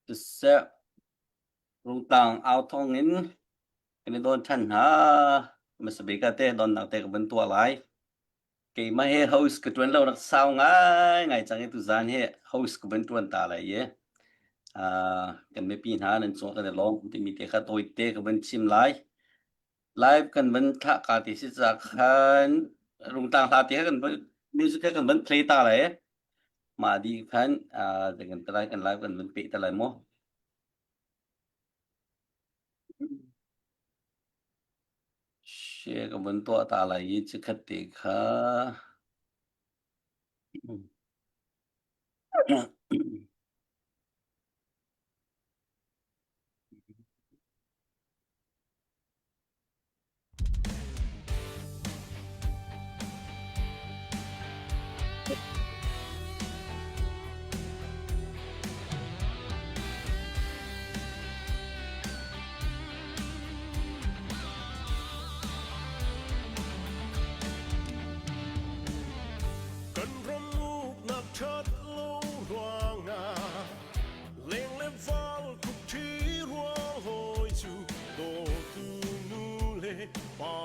Siseh, Rungtlang au thawng in kan i dawn ṭhan hna. Hmasa bik ah teh donnak te ka van tuah lai. Keimah he host ka ṭuan lo rak sau ngaingai cang i tuzaan hi host ka van ṭuan ta lai i kan mipi hna nan cung kan i lawm timi te kha tawite ka van chim lai. Live kan van thlah ka ti si ca khan Rungtlang hla te kha kan van music kha kan van play ta lai. Mah dih khan kan te lai kan live kan van peh te lai mu. Share ka van tuah ta lai i chikkhat te kha. Kan ram uknak ṭhat lo ruangah leng le val khukṭhi ruang hawi cu dawtu nu le pa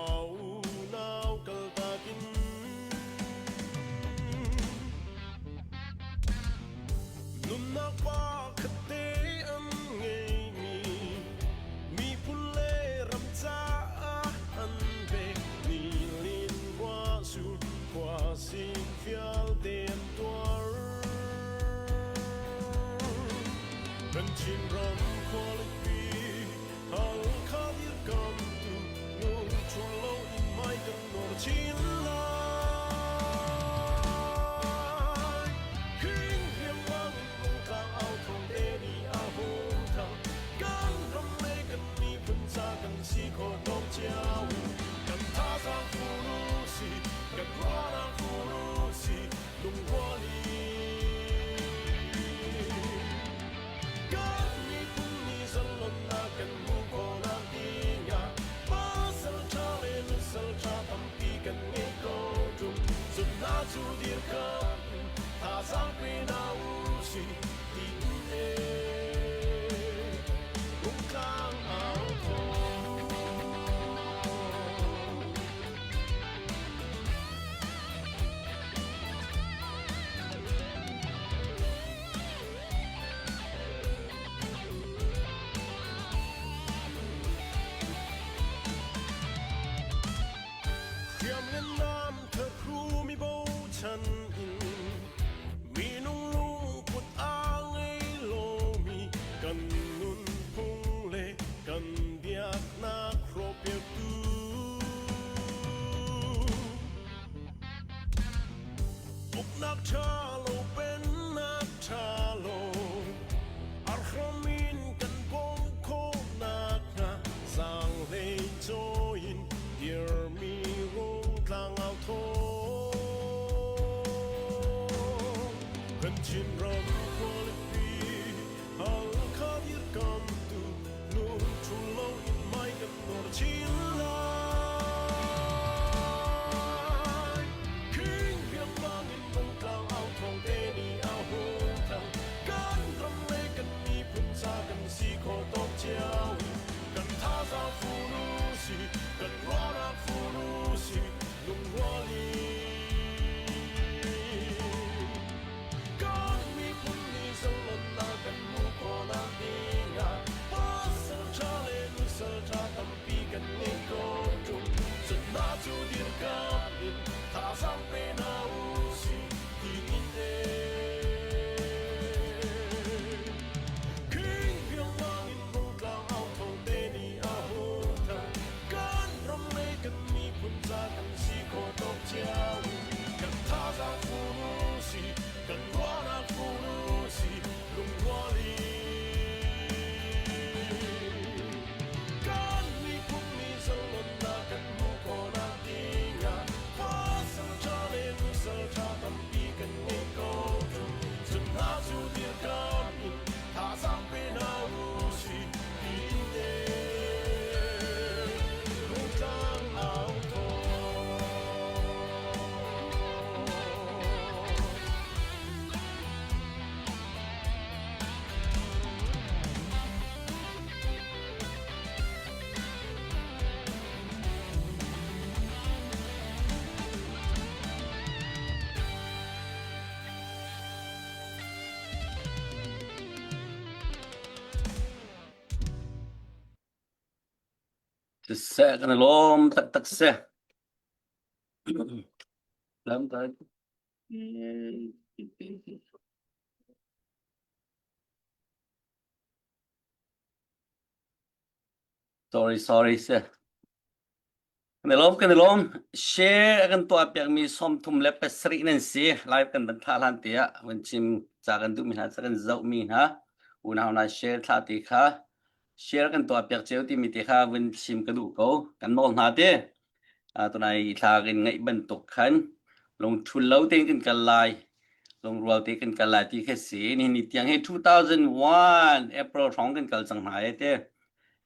unau kaltak in nunnak pa khatte an ngeimi miphun le ram caah an pek ni lin khua sur khua sik vialte an tuar. Kan Chinram khualipi Halkha dirkamtu lungṭhul loin hmai kan nawr chin lai. Hing riangmang in Rungtlang au thawng te nih a hung thang. Kan ram le kan miphun ca kan si khawh tawk cio. Kan thazaang fur u si, kan ruahnak fur u si, lungrual in. Kan miphun nih zalonnak kan hmuh khawhnak dingah pasal ṭha le nusal ṭha tampi kan ngei ko ṭung. Zumhnak cu dirkamh in thazaang pe hna u sih tiin ee Rungtlang au thawng. Hriam le nam thahru mi bochan in minung lungput a ngei lomi kan nunphung le kan biaknak hrawhpiaktu. Uknak ṭha lo pennak ṭha lo arhram in kan bawmh khawhnak hnga zaanghlei cawi in dirmi rungtlang au thawng. Kan Chinram khualipi Halkha dirkamtu lungṭhul loin hmai kan nawr chin lai. King riangmang in Rungtlang au thawng te nih a hung thang. Kan ram le kan miphun ca kan si khawh tawk cio i kan thazaang fur u si, kan ruahnak fur u si, lungrual in. Kan miphun. Siseh kan i lawm taktak si. Lam ta. Sorry, sorry si. Kan i lawm, kan i lawm. Share a kan tuah piakmi 37 nan si. Live kan van thlah hlan te ah van chim ca kan duhmi hna, ca kan zohmi hna. Unau hna share thlah ti kha share kan tuah piak cio timi te kha vun chim ka duh ko. Kan nawl hna te. Tunai thla kan ngeih bantuk khan lungthul lo tein kan kal lai. Lungrual te kan kal lai ti kha si. Nihin ni tiang hi 2001 April hrawng kan kal cang hna e te.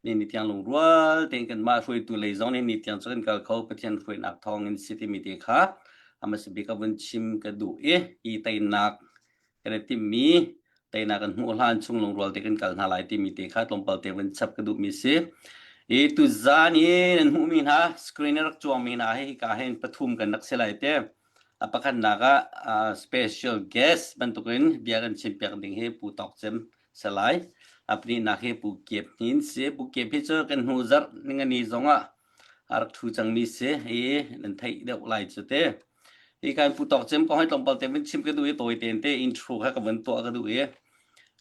Ni ni tiang lungrual tein kanmah hruaitu lei zong nih ni tiang cu kan kal kho Pathian hruainak thawng in si timi te kha hmasa bik a vun chim ka duh i hi teinak kan i timhmi teinak kan hmuh hlan chung lungrual te kan kal hna lai timi te kha tlawmpal te vun chap ka duhmi si. I tuzaan i nan hmuhmi hna screen i rak cuangmi hna hi hika hin pathum kan rak si lai te. A pakhatnak ah special guest bantukin bia kan chimpiak ding hi Pu Tawk Cem si lai. A pahnihnak hi Pu Kiep Hnin si. Pu Kiep hi cu kan hnu zarh ningani zongah a rak ṭhu cangmi si i nan theih deuh lai cu te. Hi kan Pu Tawk Cem kong hi tlawmpal te vun chim ka duh i tawi tein te intro kha ka vun tuah ka duh i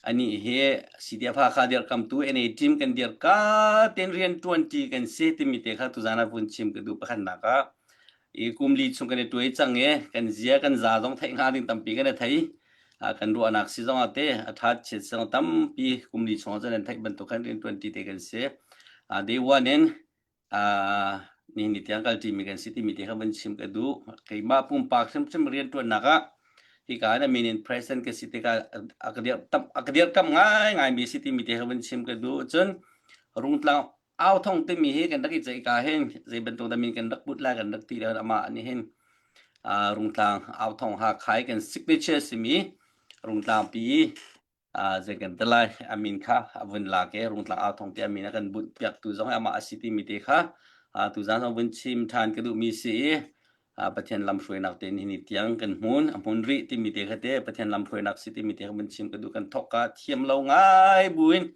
anih hi CDF Hakha dirkamtu NA team kan dir ka ten rian ṭuanṭi kan si timi te kha tuzaan ah vun chim ka duh pakhatnak ah i kum li chung kan i tuai cang i kan zia kan za zong theih hnga ding tampi kan i thei kan ruahnak si zong ah te a ṭhat chiat zong tampi kum li chung ah cun an theih bantuk khan rian ṭuanṭi te kan si day one in nihin ni tiang kalṭi mi kan si timi te kha van chim ka duh keimah pumpak hrimhrim rian ṭuannak ah hika in a min in president ka si tikah a ka dirh a ka dirhkamh ngaingai mi si timi te kha van chim ka duh cun Rungtlang au thong timi hi kan rak i ceih ka hin zei bantuk dah min kan rak put lai kan rak ti le amah nih hin Rungtlang au thong ha khai kan signature simi Rungtlang pi zei kan ti lai a min kha a vun lak i Rungtlang au thong ti a min a kan bunh piak tu zong amah a si timi te kha tuzaan zong vun chim ṭhan ka duhmi si i Pathian lamhruainak te nihin ni tiang kan hmun a hmun rih timi te kha te Pathian lamhruainak si timi te kha vun chim ka duh kan thok ka thiam lo ngai buin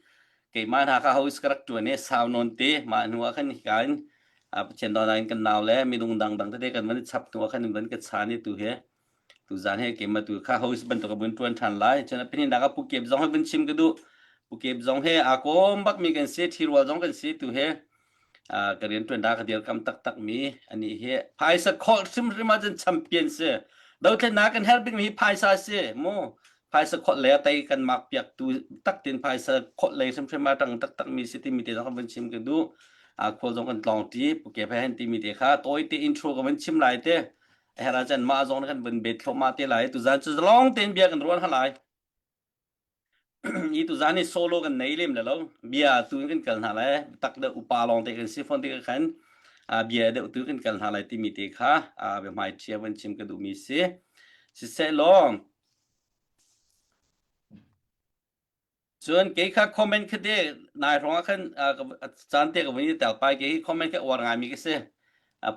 keimah hna kha host ka rak ṭuan i sau nawn te mah hnu ah khan hika in Pathian dawtnak in kan nau le minung dangdang tete kan van i chap hnu ah khan in van ka chan i tu hi tuzaan he keimah tu kha host bantuk ka vun ṭuan ṭhan lai cun a pahnih ah Pu Kep zong he vun chim ka duh Pu Kep zong he aa kawm bakmi kan si ṭhirual zong kan si tu he ka rianṭuan dah ka dirkam taktak mi anih hi phaisa khawlh hrimhrim ahcun champion si dothlennak kan herh bikmi hi phaisa si mu phaisa khawlh le tei kan mak piak tu tak tin phaisa khawlh lei hrimhrim a tang taktak mi si timi te zong kan vun chim ka duh a khual zong kan tlawng ti puke phe hen timi te kha tawi te intro ka vun chim lai te a herh ahcun mah zong kan vun bet thluahmah te lai tuzan cu zalong tein bia kan ruan ha lai Hi tuzaan hi solo kan nei lem le lo. Bia tu in kan kal hna lai. Tak deuh upa lawng te kan si fawn ti khan bia deuh tu kan kal hna lai timi te kha biahmai ṭhia van chim ka duhmi si. Siseh law cun kei kha comment kha te nai hrawng ah khan caan te ka vun i tel pai kei comment kha uar ngaimi ka si.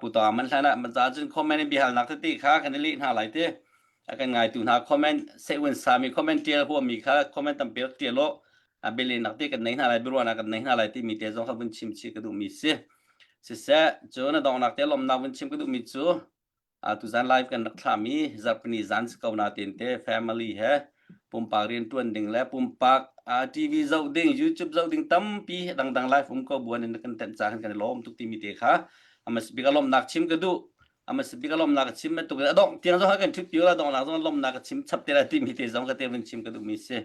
Pu Tawng man hlan ah za cun comment in biahalnak tete kha kan i leh hna lai te. A kan ngaitu hna comment sehun sami comment tial huami kha comment tampi rak tial law bialehnak te kan nei hna lai biaruahnak kan nei hna lai timi te zong kha vun chim chih ka duhmi si. Siseh cun a donghnak te lawmhnak vun chim ka duhmi cu tuzan live kan rak thlahmi zarhpini zan si ko nain te family he pumpak riantuan ding le pumpak TV zoh ding YouTube zoh ding tampi dangdang live um ko buan in kan tenh ca kan i lawm tuk timi te kha amas bik a lawmnak chim ka duh amas bik a lawmnak chim tuk a dong tiang zong kan thut piu la dong nak zong lawmnak chim chap te la timi te zong ka te vun chim ka duh mi si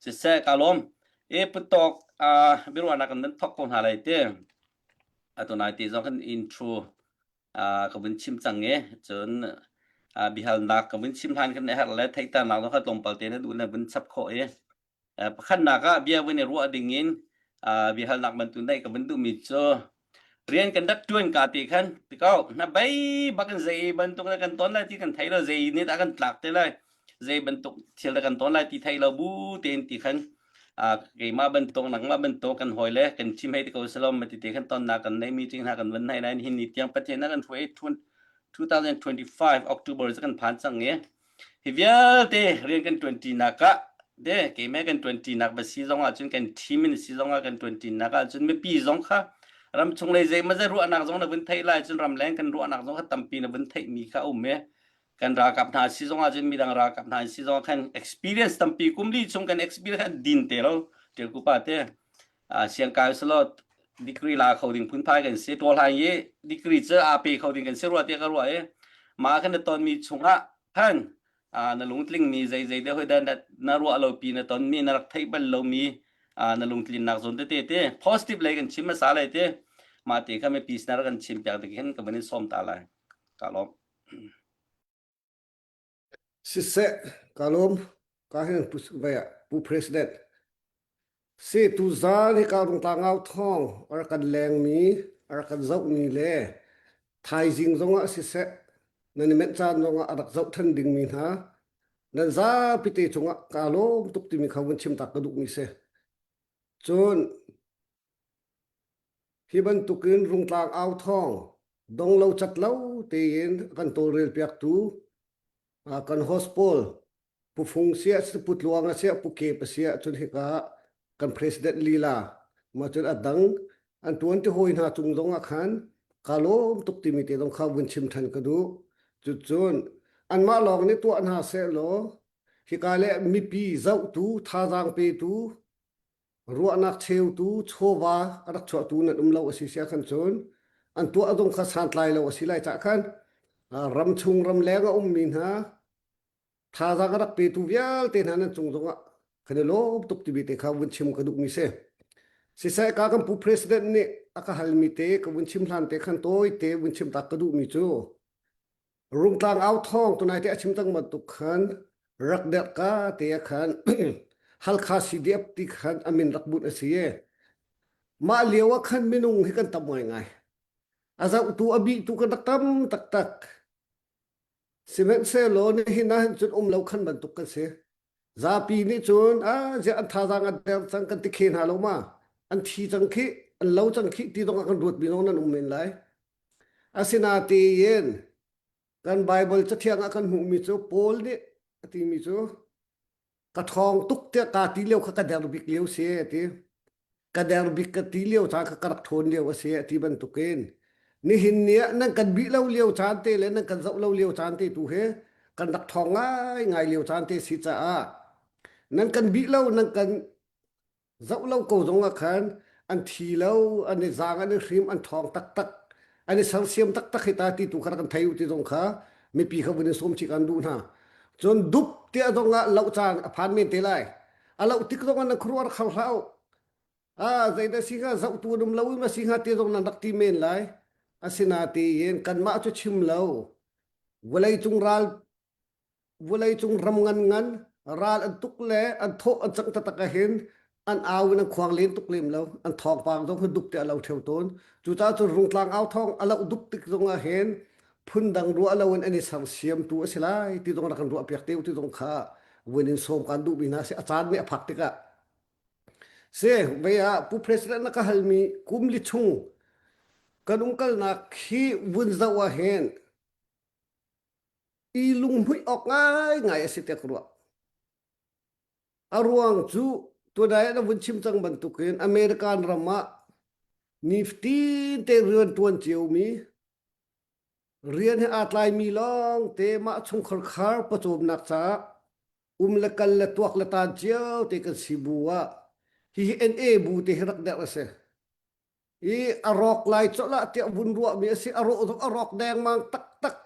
siseh ka lawm e putok biruahnak kan nan thok ko hna lai te atunai te zong kan intro ka vun chim cang i cun bihalnak ka vun chim hlan kan herh le theihternak zong kha tlawmpal te na duh na vun chap khawh i pakhatnak ah bia vun i ruah ding in bihalnak bantuk neih ka vun duhmi cu rian kan rak ṭuan ka ti khan tikau na bei bak in zei bantuk na kan ton lai ti kan thei lo zei nih dah kan tlak te lai zei bantuk thil dah kan ton lai ti thei lo bu tein ti khan keimah bantuk nangmah bantuk kan hawi le kan chim hei ti ko salom ma ti te khan tonnak kan nei meeting hna kan van nei nain hin ni tiang Pathian na kan hruai 2025 October cu kan phan cang i hi vialte rian kan ṭuan ṭinak ah de keimah kan ṭuan ṭinak va si zong ah cun kan team in si zong ah kan ṭuan ṭinak ah cun mipi zong kha. Ramchung lei zei ma ruahnak zong na vun theih lai cun ramleng kan ruahnak zong kha tampi na vun theih mi kha um e. Kan ralkap hna si zong ah cun midang ralkap hna si zong ah khan experience tampi kum li chung kan experience khan din te lo ṭil ku pa te. Siangkai selaw degree la kho ding phunphai kan si. Tuah hlan i degree cu aa pe kho ding kan si rua tiah ka ruah i mah kan na tonmi chungah khan na lungtlingmi zeizei deuh hi na ruah lo pi na tonmi na rak theih bal lomi na lungtlinnak zawn tete te positive lei kan chim hmasa lai te mah te kha mipi sin ah kan chim piak ding hin ka van in sawm ta lai. Ka lawm. Siseh, ka lawm. Ka hin pu pu president. Si tuzaan hika Rungtlang au thawng a rak kan lengmi, a rak kan zohmi le thaizing zongah siseh, nan i menh caan zongah a rak zoh than dingmi hna nan zapi te cungah kaa lawm tuk timi kha vun chim tak ka duhmi si. Cun hi bantukin Rungtlang au thawng dong lo cat lo tein a kan tawlrel piaktu kan host pawl Pu Fung siah Pu Tluang a siah Pu Kep a siah cun hika kan president lila ma cun a dang an tuan ti hawi hna cung zong ah khan ka lawm tuk timi te zong kha vun chim than ka duh cucun anmah lawng nih tuah hna seh law hika le mipi zohtu thazaang petu ruahnak cheutu chawva a rak chuahtu nan um lo a si sia khan cun an tuah zong kha santlai lo a si lai cah khan ram chung ram leng a ummi hna thazaang a rak petu vialte hna nan cung zongah kan i lawm tuk timi te kha vun chim ka duhmi si. Siseh ka kan pu president nih a ka halmi te ka vun chim hlan te khan tawi te vun chim tak ka duhmi cu Rungtlang au thawng tunai te a chim cang bantuk khan rak derh ka te ah khan Halkha CDF ti khan a min rak bunh a si i mah lio ah khan minung hi kan tam ngaingai. A zohtu a bihtu kan rak tam taktak. Sihmanhsehlaw nihin ah hin cun um lo khan bantuk kan si. Zapi nih cun ah ziah an thazaang a der cang kan ti khe hna lo ma. An thi cang khi, an lo cang khi ti zong ah kan ruat mi zong nan um men lai. Asinatein kan Bible cathiang ah kan hmuhmi cu Paul nih a timi cu ka ṭhawng tuk tiah kaa ti lio kha ka der bik lio si a ti. Ka der bik ka ti lio caan kha ka rak ṭhawn lio a si a ti bantukin nihin ni ah nan kan bih lo lio caan te le nan kan zoh lo lio caan te tu hi kan rak ṭhawng ngaingai lio caan te si caah nan kan bih lo nan kan zoh lo ko zong ah khan an thi lo an i zaang an i hrim an ṭhawng taktak an i sersiam taktak hi ta ti tu kha kan thei u ti zong kha mipi kha vun in sawm chih kan duh hna cun dup tiah zong ah loh caan a phan men te lai a loh tik zong ah nan khuaruah rak khar hlah u a zeidah si hnga zohtu an um lo i ma si hnga ti zong nan rak ti men lai asinatein kanmah cu chim lo vawlei cung ral Vawleicung ram ngan ngan ral an tuk le an thawh an cangh taktak ahhin an au in an khuang len tuk lem lo. An thawngpang zong hi dup te a lo ṭheo tawn. Cucaah cun rungtlang au thawng a loh dup tik zong ahhin phundang ruah lo in an i sersiamtu a si lai ti zong rak kan ruah piak te u ti zong kha vun in sawm kan duhmi hna si. A caan nih a phak tikah Si, vei ah Pu President na ka halmi kum li chung kan umkalnak hi vun zoh ahhin i lunghmuih awk ngaingai a si tiah ka ruah. A ruang cu tunai ah na vun chim cang bantukin American ram ah nifatin te rian ṭuan ciomi rian he aa tlaimi lawng te mah chungkhar khar pawcawmnak caah um le kal le tuak le taan cio te kan si bu ah hihi NA bu te hi rak derh a si. I a rawk lai colh ah tiah vun ruahmi a si. A rawh zong a rawk dengmang taktak.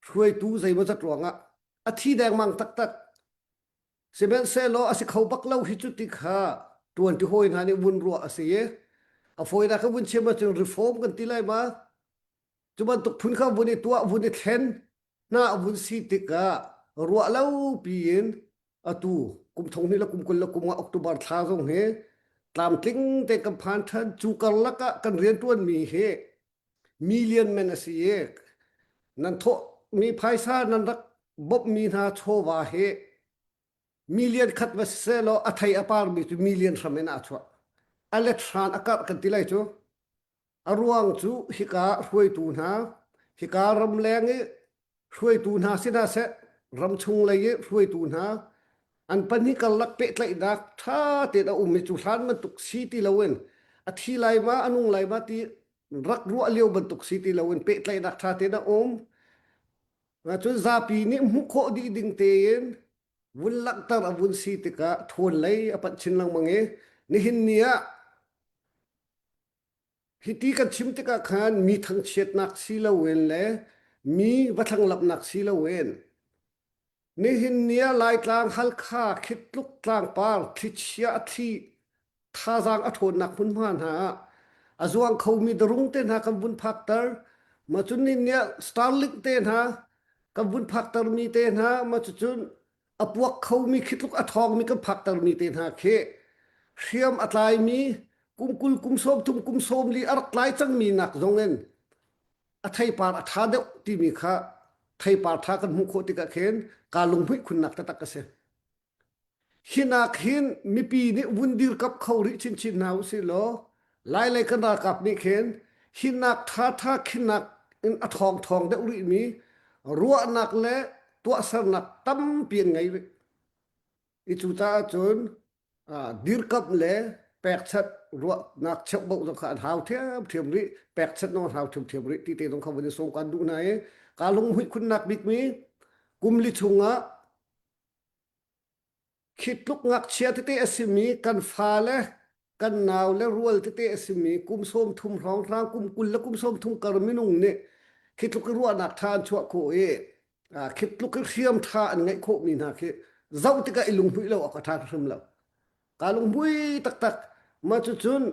Hruaitu zeimawzat ruangah a thi dengmang taktak. Sihmanhsehlaw a si kho bak lo hi cu ti kha ṭuanṭi hawi hna nih vun ruah a si i a fawinak ka vun chim ahcun reform kan ti lai ma cu bantuk phun kha vun i tuah vun i thlen hna a vun si tikah ruah lo piin atu kum thong hnih le kum 20 le kum nga October thla zong hi tlamtling te kan phan ṭhan cu karlak ah kan rianṭuanmi hi million men a si i nan thawh mi phaisa nan rak bawmhmi hna chawva hi million khat va siseh law a thei a parmi cu million hram in aa chuah a let hran a karh kan ti lai cu A ruang cu hika hruaitu hna, hika ramleng i hruaitu hna si hna seh, ramchung lei i hruaitu hna, an pahnih karlak pehtlaihnak ṭha tein a um i cu hlan bantuk si ti loin. A thi lai ma, a nung lai ma ti rak ruah lio bantuk si ti loin pehtlaihnak ṭha tein a um. Cun zapi nih hmuh khawh dih ding tein vun langhter a vun si tikah ṭhawn lei a panh chin lengmang i nihin ni ah hiti kan chim tikah khan mi thangchiatnak si loin le mi va thlanglamhnak si loin nihin ni ah Laitlang Halkha khitluk tlangpar thlichia a thli thazaang a ṭhawnnak hmunhma hna ah a zuang khomi darung te hna kan vun phakter ma cun ni nih Starlink te hna kan vun phaktermi te hna ma cucun a puak khomi khi tluk a ṭhawngmi kan phaktermi te hna khi hriam a tlaimi kum 20 kum 30 kum 40 a rak tlai cangmi nak zong in a theipar a ṭha deuh timi kha theipar ṭha kan hmuh khawh tikah khin kaa lunghmuih khunnak taktak a si. Hinak hin mipi nih vun dirkamh kho rih chinchin hna usih law Lailei kan ralkap nih khin hinak ṭhaṭha khinak in a ṭhawngṭhawng deuh rihmi ruahnak le tuahsernak tampi an ngei rih. I cucaah cun dirkamh le pekchanh ruahnak cheuhbauh zong kha an hau ṭhiamṭhiam rih, pekchanh zong an hau ṭhiamṭhiam rih ti te zong kha vun i sawm kaan duh hna i kaa lunghmuih khunnak bikmi kum li chungah Khi tluk ngakchia tete a simi kan fale kan nau le rual tete a simi kum 30 hrawnghrang kum 20 le kum 30 kar minung nih khi tluk i ruahnak ṭha an chuah khawh i khi tluk i hriam ṭha an ngeih khawhmi hna khi zoh tikah i lunghmuih lo awk a ṭha hrim lo. Kaa lunghmui taktak. Mah cucun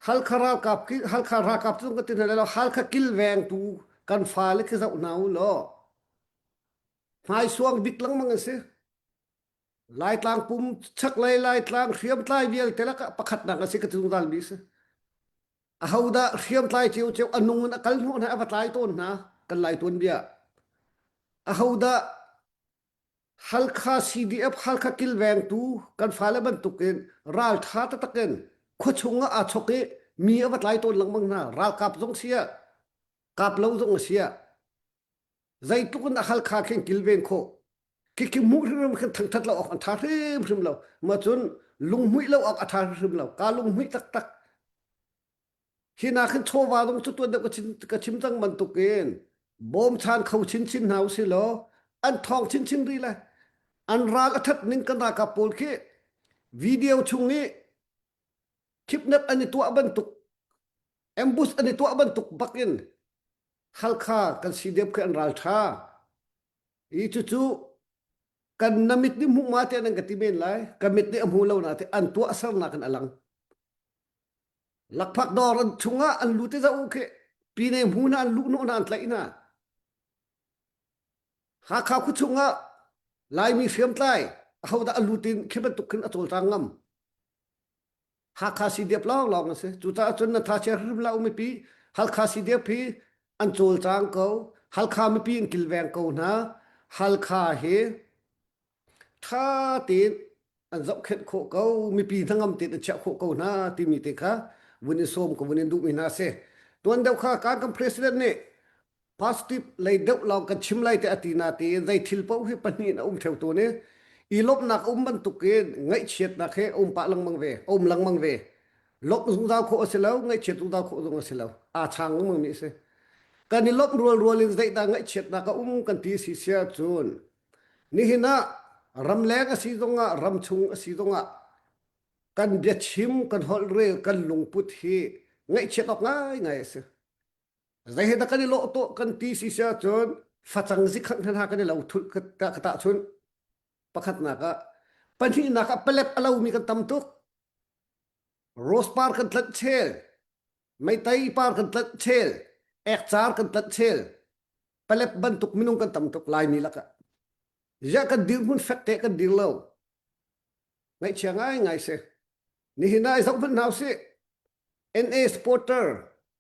Halkha ralkap ki Halkha ralkap cu ka ti hna lo Halkha kilvengtu kan fale khi zoh hna u law hmaisuang bik lengmang an si. Laitlang pum chaklei Laitlang hriamtlai vialte lakah pakhatnak a si ka ti zungzal mi si. Ahodah hriamtlai ciocio a nung in a kal hnawh hna a va tlai tawn hna kan lai tuan bia. Ahodah Halkha CDF Halkha kilvengtu kan fale bantukin ralṭha taktak in khuachung ah aa chok i mi a va tlai tawn lengmang hna ralkap zong si ah kap lo zong a si ah zeitluk in a Halkha khin kilven khawh khikhi hmuh hrimhrim khin thangthat lo awk an ṭha hrimhrim lo ma cun lunghmuih lo awk a ṭha hrimhrim lo ka lunghmuih taktak hi na khin chawva zong cu tuan deuh ka chim ka chim cang bantukin bawmchan kho chinchin hna usih law an thawng chinchin rih le an ral a that ning kan ralkap pawl khi video chung i kidnap an i tuah bantuk ambush an i tuah bantuk bakin Halkha kan CDF khi an ral ṭha. I cucu kan na mit nih hmuh ma te nan ka ti men lai. Ka mit nih a hmu lo na te an tuah sernak in a lang. Lakphak dawr an chungah an lu te zau khi pine hmu na an luh hnawh na an tlaih hna. Hakha khu chungah Laimi hriamtlai ahodah a lutin khi bantuk khin a cawlcang ngam. Hakha CDF lawnglawng a si. Cucaah cun na tha chia hrim hlah u mipi. Halkha CDF hi an cawlcang ko. Halkha mipi an kilveng ko hna. Halkha hi tha tein an zohkhenh khawh ko. Mipi hnangam tein an chiah khawh ko hna timi te kha vun in sawm ka vun in duhmi hna a si. Tuan deuh kha kan kan president nih positive lei deuh lawng kan chim lai te a ti na tiin zei thil paoh hi pahnih in a um theo tawn i i lawmhnak a um bantuk in ngaihchiatnak he a um pah lengmang ve a um lengmang ve lawmh zungzal khawh a si lo ngaihchiat zungzal khawh zong a si lo aa chang lengmang mi a si kan i lawmh rual rual in zeidah ngaihchiatnak a um kan ti si sia cun nihin ah ramleng a si zongah ramchung a si zongah kan biachim kan holh rel kan lungput hi ngaihchiat awk ngaingai a si Zei he dah kan i lawh tawh kan ti si si ahcun facang zikhang hna kan i lo thulh ka ka tahchunh. Pakhatnak ah pahnihnak ah palep a lomi kan tam tuk. Rose par kan tlanh chel, meitei par kan tlanh chel, ekcar kan tlanh chel. Palep bantuk minung kan tam tuk Laimi lakah. Ziah kan dirhmun fek te kan dir lo. Ngaihchia ngaingai si. Nihin ah i zoh hmanh hna usih. NA supporter,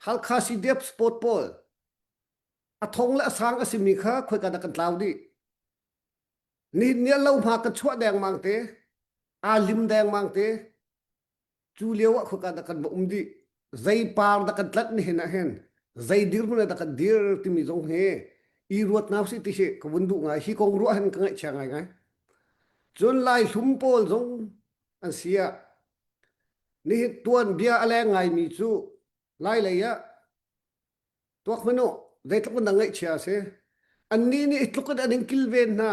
Halkha CDF sport pawl a thong le a sang a simi kha khoika dah kan tlau dih. Nihin ni lo hma kan chuah dengmang te, aa lim dengmang te, cu lio ah khoika dah kan va um dih. Zei par dah kan tlanh nihin ah hin, zei dirhmun ah dah kan dir timi zong hi i ruat hna usih ti hi ka vun duh ngai. Hi kong ruah hin ka ngaihchia ngaingai. Cun Lai hlum pawl zong an si ah. Nihin tuanbia a leng ngaimi cu Lai lei ah tuak hmanh u, zeitluk in dah ngaihchia a si. Annih nih tluk in an in kilven hna.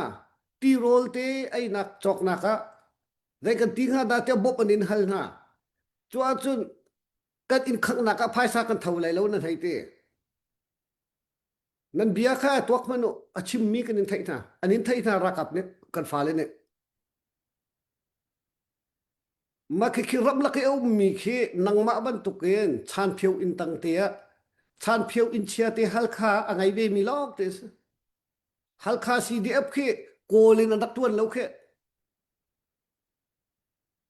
Tirawl te einak cawknak ah zei kan ti hnga dah tiah bawmh an in hal hna. Cu ahcun kan inn khanghnak ah phaisa kan tho lai lo nan hei ti. Nan bia kha tuak hmanh u, a chimmi kan in theih hna. An in theih hna ralkap nih kan fale nih. Mah khikhi ramlak i a ummi khi nangmah bantukin chanphio inn tang te ah chanphio inn chia te Halkha a ngei vemi lawng te a si. Halkha CDF khi Kawl in an rak ṭuan lo khi.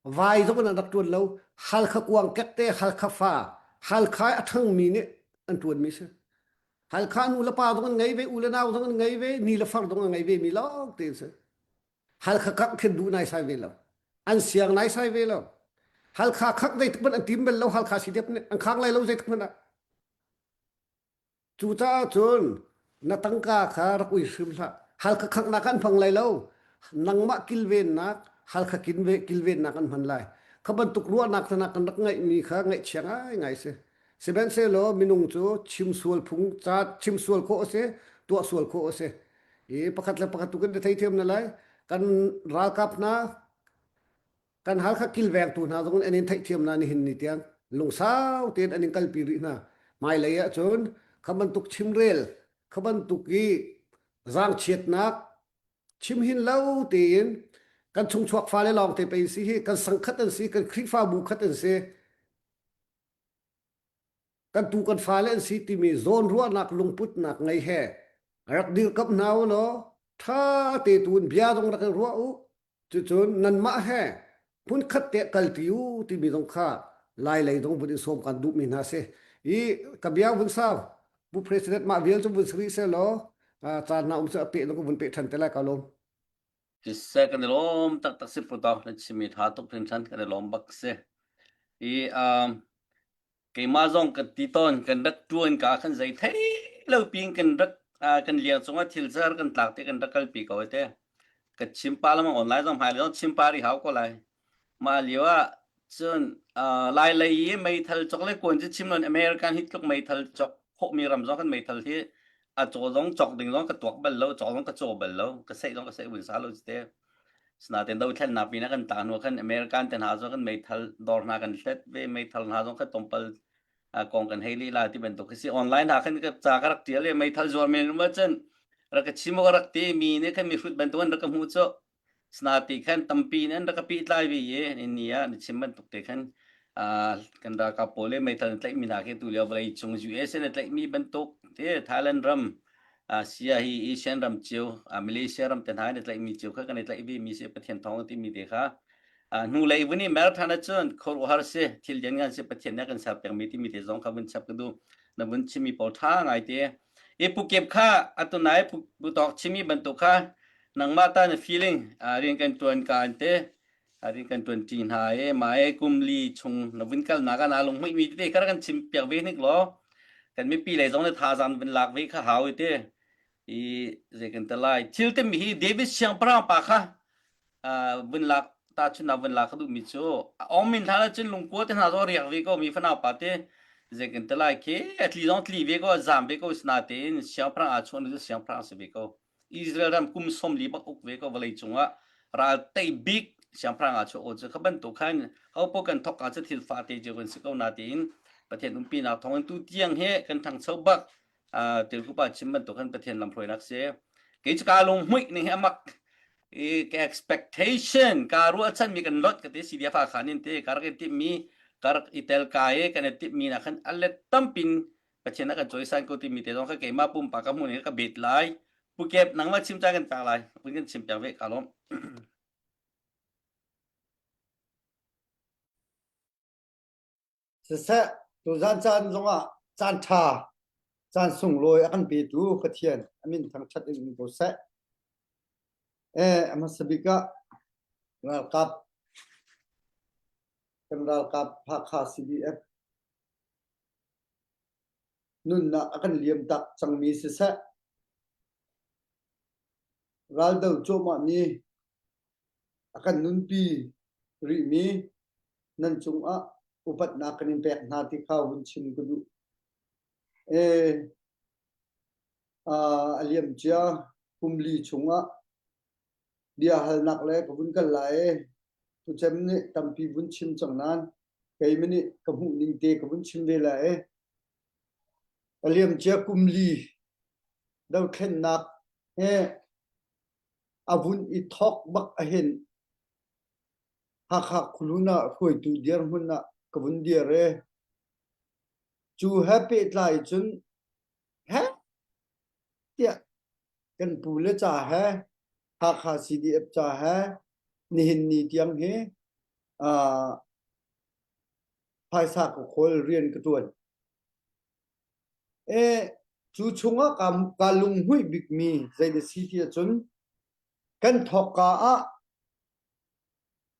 Vai zong in an rak ṭuan lo. Halkha kuang kek te Halkha fa Halkha i a ṭhangmi nih an ṭuanmi si. Halkha nu le pa zong an ngei ve, u le nau zong an ngei ve, ni le far zong an ngei ve mi lawng te an si. Halkha kak khin duh naisai ve lo. An siang naisai ve lo. Halkha khak zeitik hmanh an tim bal lo. Halkha CDF nih an khang lai lo zeitik hmanh ah. Cucaah cun na tangka kha rak ui hrim hlah. Halkha khaknak an hmang lai lo. Nangmah kilvennak, Halkha kilvennak an hman lai. Kha bantuk ruahnak hna kan rak ngeihmi kha ngaihchia ngaingai si. Sihmanhsehlaw minung cu chim sual phung ca chim sual khawh a si, tuah sual khawh a si. I pakhat le pakhat tu kan i theithiam na lai. Kan ralkap hna, kan Halkha kilvengtu hna zong an in theihthiam na nihin ni tiang lungsau tein an in kalpi rih hna. Hmailei ahcun kha bantuk chimrel, kha bantuk i zaangchiatnak chim hin lo tein kan chungchuak fale lawng te pei si hi kan sangkhat an si, kan Khrihfabu khat an si. Kan tu kan fale an si timi zawnruahnak lungputnak ngei he rak dirkamh hna u law ṭha te tu in bia zong rak i ruah u. Cucun nanmah he hmunkhat te kalpi u timi zong kha Lai lei zong vun in sawm kan duhmi hna si. I ka bia vun sau Pu President mah vial cu vun si rih seh law caan hna um cu a peh zong ka vun peh ṭhan te lai ka lawm. Siseh kan i lawm taktak si Pu Tawk na chimmi ṭha tuk hringhran kan i lawm bak si. I um, keimah zong kan ti tawn kan rak ṭuan ka khan zei thei lo piin kan rak kan liang cungah thil zer kan tlak te kan rak kalpi ko te ka chim pa lamang online zong hmai zong chim pa ri hau ko lai mah lio ah cun lai lei i meithal chok le kuan cu chim lon American hi tluk meithal chok khawhmi ram zong kan meithal hi a caw zong chok ding zong ka tuak bal lo cawk zong ka caw bal lo ka seih zong ka seih vun sa lo te Sinain dothlennak pin ah kan tla hnu khan American te hna zong kan meithal dawr hna kan hlet ve meithal hna zong kha tlawmpal kong kan hei lila ti bantuk khi si online hna khan ka ca ka rak tial i meithal zuar men um ahcun rak ka chim ka rak ti mi nih khan mi hrut bantuk an rak ka hmuh cu sinati khan tampi in an rak ka pehtlai ve i ni ah na chim bantuk te khan kan ralkap pawl le meithal an tlaihmi hna khi tu lio vawlei cung US in a tlaihmi bantuk te Thailand ram Asia hi Asian ram cio, Malaysia ram te hna in i tlaihmi cio kha kan i tlaih ve mi si Pathian thawng timi te kha hnulei vun i mer than ahcun khuaruahhar si thil lianngan si Pathian nih a kan ser pengmi timi te zong kha vun chap ka duh na vun chimmi pawl tha ngai te i pukep kha atunai pu tawk chimi bantuk kha nangmah ta na feeling rian kan tuan ka an te rian kan tuan ṭi hna i mah i kum li chung na vun kalnak ah naa lunghmuihmi tete kha kan chim piak ve hnik law kan mipi lei zong nih thazaang vun lak ve kha hau i ti i zei kan ti lai thil timi hi David siangpahrang pa kha vun lak tahchunhnak vun lak ka duhmi cu Aung hlan ah cun lungkua te hna zong riak ve ko mi fanau pa te zei kan ti lai khi a tli zong tli ve ko a zaam ve ko sinatein siangpahrang aa chuah nu cu siangpahrang si ve ko Israel ram kum 40 bak uk ve ko vawlei cungah ral tei bik siangpahrang ah chuah cu kha bantuk khan hopo kan thok ah cu thil fa te cio kan si ko na tiin Pathian umpinak thawng in tu tiang he kan thangcho bak tilkupa chim bantuk khan Pathian lamhruainak si kei cu ka lung hmuih ning hi amak i ka expectation ka ruahchan mi kan lot ka ti CDF ah khan in te ka rak i timh mi ka rak i tel ka i kan i timh mi na khan alet tampin Pathian a kan cawisan ko timi te zong kha keimah pumpak ka hmuh ning ka bet lai. Pukep nangmah chim caan kan pek lai. Vun kan chim piak ve ka lawm. Siseh, tuzan caan zongah caan ṭha, caan sunglawi a kan petu Pathian a min thangṭhat in um ko seh. Eh, a hmasa bik ah ralkap kan ralkap Hakha CDF Nunnak a kan liamtak cangmi siseh, raldo cuahmahmi a kan nunpi rihmi nan cungah. Upatnak kan in pek hna ti kha vun chim ka duh. E, a liam cia kum li chungah bia halnak le ka vun kal lai i tucem nih tampi vun chim cang nain keimah nih ka hmuh ning te ka vun chim ve lai i a liam cia kum li dothlennak he a vun i thawk bak ahin Hakha khualun ah hruaitu dirhmun ah ka vun dir i cu he pehtlai cun he tiah kan pu le ca he Hakha CDF ca he nihin ni tiang hi uh, phaisa ka khawl rian ka ṭuan. E, cu chungah ka, ka lunghmuih bikmi zei na si ti ahcun kan thawkka ah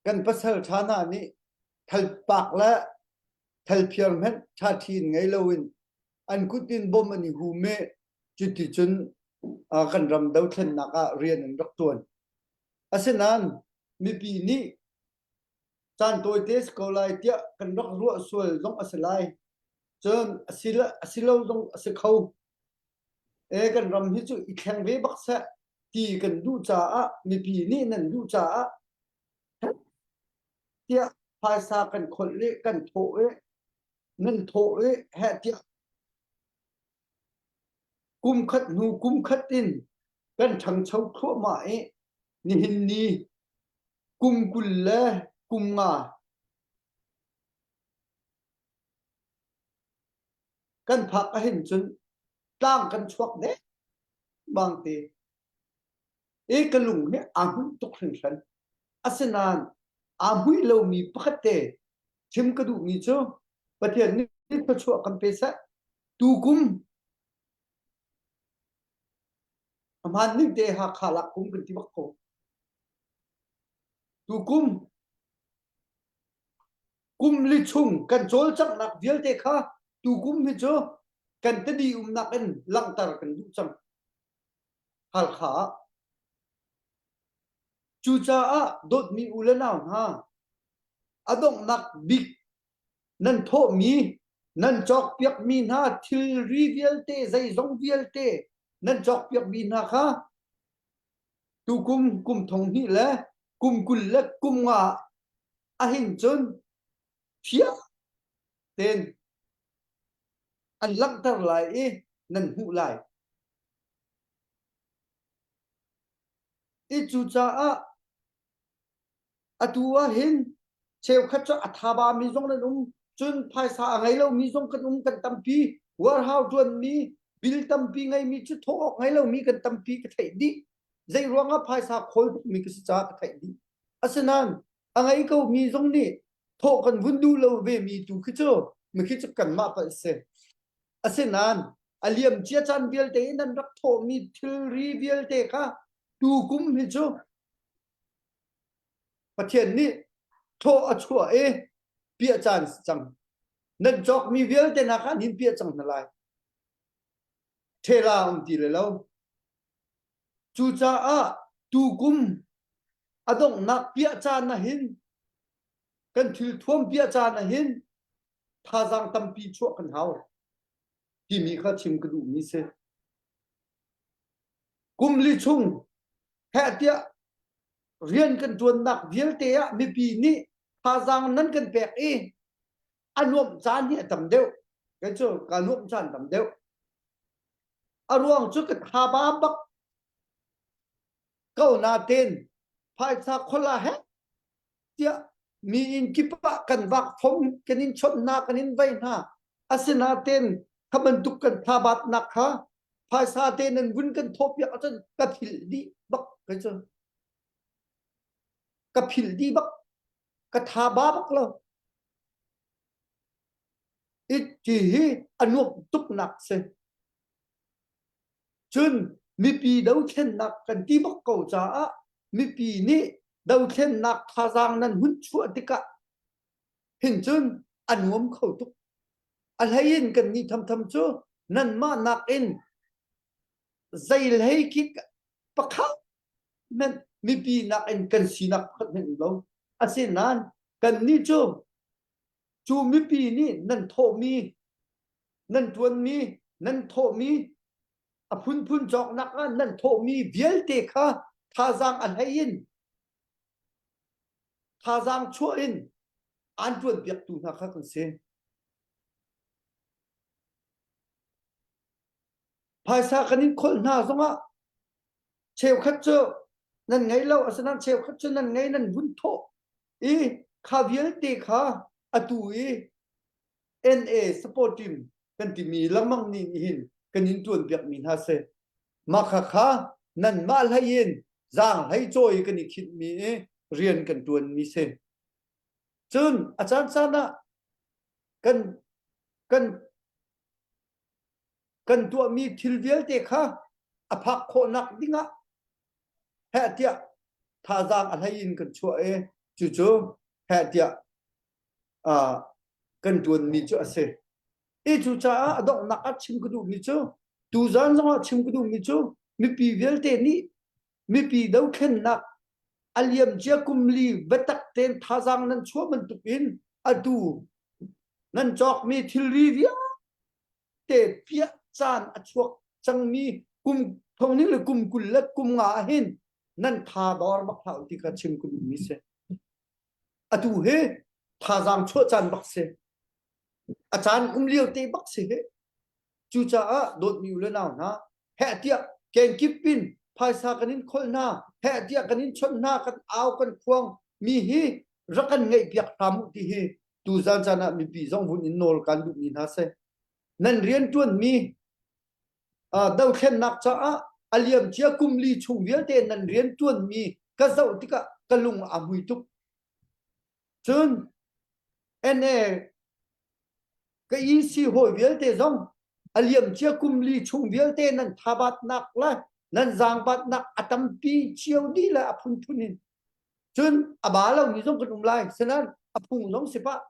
kan pasal ṭha hna nih thalpak le thalphiar hmanh ṭhaṭhi in ngei loin an kut in bom an i hum i cuticun kan ram dothlennak ah rian an rak ṭuan. Asinain mipi nih caan tawite si ko lai tiah kan rak ruah sual zong a si lai. Cun a si lo zong a si kho. E kan ram hi cu i thleng ve bak seh ti kan duh caah mipi nih nan duh caah tiah phaisa kan kholh i kan thawh i nan thawh i heh tiah kum khat hnu kum khat in kan ṭhangcho thluahmah i nihin ni kum 20 le kum nga kan phak ahhin cun tlang kan chuak dek bang te i ka lung hi aa hmuih tuk hringhran. Asinain aa hmuih lomi pakhat te chim ka duhmi cu Pathian nih thluachuah kan pe seh. Tukum a hmaan ning te Hakha lak kum kan ti bak ko. Tukum kum li chung kan cawlcanghnak vialte kha tukum hi cu kan tadi umnak in langhter kan duh cang. Halkha ah. Cucaah dawtmi u le nau hna, a donghnak bik nan thawhmi, nan cawkpiakmi hna thilri vialte, zeizong vialte nan cawkpiakmi hna kha tukum kum thong hnih le kum 20 le kum nga ahin cun fiang tein an langhter lai i nan hmuh lai. I cucaah atu ah hin cheukhat cu a thaba mi zong nan um cun phaisa a ngei lomi zong kan um kan tampi warehouse ṭuanmi bill tampi ngeimi cu thawh awk ngei lomi kan tampi ka theih dih zei ruangah phaisa khawl tukmi ka si caah ka theih dih asinain a ngei ko mi zong nih thawh kan vun duh lo ve mi tu khi cu mi khi cu kanmah palh si asinain a liam cia caan vialte in an rak thawhmi thilri vialte kha tukum hi cu Pathian nih thaw a chuah i piah caan si cang. Nan cawkmi vialte hna kha an hin piah cang hna lai. Ṭhela um ti le lo. Cucaah tukum a donghnak piah caan ah hin kan thil thuam piah caan ah hin thazaang tampi chuah kan hau timi kha chim ka duhmi si. Kum li chung heh tiah rian kan ṭuannak vialte ah mipi nih thazaang nan kan pek i a nuamh caan hi a tam deuh. Kei cu ka nuamh caan tam deuh. A ruang cu ka thaba bak ko nain phaisa khola he tiah mi inn kip ah kan vak phom kan in chawnh hna kan in vei hna asinain kha bantuk kan thabatnak kha phaisa te nan vun kan thawhpiak ahcun ka philh dih bak kei cu ka philh dih bak ka thaba bak lo it ti hi a nuamh tuknak si Cun mipi dothlennak kan ti bak ko caah mipi nih dothlennak thazaang nan hun chuah tikah hin cun a nuam kho tuk. A hlei in kan nih thamtham cu nanmah nakin zei hlei khi pakhat hmanh mipi nakin kan sinak pakhat hmanh um lo. Asinain kannih cu. Cu mipi nih nan thawhmi, nan ṭuanmi, nan thawhmi a phunphun cawknak ah nan thawhmi vialte kha thazaang a hlei in thazaang chuah in aan ṭuanpiaktu hna kha kan si. Phaisa kan in kholh hna zongah cheukhat cu nan ngei lo asinain cheukhat cu nan ngei nan vun thawh i kha vialte kha atu i NA support team kan timi lengmang nih hin kan in tuan piakmi hna si. Mah kha kha nanmah hlei in zaang hlei cawi kan i khinhmi i rian kan tuanmi si. Cun a caan caan ah kan kan kan tuahmi thil vialte kha a phak khawhnak dingah heh tiah thazaang a hlei in kan chuah i cucu heh tiah uh, kan ṭuanmi cu a si. I cucaah a donghnak ah chim ka duhmi cu tuzan zongah chim ka duhmi cu mipi vialte nih mipi dothlennak a liamcia kum li biatak tein thazaang nan chuah bantuk in atu nan cawkmi thilri vialte piah caan a chuak cangmi kum thong le kum 20 le kum nga ah hin nan tha dor bak hlah ti kha chim ka duhmi si. Atu hi thazaang chuah caan bak si. A caan um lio te bak si hi. Cucaah dawtmi u le nau hna, heh tiah kenkip in phaisa kan in kholh hna, heh tiah kan in chawnh hna, kan au kan khuang mi hi rak kan ngaih piak hram u ti hi tuzan caan ah mipi zong vun in nawl kan duhmi hna si. Nan rianṭuanmi uh, dothlennak caah a liamcia kum li chung vialte nan rianṭuanmi ka zoh tikah ka lung a hmui tuk. Cun NA ka EC hawi vialte zong a liamcia kum li chung vialte nan thabatnak le nan zaangbatnak a tampi cio dih le a phunphun in cun a ba lomi zong kan um lai sinan a phung zong si pah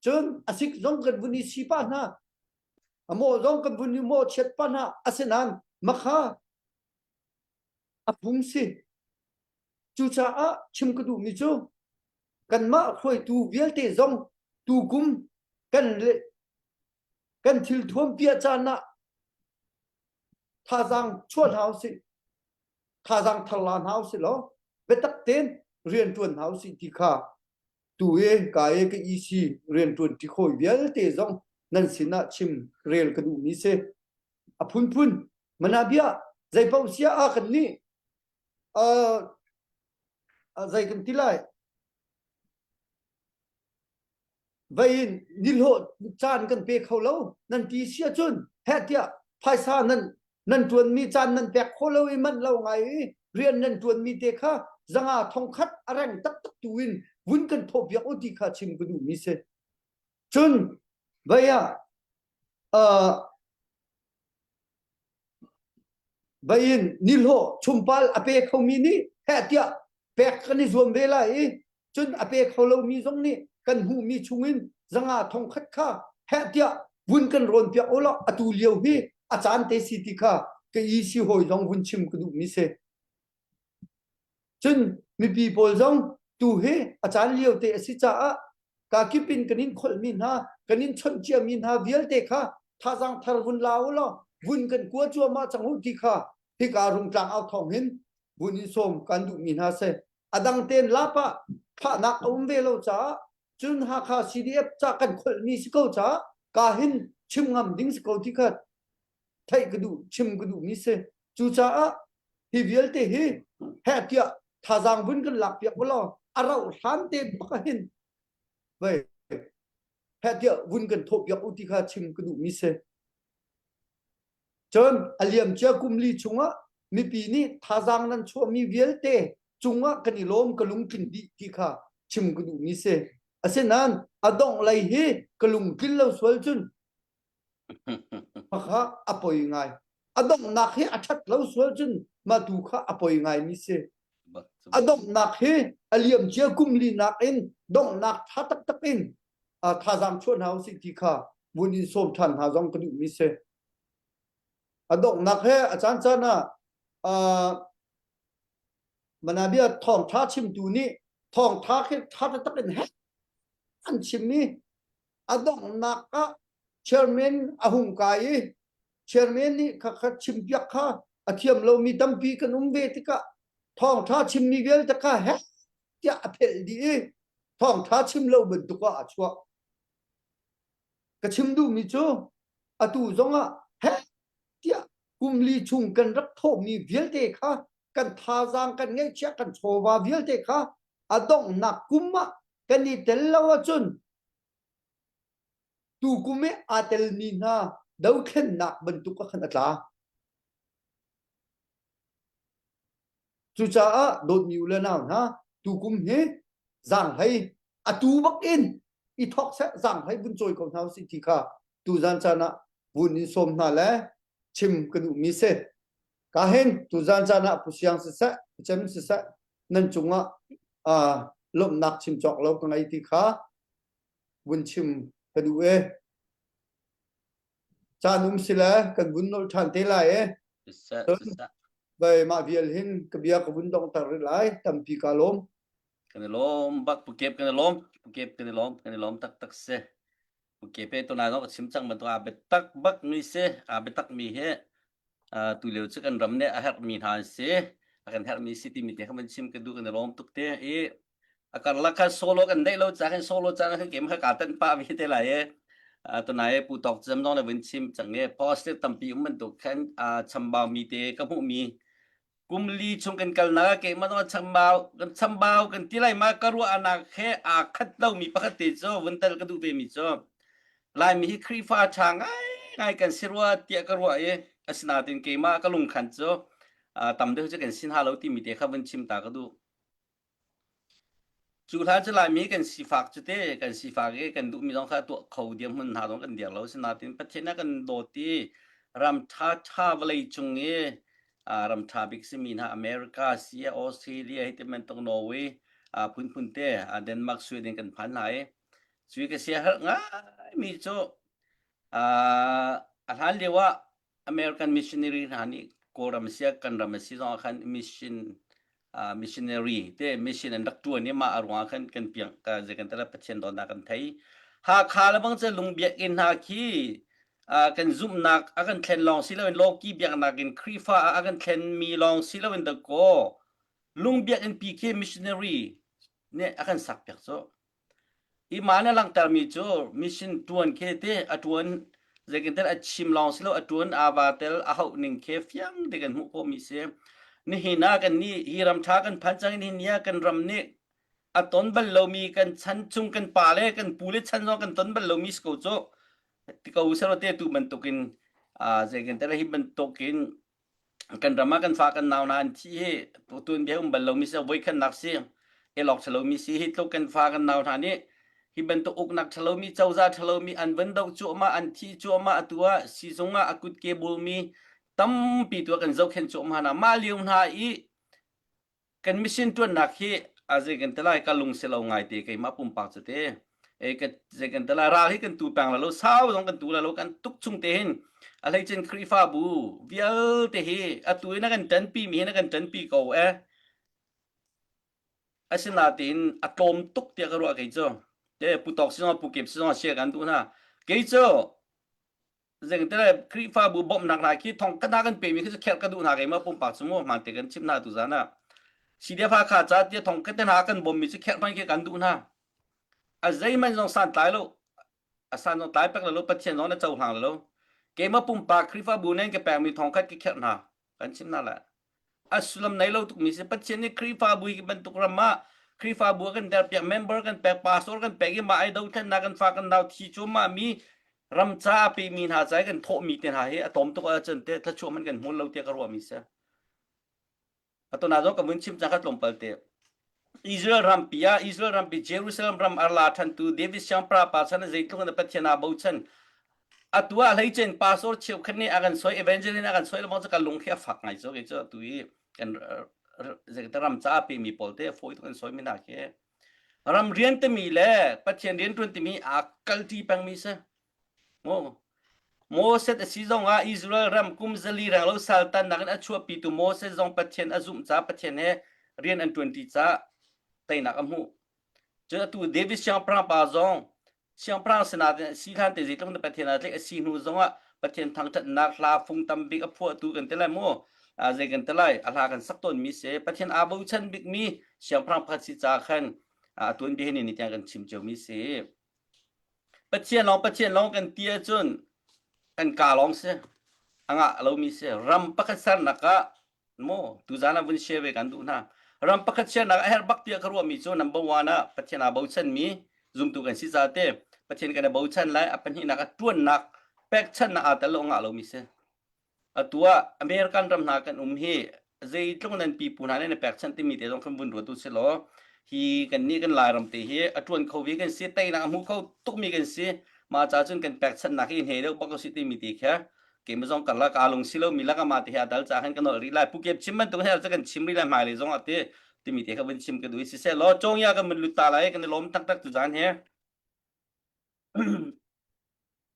cun a sik zong kan vun i si pah hna a mawh zong kan vun i mawh chiat pah hna asinain makha a phung si cucaah chim ka duhmi cu kanmah hruaitu vialte zong tukum kan kan thil thuam piah caan ah thazaang chuah hna usih thazaang thar la hna usih law biatak tein rian ṭuan hna usih ti kha tu i ka i ka EC rian ṭuan ṭi khawi vialte zong nan sinah chim rel ka duhmi si a phunphun mana bia zeipaoh sia a kan nih uh, zei kan ti lai vei in nihlawh caan kan pe kho lo nan ti si ahcun heh tiah phaisa nan nan ṭuanmi caan nan pek kho lo i manh lo ngai i rian nan ṭuanmi te kha zanga thongkhat a reng taktak tu in vun kan thawhpiak u ti kha chim ka duhmi si cun vei ah uh, vei in nihlawh chumpal a pe khomi nih heh tiah pek kan i zuam ve lai i cun a pe kho lomi zong nih kan hmuhmi chungin zanga thongkhat kha heh tiah vun kan rawn piak u law atu lio hi a caan te si ti kha ka i si hawi zong vun chim ka duhmi si. Cun mipi pawl zong tu hi a caan lio te a si caah ka kip in kan in kholhmi hna kan in chawnh ciami hna vialte kha thazaang thar vun la u law vun kan kua cuahmah cang u ti kha hika rungtlang au thawng hin vun in sawm kan duhmi hna si. A dang tein lap ah thahnak a um ve lo caah cun Hakha CDF ca kan kholhmi si ko caah ka hin chim ngam ding si ko ti kha theih ka duh chim ka duhmi si. Cucaah hi vialte hi heh tiah thazaang vun kan lak piak law a rauh hlan te bak ah hin vei heh tiah vun kan thawh piak u ti kha chim ka duhmi si. Cun a liamcia kum li chungah mipi nih thazaang nan chuahmi vialte cungah kan i lawm ka lungtling dih ti kha chim ka duhmi si. Asinain a dongh lei hi ka lungtlin lo sual cun kha a poi ngai. A donghnak hi a ṭhat lo sual cun mah tu kha a poi ngaimi si. A donghnak hi a liamcia kum li nakin donghnak ṭha taktak in thazaang chuah hna usih ti kha vun in sawm ṭhan hna zong ka duhmi si. A donghnak he a caan caan ah manabia thawngṭha chimtu nih thawngṭha khi ṭha taktak in an chim i. A donghnak ah chairman a hung kai i chairman nih khakha chimpiak kha a thiam lomi tampi kan um ve tikah thawngṭha chimmi vialte kha heh tiah a phelh dih i thawngṭha chim lo bantuk ah a chuah. Ka chim duhmi cu atu zongah heh tiah kum li chung kan rak thawhmi vialte kha kan thazaang kan ngeihchiah kan chawva vialte kha a donghnak kum ah kan i tel lo ahcun tukum i aa telmi hna dothlennak bantuk ah khan a tla. Cucaah dawtmi u le nau hna tukum hi zaanghlei atu bak in i thawk seh zaanghlei vun cawi ko hna usih ti kha tuzan caan ah vun in sawm hna le chim ka duhmi si. Ka hin tuzan caan ah Pu Siang siseh, Pu Cem siseh nan cungah uh, lawmhnak chim cawk lo ka ngei ti kha vun chim ka duh e. Caan um si le kan vun nolh ṭhan te lai e. Siseh, Cun siseh. bai mah vial hin ka bia ka vun donghter rih lai tampi ka lawm. Kan i lawm bak Pu Kep kan i lawm. Pu Kep kan i lawm kan i lawm taktak si. Pu Kep he tunai zong ka chim cang bantuk aa biatak bak mi si. Aa biatak mi hi uh, tu lio cu kan ram nih a herhmi hna an si. A kan herhmi si timi te kha van chim ka duh kan i lawm tuk te i a karlak kha solo kan neih lo ca khan solo caan khan kem kha ka tan pah ve te lai e. Uh, tunai Pu Tawk Cem zong na vun chim cang e positive tampi um bantuk khan uh, chambau mi te ka hmuh mi kum li chung kan kalnak ah keimah zong chambau kan chambau kan ti lai ma ka ruahnak he aa khat lomi pakhat te cu vun tel ka duh ve mi cu Laimi hi Khrihfa ṭha ngai ngai kan si rua tiah ka ruah i asinain keimah ka lungkhan cu tam deuh cu kan si hna lo timi te kha vun chim ta ka duh. Cu hlan cu Laimi kan sifak cu te kan sifak i kan duhmi zong kha tuah kho dirhmun hna zong kan dir lo. Asinain Pathian a kan dawt i ram ṭhaṭha vawlei cung i ram ṭha bik simi hna America, si Australia hi ti bantuk Norway phunphun te Denmark, Sweden kan phan hna i cui ka siaherh ngaimi cu a hlan lio ah American missionary hna nih Kawlram a si kan ram a si zong ah khan mission uh, missionary te mission an rak ṭuan i mah a ruangah khan kan piang ka zei kan tala Pathian dawtnak kan thei. Hakha le bang cu lungbiakinn hna khi uh, kan zumhnak a kan thlen lawng si loin lawki biaknak in Khrihfa ah a kan thlen mi lawng si loin dakaw lungbiakinn pi khi missionary nih a kan sak piak cu. Hi mah na langhtermi cu mission ṭuan khi ti a ṭuan zeitintiah a chim lawng si lo a ṭuan aa va tel a hauh ning khi fiang te kan hmuh khawhmi si. Nihin ah kan nih hi ram ṭha kan phan cang i nihin ni ah kan ram nih a ton bal lomi kan chan chung kan pa le kan pu le chan zong kan ton bal lomi si ko cu ti ko selaw te tu bantukin aa zeitintiah hi bantukin kan ram ah kan fa kan nau hna an thi hi tun bia um bal lomi si voikhatnak si elok ṭhalomi si hi tluk kan fa kan nau hna nih hi bantuk uknak ṭhalomi cozah ṭhalomi an van doh cuahmah an thi cuahmah atu ah sizung ah a kutke bulmi tampi tu ah kan zohkhenh cuahmah hna mah lio hna i Kan mission ṭuannak hi a zei kan ti lai ka lung si lo ngaite keimah pumpak cu te e ka zei kan ti lai ral hi kan tu peng la lo sau zong kan tu la lo kan tuk chung te hin a hleicin Khrihfabu vialte hi atu in a kan ṭanpi mi hin a kan ṭanpi ko e asinain a tlawm tuk tiah ka ruah kei cu te pu tawk si zong pu kep si zong share kan duh hna kei cu zengtele Khrihfabu bawmhnak hna khi thong kana kan pemi khi cu kherh ka duh hna keimah pumpak cu mu hmaan te kan chimh hna tu zan ah CDF Hakha ca tiah thong ka te hna kan bawmmi cu kherh hman khi kan duh hna a zeihmanh zong san tlai lo a san zong tlai pek lo Pathian zong na cohlang lo keimah pumpak Khrihfabu nen ka pekmi thong khat ka kherh hna kan chim hna lai a sullam nei lo tukmi si Pathian nih Khrihfabu hi bantuk ram ah Khrihfabu kan derpiak member kan pek pastor kan pek i mah ai dothlennak kan fa kan nau thi cu mah mi ram ca a pemi hna ca i kan thawhmi te hna hi a tlawm tuk ahcun te thluachuah man kan hmu lo tiah ka ruahmi si. Atuna zong ka vun chim cang kha tlawmpal te. Israel rampi ah Israel rampi Jerusalem ram a la ṭhantu David siangpahrang pa chan zeitluk in Pathian aa bochan atu ah hleicen pastor cheukhat nih a kan soi evangelist a kan soi lengmang cu ka lung khi a fak ngai cu kei cu atu i kan zeite ram ca a pemi pawl te fawi tuk an soi mi hna khi ram rian timi le Pathian rian ṭuan timi aa kalṭi pengmi si Maw Moses a si zong ah Israel ram kum zali reng lo saltannak in a chuahpitu Moses zong Pathian a zumh caah Pathian he rian an ṭuanṭi caah teinak a hmuh. Cun atu David siangpahrang pa zong. Siangpahrang sinah si hlan te zeitluk na Pathian aa tlaih a si hnu zongah Pathian thangṭhatnak hla fung tam bik a phuahtu kan ti lai mu. Zei kan ti lai a hla kan sak tawnmi si. Pathian aa bochan bikmi siangpahrang pakhat si caah khan a tuanbia hi ni tiang kan chim ciomi si. Pathian lawng Pathian lawng kan ti ahcun kan ka lawng si. A ngah lomi si. Ram pakhat sernak ah Maw tuzaan ah vun share ve kan duh hna. Ram pakhat sharenak a herh bak tiah ka ruahmi cu number one ah Pathian aa bochanmi zumtu kan si ca te Pathian kan i bochan lai a pahnihnak ah ṭuannak pekchannak aa tel lo ngah lomi si. Atu ah American ram hna kan um hi zeitluk nan pipu hna nih na pekchanh timi te zong kan vun ruat u si law hi kan nih kan Lairam te hi a ṭuan kho vi kan si teinak a hmu kho tukmi kan si mah ca cun kan pekchanhnak hi hne deuh bak si timi ti kha keimah zong karlak aa lung si lomi lakah mah ti hi a dal ca khan ka nolh rih lai pu kep chim bantuk he kan chim rih lai hmailei zong ah ti timi te kha vun chim ka duh siseh law congya kan mun lut ta lai kan i lawm taktak tu zan he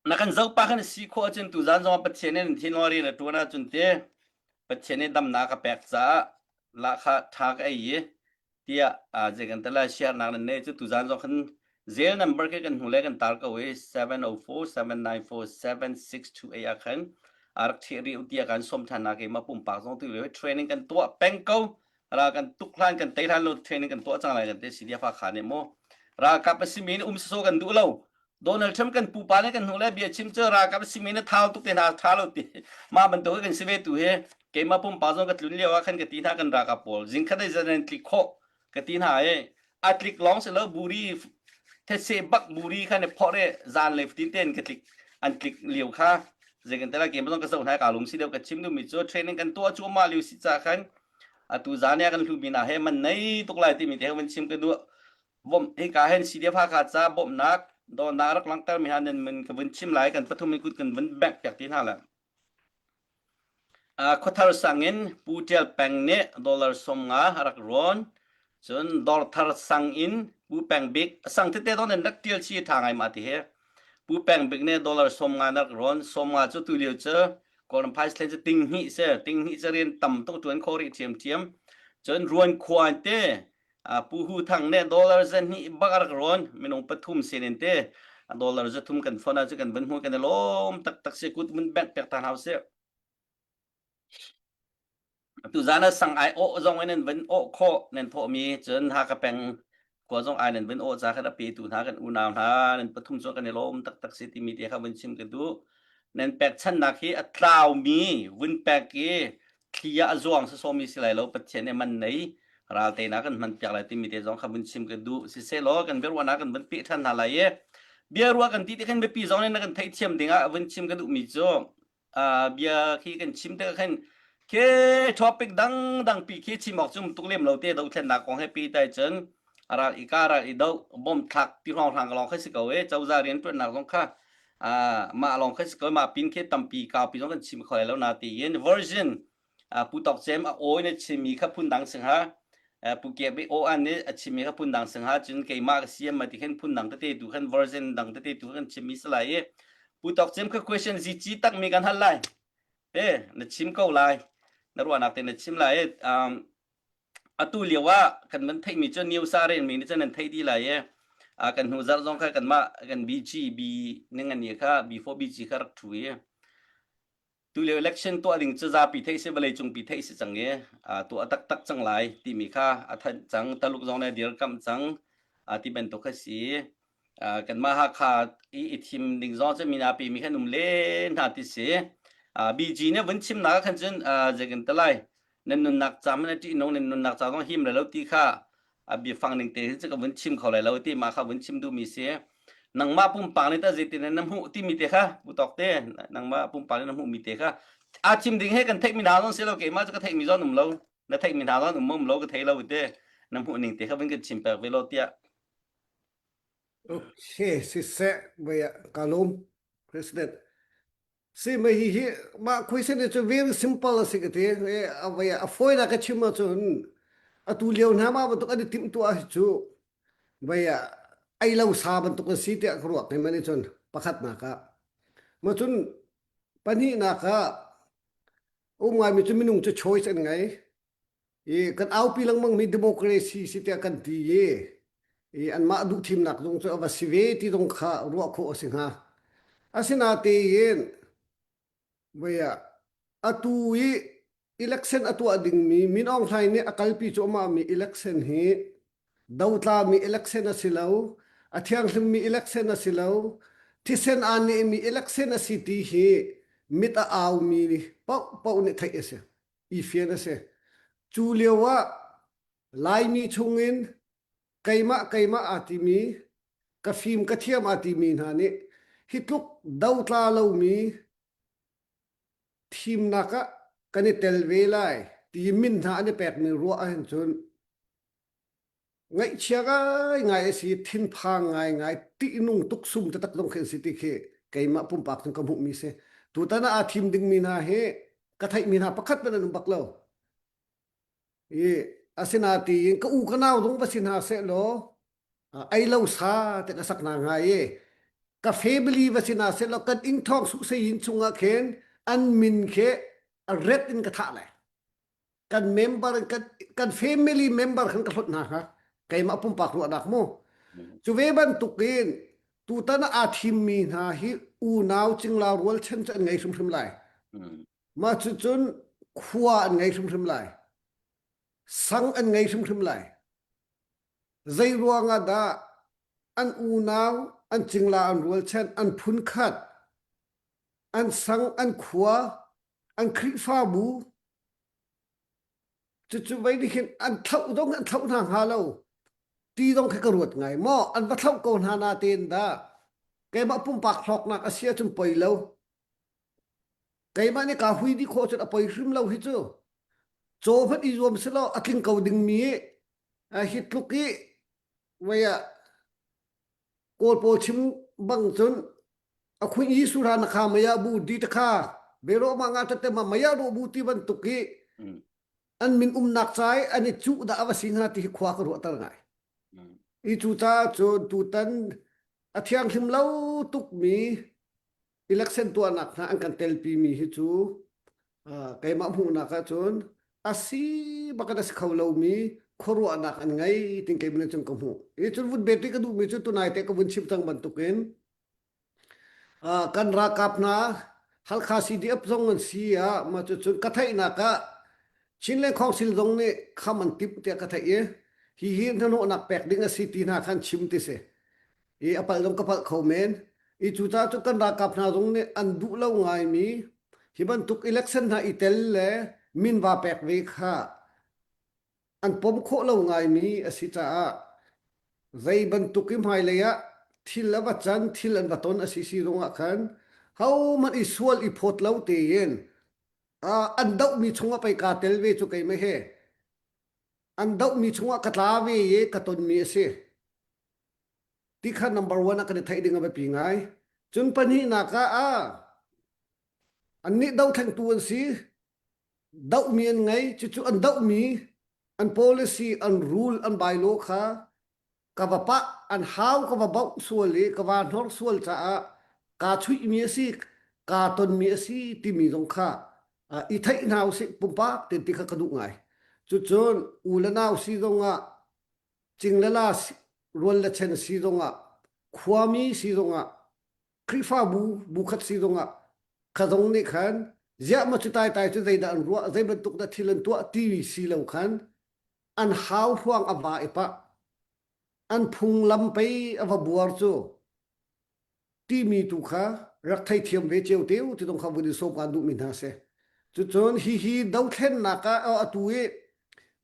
na kan zoh pa khan si khawh ahcun tu zan zong ah Pathian nih nan thin rian a ṭuan ahcun te Pathian nih damnak a pek caah lahkhah ṭha ka ei i tiah zei kan tala share nak nan nei cu tuzan zong khan zel number ke kan hnu le kan tar ko i 704 794 7628 ah khan a rak thih ri tiah kan som than na ke ma pumpak zong tu le training kan tuah peng ko ra kan tuk hlan kan tei hlan lo training kan tuah cang lai kan te CDF kha ne mo ralkap a simi in um so kan duh lo Donald Trump kan pupa le kan hnu le bia chim cu ralkap a simi na thau tuk te hna tha lo ti ma bantuk kan si ve tu hi keimah pumpak zong ka tlun lio ah khan ka ti hna kan ralkap pawl zingkhat ai zan tlik khawh ka ti hna i a tlik lawng si lo buri thetse bak buri khan i phor i zan le fatin ten ka tlik an tlik lio kha zei kan tela keimah zong ka zoh hna ka lung si deuh ka chim duhmi cu training kan tuah cu ma liu si ca khan atu zan ya kan hlu mi na he man nei tuk lai timi te kan chim ka duh bawmh hika hin CDF Hakha ca bawmhnak dawtnak rak langhter mi hna nan min ka vun chim lai kan pathum in kut kan vun bengh piak ti hna le Khuathar sang in Pu Tial Peng nih dollar 50 a rak rawn cun Dawrthar sang in Pu Peng Bik sang tete don in rak tial chi tha ngai ma ti hi Pu Peng Bik nih dollar 50 na rak rawn 50 cu tu lio cu Kawlram phaisa thlen cu ting hnih se ting hnih cu rian tam tuk tuan kho rih thiam thiam cun ruan khuan te Pu Hu Thang nih dollar 200 bak a rak rawn minung pathum sin in te dollar 300 kan phone ah cu kan vun hmu kan i lawm taktak si kut mun bank pek ta hna usih tu zan ah sang ai awh zong in nan vun awh khawh nan thawhmi cun Hakha peng khua zong ai nan vun awh ca khan a petu hna kan unau hna nan pathum cu kan i lawm taktak si timi te kha vun chim ka duh nan pekchannak hi a tlaumi vun pek i thli ah a zuang sawsawmi si lai lo Pathian nih man nei ral teinak kan hman piak lai timi te zong kha vun chim ka duh siseh kan biaruahnak kan vun peh ṭhan hna lai i biaruah kan ti ti khin biapi zong nih na kan theihthiam ding ah vun chim ka duhmi cu bia khi kan chim tikah khin khi topic dang dang pi khi chim awk cu tuk lem lo te dothlennak kong he pi tai cun ral i ka ral i do bom thlak ti hrawng hrang lawng kha si ko e cozah rian ṭuannak zong kha mah lawng kha si ko mah pin khi tampi kaupi zong kan chim kho lai lo na tiin version pu Tawk Cem a awi na chimmi kha phun dang sing ha pu Kiak Bik aw an nih a chimmi kha phun dang sing ha cun keimah ka siam ma ti khin phun dang tete tu khan version dang tete tu kan chimmi si lai i pu Tawk Cem kha question zici tak mi kan hal lai te na chim ko lai na ruahnak te na chim lai atu lio ah kan van theihmi cu news ah relmi nih cun nan theih dih lai i kan hnu zarh zong kha kanmah kan BG B ning an kha B4 BG kha rak thu i tu lio election tuah ding cu zapi theih si vawlei cung pi theih si cang i tuah taktak cang lai timi kha a thanh cang taluk zong nih a dirkamh cang ti bantuk kha si kanmah Hakha i i thim ding zong cu mina pe mi khan um len hna ti si BG nih vun chimnak khan cun zei kan ti lai nan nunnak ca man ṭih nung nan nunnak ca zong him lai lo ti kha a biafang ning te hin cu ka vun chim kho lai lo ti mah kha vun chim duhmi si nangmah pumpak nih tah zeitin na hmuh timi te kha pu tawk te nangmah pumpak nih na hmuhmi te kha a chim ding he kan theihmi hna zong si lo keimah cu ka theihmi zong um lo na theihmi hna zong um um lo ka thei lo te na hmuh ning te kha vun kan chim pek ve lo tiah Okay, siseh, vai ka lawm President. Si ma hi hi mah question hi cu very simple a si ka ti. A vai a fawi na ka chim ahcun atu lio hna ma bantuk an i timhtuah hi cu vai ei lo sa bantuk a si tiah ka ruak hei man cun pakhatnak ah. Ma cun pahnihnak ah um ngaimi cu minung cu choice an ngei. I kan aupi lengmang mi democracy si tiah kan ti i. I anmah duh thimnak zong cu a va si ve ti zong kha ruah khawh a si hnga. Asinatein voi ah atu i election a tuah dingmi Min Aung Hlaing nih a kalpi cuahmahmi election hi dotlami election a si lo, a thianghlimmi election a si lo, thisen aa nehmi election a si ti hi mit a aumi paohpaoh nih theih a si, i fian a si. Cu lio ah Laimi chungin keimah keimah aa timi, ka fim ka thiam aa timi hna nih hi tluk dotla lomi thimnak ah kan i tel ve lai ti min hna an i pekmi ruah ahhin cun ngaihchia ngaingai a si thinphang ngaingai tihnung tuksum taktak zong khi an si ti khi keimah pumpak cun ka hmuhmi si tutan ah aa thim dingmi hna hi ka theihmi hna pakhat hmanh an um bak lo i asinatiin ka u ka nau zong va si hna seh law ei lo sa te ka sak hna hnga i ka family va si hna seh law kan inn thawng su sein chungah khin an min khi a ret in ka thah lai kan member kan kan family member khan ka hlot hna hnga keimah pumpak ruahnak mu cu ve bantukin tutan ah aa thimmi hna hi unau cingla rualchan cu an ngei hrimhrim lai Mah cucun khua an ngei hrimhrim lai. Sang an ngei hrimhrim lai. Zei ruangah dah an unau, an cingla, an rualchan, an phunkhat, an sang, an khua, an Khrihfabu, cucu vei nih khin an thlauh zong an thlauh hna hnga lo ti zong khi ka ruat ngai maw an va thlauh ko hna na tein dah keimah pumpak hlawknak a si ahcun poi lo Keimah nih kaa hui dih khawh cun a poi hrim lo hi cu. Caw hmanh i zuam selaw a tling ko dingmi hi tluk i vei ah Kawl pawl chim bang cun a khuin i sura na kha maya bu di ta kha bero ma nga tate ma maya ro bu ti bantuk i an min umnak cai an i cuh dah a va si hnga ti hi khua ka ruahter ngai. I cu caah cun tutan a thianghlim lo tukmi election tuahnak hna an kan telpi mi hi cu keimah hmuhnak ahcun a si bak in a si kho lomi khuaruahnak an ngei tin keimah cun ka hmuh. I cun vun bet ka duhmi cu tunai te ka vun chim cang bantukin kan ralkap hna Halkha CDF zong an si ah mah cu cun ka theihnak ah Chinland Council zong nih kham an timh tiah ka theih i hihi hnahnawhnak pek ding a si ti hna khan chim ti si. I a palh zong ka palh kho men. I cucaah cu kan ralkap hna zong nih an duh lo ngaimi hi bantuk election hna i tel le min va pek ve kha an pom khawh lo ngaimi a si caah zei bantuk i hmailei ah thil a va can thil an va ton a si si zongah khan hohmanh i sual i phawt lo tein an dohmi chungah pei kaa tel ve cu keimah he an dohmi chungah ka tla ve i ka tonmi a si. Ti kha number one ah kan i theih ding a biapi ngai. Cun pahnihnak ah ah annih dohthlengtu an si. Dohmi an ngei. Cucu an dohmi an policy, an rule, an bylaw kha ka va pah, an hau ka va bauh sual i ka va hnor sual caah kaa chuihmi a si, kaa tonmi a si timi zong kha i theih hna usih pumpak ten ti kha ka duh ngai. Cucun u le nau si zongah cing le la rual le chen si zongah khuami si zongah Khrihfabu bu khat si zongah kha zong nih khan ziah ma cu tai tai cu zeidah an ruah zei bantuk dah thil an tuah ti si lo khan an hau hruang a va i pah an phunglam pei a va buar cu timi tu kha rak theithiam ve cio te u ti zong kha vun i sawm kaan duhmi hna si. Cucun hihi dothlennak ah atu i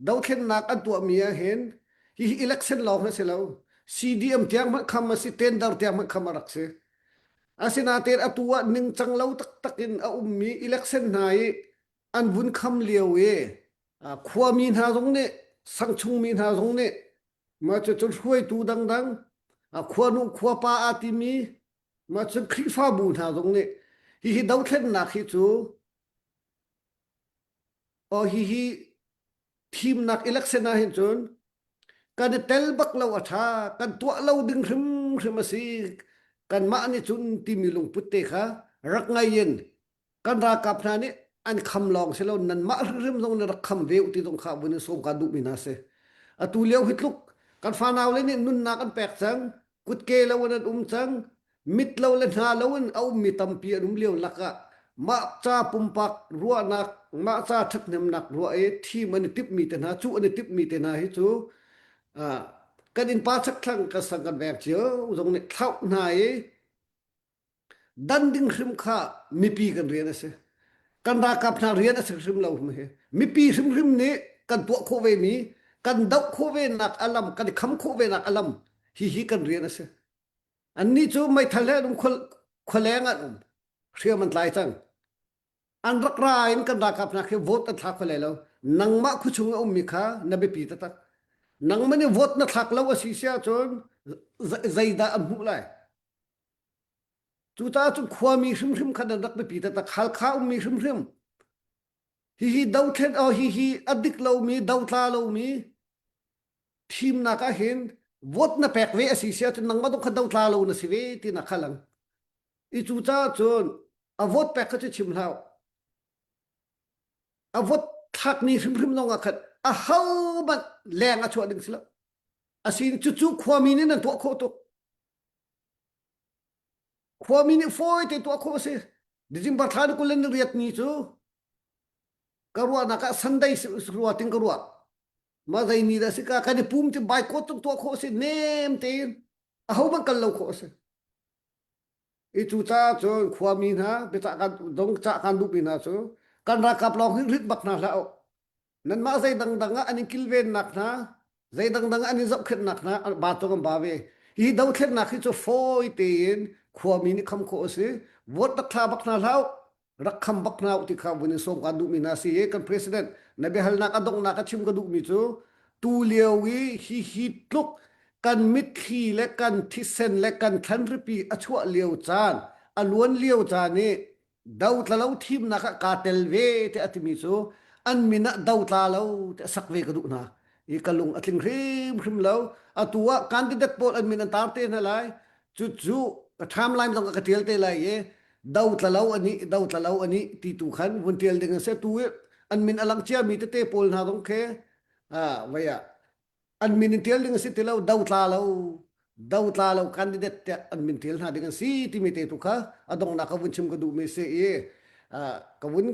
dothlennak an tuahmi ah hin hihi election lawng hi si lo CDM tiang hmanh kham a si tender tiang hmanh kham a rak si. Asinain atu ah ningcang lo taktak in a ummi election hna i an vun kham lio i khuami hna zong nih sangchungmi hna zong nih Mah cucun hruaitu dangdang, khuanu khuapa aa timi, mah cun Khrihfabu hna zong nih hihi dothlennak hi cu oh hihi thimnak election ah hin cun kan i tel bak lo a ṭha, kan tuah lo ding hrimhrim a si. Kanmah nih cun timi lungput te kha rak ngei in kan ralkap hna nih an kham lawng si lo nanmah hrimhrim zong na rak kham ve u ti zong kha vun in sawm kaan duhmi hna si atu lio hi tluk. Kan fanau le nih nunnak an pek cang, kutke lo in an um cang, mit lo le hna lo in a ummi tampi an um lio lakah mah ca pumpak ruahnak, mah ca ṭhathnemnak ruah i thim an i timhmi te hna, cuh an i timhmi te hna hi cu kan innpa chakthlang kan sang kan veng cio zong nih thlauh hna i Dan ding hrim kha mipi kan rian a si. Kan ralkap hna rian a si hrim lo hi. Mipi hrimhrim nih kan tuah khawh ve mi, kan doh khawh ve nak a lam, kan i kham khawh ve nak a lam, hihi kan rian a si. Annih cu meithal he an um khualeng an um. Hriam an tlai cang. An rak ra in kan ralkap hna khi vote an thlak kho lo. Nangmah khuachung a ummi kha na biapi taktak. Nangmah nih vote na thlak lo a si si ahcun zeidah an hmuh lai? Cucaah cun khuami hrimhrim kha nan rak biapi taktak. Halkha ummi hrimhrim. Hihi dothlen oh hihi a dik lomi dotla lomi thimnak ah hin vote na pek ve a si si ahcun nangmah dong kha dotla lo na si ve ti na kha lang. I cucaah cun a vote pek kha cu chim hlah. A vote thlakmi hrimhrim zong ah khan a ho hmanh leng a chuah ding si lo. Asin cucu khuami nih nan tuah khawh tuk. Khuami nih fawi te tuah khawh a si. December thla ni 28 ni cu ka ruahnak ah Sunday rua ting ka ruah. Ma zei ni dah si ka kan i pum ti baikot tung tuah khawh a si nem tein aho hmanh kal lo khawh a si. I cu caah cun khuami hna biacah kan dong cah kan duhmi hna cu kan ralkap lawng hi rit bak hna hlah u. Nanmah zei dangdang ah an in kilvennak hna, zei dangdang ah an in zohkhenhnak hna ba cung an ba ve. Hi dothlennak hi cu fawi tein khuami nih kham khawh a si. Vote rak thla bak hna hlah u. Rak kham bak hna u ti kha vun in sawm kaan duhmi hna si i kan president na biahalnak a donghnak a chim ka duhmi cu tu lio i hi hi tluk kan mitthli le kan thisen le kan thlanripi a chuah lio caan a luan lio caan i dotla lo thimnak ah kaa tel ve tiah a timi cu an min ah dotla lo tiah sak ve ka duh hna i ka lung a tling hrimhrim lo atu ah candidate pawl an min an tar te hna lai cucu ka timeline zong ka tial te lai i dotla lo ani dotla lo ani ti tu khan vun tial ding an si tu i an min a lang cia mi tete pawl hna zong khi ah vai ah an min in tial ding a si ti lo dotla lo dotla lo candidate tiah an min tial hna ding an si timi te tu kha a donghnak ka vun chim ka duhmi si i ka vun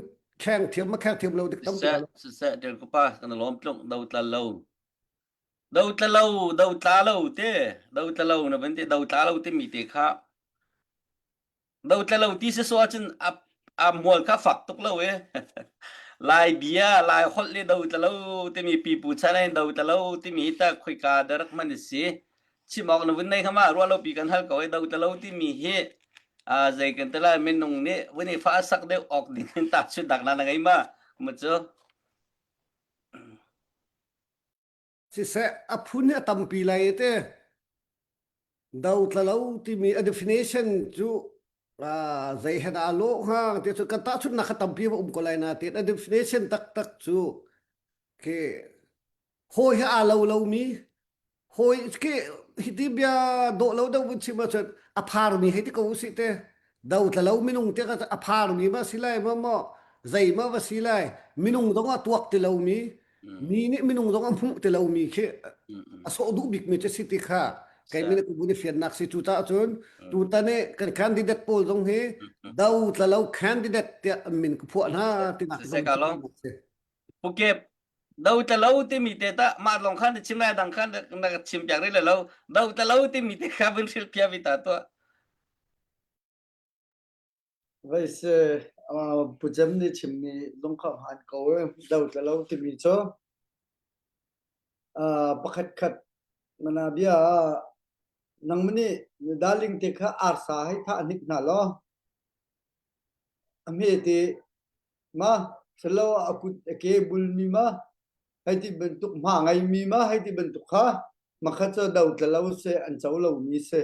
kheng thiam ma kheng thiam lo dik tam Siseh, siseh, ṭel ka pa kan lawm tlung dotla lo. Dotla lo, dotla lo te, dotla lo na van te dotla lo timi te kha Dotla lo ti sisawh ahcun a a mual kha fak tuk lo e. Lai bia, Lai holh le dotla lo timi pipu chan ah dotla lo timi hi ta khoika da rak hman a si. Chim awk na vun nei kha ma ruah lo pi kan hal ko e dotla lo timi hi a zei kan te lai minung nih vun i fa sak deuh awk ding in ta chut dak na na ngei ma mu cu. Siseh a phun hi a tampi lai te. Dotla lo timi a definition cu zei he dah lawh hnga ti cu kan tahchunhnak kha tampi va um ko lai nain a definition taktak cu khi hawi he aa lo lomi hawi khi hiti bia dawh lo deuh vun chim ahcun a pharmi hei ti ko usih te dotla lo minung te kha a pharmi ma si lai ma maw zei ma va si lai minung zong a tuak ti lomi mi nih minung zong a hmuh ti lomi khi a sawh duh bikmi cu si ti kha keimi nih kubu nih fiannak si cu caah cun tutan i kan candidate pawl zong hi do tla lo candidate tiah an min ka phuah hna tinak zong si. Pukep do tla lo timi te ta mah long khan na chim lai dang khan na chim piak rih lo do tla lo timi te kha vun hril pia vi ta tuah Veise Pu Cem nih chimmi zong kha hmaan ko i dotla lo timi cu pakhat khat mana bia ah nangmah nih na darling te kha arsa hei thah hnik hna law a hme te ma silo a kut a ke bulmi ma hei ti bantuk hma ngeimi ma hei ti bantuk kha makha cu dotla lo si an co lomi si.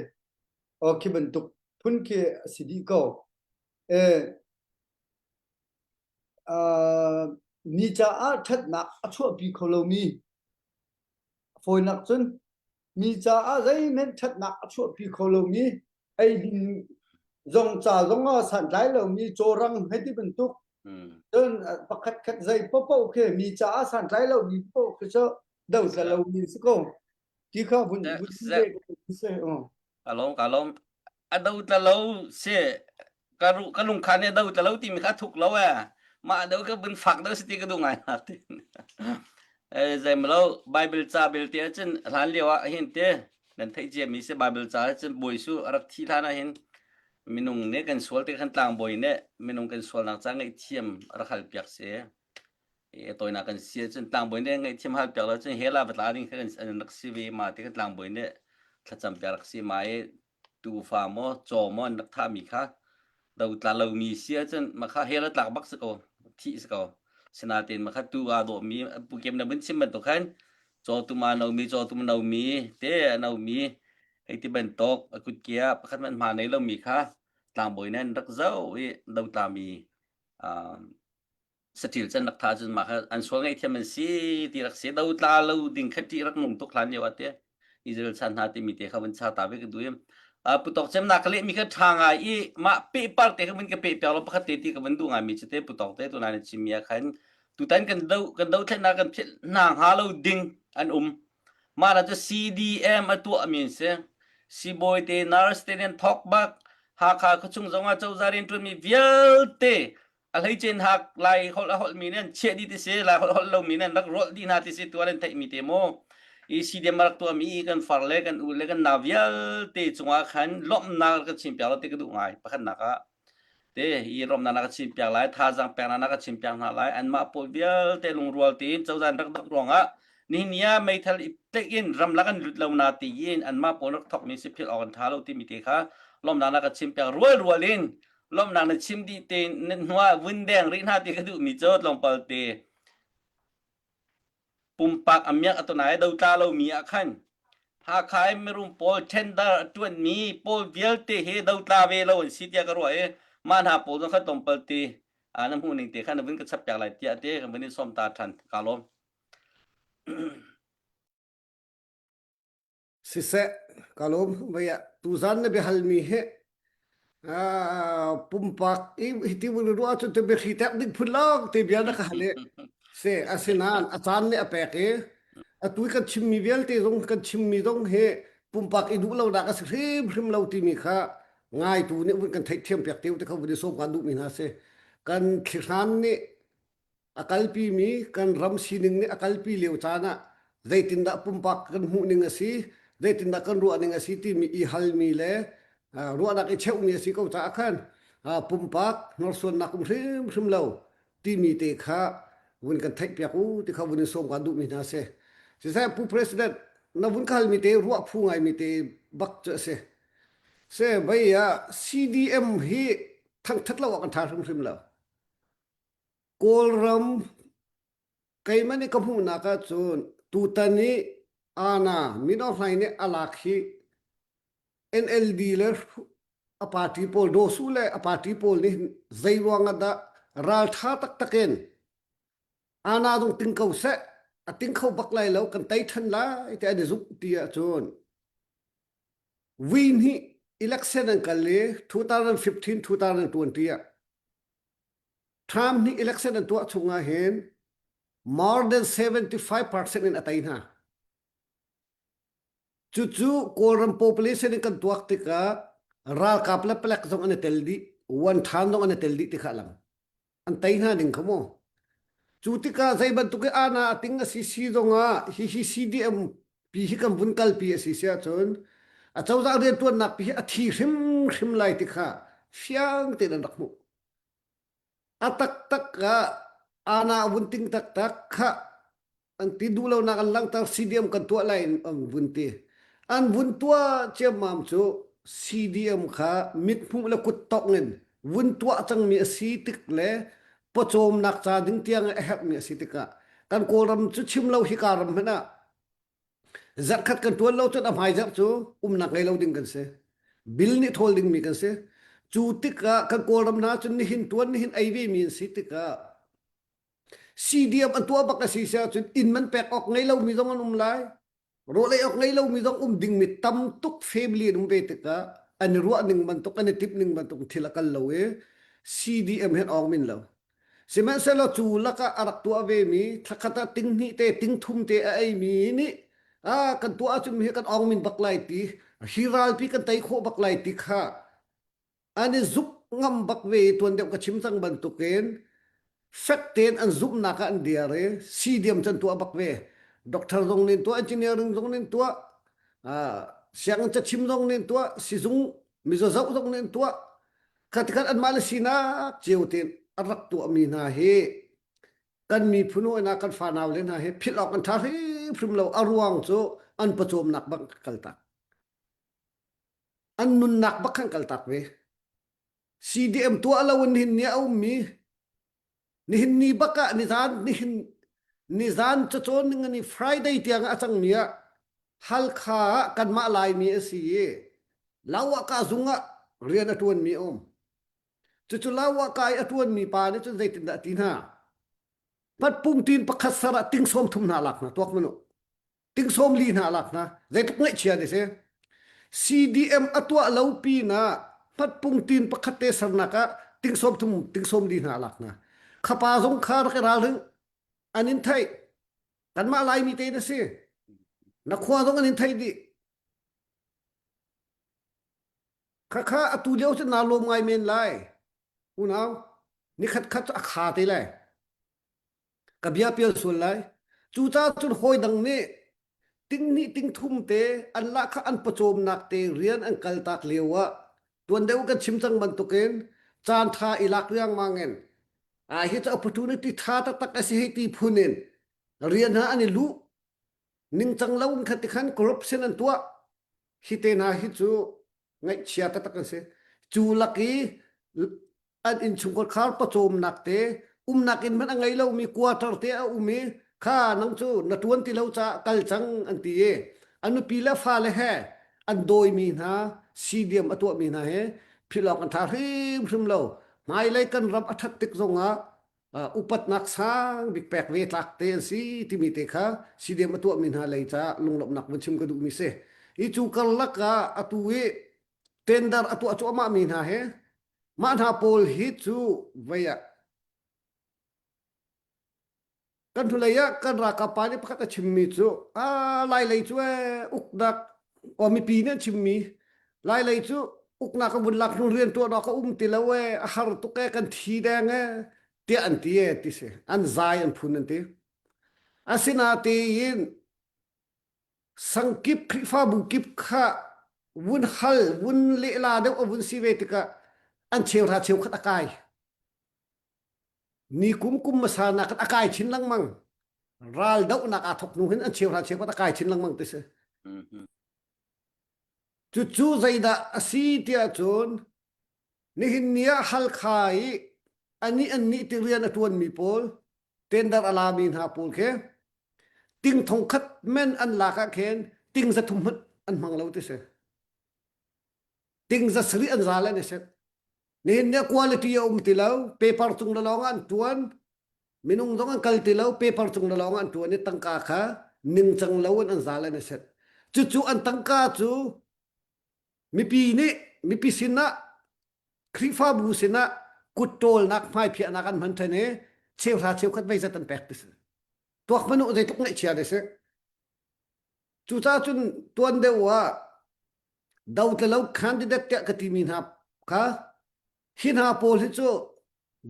Aw khi bantuk phun khi a si dih ko. E, uh, mi caah ṭhatnak a chuahpi kho lomi fawinak cun mi caah zeihmanh ṭhatnak a chuahpi kho lomi eidin zong ca zong ah santlai lomi cawrang hei ti bantuk cun pakhat khat zei paohpaoh khi mi caah santlai lomi paoh khi cu dotla lomi si ko. Ti kha vun vun se Ka lawm ka lawm. A do tla lo si ka ru ka lungkhan nih a do tla lo timi kha a thuk lo ee. Mah do ka vun fak deuh si ti ka duh ngai hna ti. Eh zeimalo Bible ca belte ahcun hlan lio ah hin te nan theih cia mi si Bible ca ahcun Bawi Jesuh a rak thi hlan ah hin minung nih kan sual ti khan tlangbawi nih minung kan sualnak ca ngaihthiam a rak hal piak si. I tawinak kan si ahcun tlangbawi nih ngaihthiam hal piak lo cun hell ah va tla ding kha kan rak si ve ma ti kha tlangbawi nih thlacam piak rak si ma i tuufa maw caw maw an rak thahmi kha dotla lomi si ahcun makha hell a tlak bak si ko thih si ko sinain makha tu aa dawhmi pu kem na vun chim bantuk khan cawtum aa nomi cawtum nomi te a nomi hei ti bantuk a kutke ah pakhat hmanh hma nei lomi kha tlangbawi nih an rak zoh i dotlami saṭil can rak tha cun mah kha an sual ngaihthiam an si ti rak si do tla lo ding kha ṭih rak nung tuk hlan lio ah te Israel chan hna timi te kha vun cha ta ve ka duh i putok cem na ka leh mi kha ṭha ngai i mah pehpar te kha vun ka peh piak lo pakhat te ti ka vun duh ngai mi cu te putok te tunai na chim mi ah khan tutan kan do kan do thlennak kan philh hna hnga lo ding an um mah la cu CDM a tuah mi an si sibawi te nurse te nen thok bak Hakha khuachung zong ah cozah rianṭuan mi vialte a hleicen hak lai holh a holh mi nih an chiah dih ti si lai holh holh lomi nih an rak rolh dih hna ti si tuah an theih mi te mu i CDM rak tuah mi kan far le kan u le kan nau vialte cungah khan lawmhnak rak kan chim piak lo ti ka duh ngai pakhatnak ah te hi lawmhnak na ka chim piak lai thazaang pek na ka chim piak hna lai anmah pawl vialte lungrual tein cozah rak dak ruangah nihin ni ah meithal i tlaih in ramlak an lut lo na tiin anmah pawl rak thok mi si philh awk an tha lo timi te kha lawmhnak na ka chim piak rual rual in lawmhnak na chim dih te hnuah vun deng rih hna ti ka duhmi cu tlawmpal te pumpak a miak a tonai dotla lomi ah khan Hakha i mirum pawl tender a ṭuanmi pawl vialte hi dotla ve lo an si tiah ka ruah i mah hna pawl zong kha tlawmpal te na hmuh ning te kha na vun ka chap piak lai tiah te ka vun in sawm ta ṭhan ka lawm. Siseh, ka lawm vei ah tuzan na biahalmi hi pumpak i hiti vun ruah ahcun tu biahri tek ding phun lawng te bia na ka hal i se asinain a caan nih a pek i atu i kan chimmi vialte zong kan chimmi zong hi pumpak i duh lonak a si hrimhrim lo timi kha ngaitu nih vun kan theihthiam piak te te kha vun i sawm kan duhmi hna si kan thlihran nih a kalpimi kan ram sining nih a kalpi lio caan ah zeitindah pumpak kan hmuh ning a si zeitindah kan ruah ning a si timi i halmi le ruahnak i cheuhmi a si ko caah khan pumpak hnorsuannak um hrimhrim lo timi te kha vun kan theih piak u ti kha vun in sawm kan duhmi hna si siseh pu president na vun ka halmi te ruah phu ngaimi te bak cu a si se vei ah CDM hi thangthat lo ah kan tha hrimhrim lo Kawlram keimah nih ka hmuhnak ahcun tutan i Ana Min Aung Hlaing nih a lak hi NLD le a party pawl Daw Su le a party pawl nih zei ruang ah dah ralṭha taktak in Ana zong ting ko seh a ting kho bak lai lo kan tei ṭhan lai ti an i zumh ti ahcun vui hnih election an kal i 2015 2020 ah Trump nih election an tuah chung ah hin more than 75% in a tei hna. Cucu Kawlram population in kan tuak tikah ralkap le palek zong an i tel dih, one than zong an i tel dih ti kha lang. An tei hna ding kha mu. Cu tikah zei bantuk i ana a ting a si si zongah hihi CDM pi hi kan vun kalpi a si si ahcun a cozah riantuannak pi hi a thi hrimhrim lai ti kha fiang tein an rak hmuh. A taktak ah ana vun ting taktak kha an ti duh lonak an langhter CDM kan tuah lai in an vun ti. An vun tuah ciammam cu CDM kha mithmuh le kuttongh in vun tuah cangmi a si tik le pawcawmnak ca ding tiang a herhmi a si tikah kan Kawlram cu chim lo hika ram hmanh ah Zarhkhat kan ṭuan lo cun a hmaizarh cu umnak ngei lo ding kan si. Bill nih ṭhawl dingmi kan si. Cu tikah kan Kawlram hna cun nihin ṭuan nihin ei vemi an si tikah CDM an tuah bak a si si ahcun inn man pek awk ngei lomi zong an um lai. Rawl ei awk ngei lomi zong um dingmi tam tuk family an um ve tikah an i ruah ning bantuk an i timh ning bantuk thil a kal lo i CDM hin awng min lo. Sihmanhsehlaw cu lakah a rak tuah vemi thlakhat ah ting hnih te ting thum te a eimi nih. Ah kan tuah ahcun hi kan ong min bak lai ti hi ralpi kan tei khawh bak lai ti kha an i zumh ngam bak ve i tuan deuh ka chim cang bantukin fek tein an zumhnak ah an dir i CDM cu an tuah bak ve. Doctor zong nih an tuah, engineering zong nih an tuah, sianginn cachim zong nih an tuah, sizung mizaw zoh zong nih an tuah. Khatikhat anmah le sinak cio tein a rak tuahmi hna hi kan miphun hawi kan fanau le hna hi philh awk an ṭha hrimhrim lo. A ruang cu an pawcawmnak bak kaltak. An nunnak bak khan kaltak ve. CDM tuah lo in nihin ni a ummi nihin ni bak ah nizan nihin nizan cacawn ning ni Friday tiang a cangmi ah Halkha ah kanmah Laimi a si i Lawaka zung ah rian a ṭuanmi a um. Cucu Lawaka i a ṭuanmi pa nih cun zeitindah a ti hna? Patpung tin pakhat sar ah ting sawm thum hna lak hna tuak manu. Ting sawm li hna lak hna zeitluk ngaihchia ne si CDM a tuah lo pinah hmatpung tin pakhat te sernak ah ting sawm thum ting sawm li hna lak hna khapa zong kha rak i ralring an in theih kanmah Laimi te na si na khua zong an in theih dih khakha atu lio cu naa lawm ngai men lai unau nikhat khat cu a kha te lai Ka bia pial sual lai. Cucaah cun hawi dang nih ting hnih ting thum te an lahkhah an pawcawmnak te rian an kaltak lio ah tuan deuh kan chim cang bantukin caan ṭha i lak riangmang in ah hi cu opportunity ṭha taktak a si hei ti phun in rian hna an i luh ningcang lo in kha tikhan corruption an tuah hi te hna hi cu ngaihchia taktak an si. Cu lak i an innchungkhar pawcawmnak te umnak inn hmanh a ngei lomi quarter te a um i kha nang cu na ṭuan ti lo caah kal cang an ti i a nupi le fale he an dawimi hna CDM a tuahmi hna he philh awk an ṭha hrimhrim lo. Hmailei kan ram a ṭhat tik zongah upatnak sang bik pek ve tlak te an si timi te kha CDM a tuahmi hna lei caah lunglawmhnak vun chim ka duhmi si. Hi cu karlak ah atu i tender a tuah cuahmahmi hna he mah hna pawl hi cu vei ah kan hnulei ah kan ralkap pa nih pakhat a chimmi cu a lailei cu ee uknak aw mipi nih an chimmi lailei cu uknak a vun lak hnu rian tuah awk a um ti lo ee a har tuk ee kan thi deng ee tiah an ti ee ti si an zai an phun an ti asinatein sangkip Khrihfabu kip kha vun hal vun lehla deuh a vun si ve tikah an cheuhra cheukhat a kai Ni kum kum hmasa nak a kai chin lengmang. Ral dohnak aa thok hnu hin an cheuhra cheukhat a kai chin lengmang ti si. Cucu zeidah a si tiah cun nihin ni ah Halkha i anih an nih ti rian a ṭuanmi pawl tender a lami hna pawl khi ting thong khat men an lak ah khin ting za thum hmanh an hmang lo ti si. Ting za sarih an zal an i set. Nihin ni quality a um ti lo, paper cung le lawng ah an tuan, minung zong an kal ti lo, paper cung le lawng ah an tuan i tangka kha ningcang lo in an zal an i set. Cucu an tangka cu mipi nih mipi sinah Khrihfabu sinah kut ṭawlnak hmaiphiahnak an hman ṭhan i cheuhra cheukhat veizat an pek ti si. Tuak hmanh u zeitluk ngaihchia ti si. Cucaah cun tuan deuh ah Dotlalo candidate tiah ka timi hna kha hi hna pawl hi cu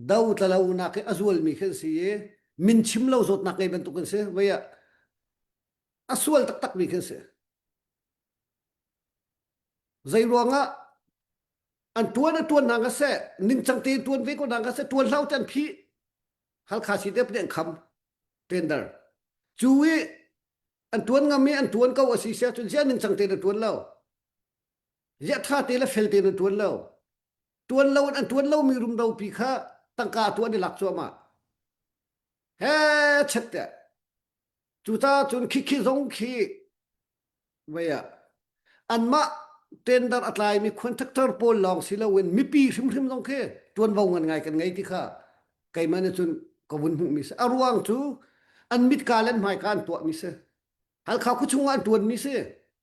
dotlalonak hi a zualmi khi an si i min chim lo zawtnak ngei bantuk an si. Vei ah a sual taktakmi khi an si. Zei ruangah an tuan a tuan hna ka seh, ningcang tein tuan ve ko hna ka seh, tuan hlau te an phih. Halkha si te an kham tender. Cu i an tuan ngam i an tuan ko a si sia cun ziah ningcang tein an tuan lo ziah tha te le fel tein an tuan lo tuan lo an tuan lo mi rumro pi kha tangka tu an i lak cuahmah he chet te cucaah cun khikhi zong khi vei ah anmah tender a tlaimi contractor pawl lawng si loin mipi hrimhrim zong khi tuanvo ngan ngai kan ngei ti kha keimah nih cun ka vun hmuhmi si. A ruang cu an mitka le an hmaika an tuahmi si. Halkha khuachung ah an tuanmi si,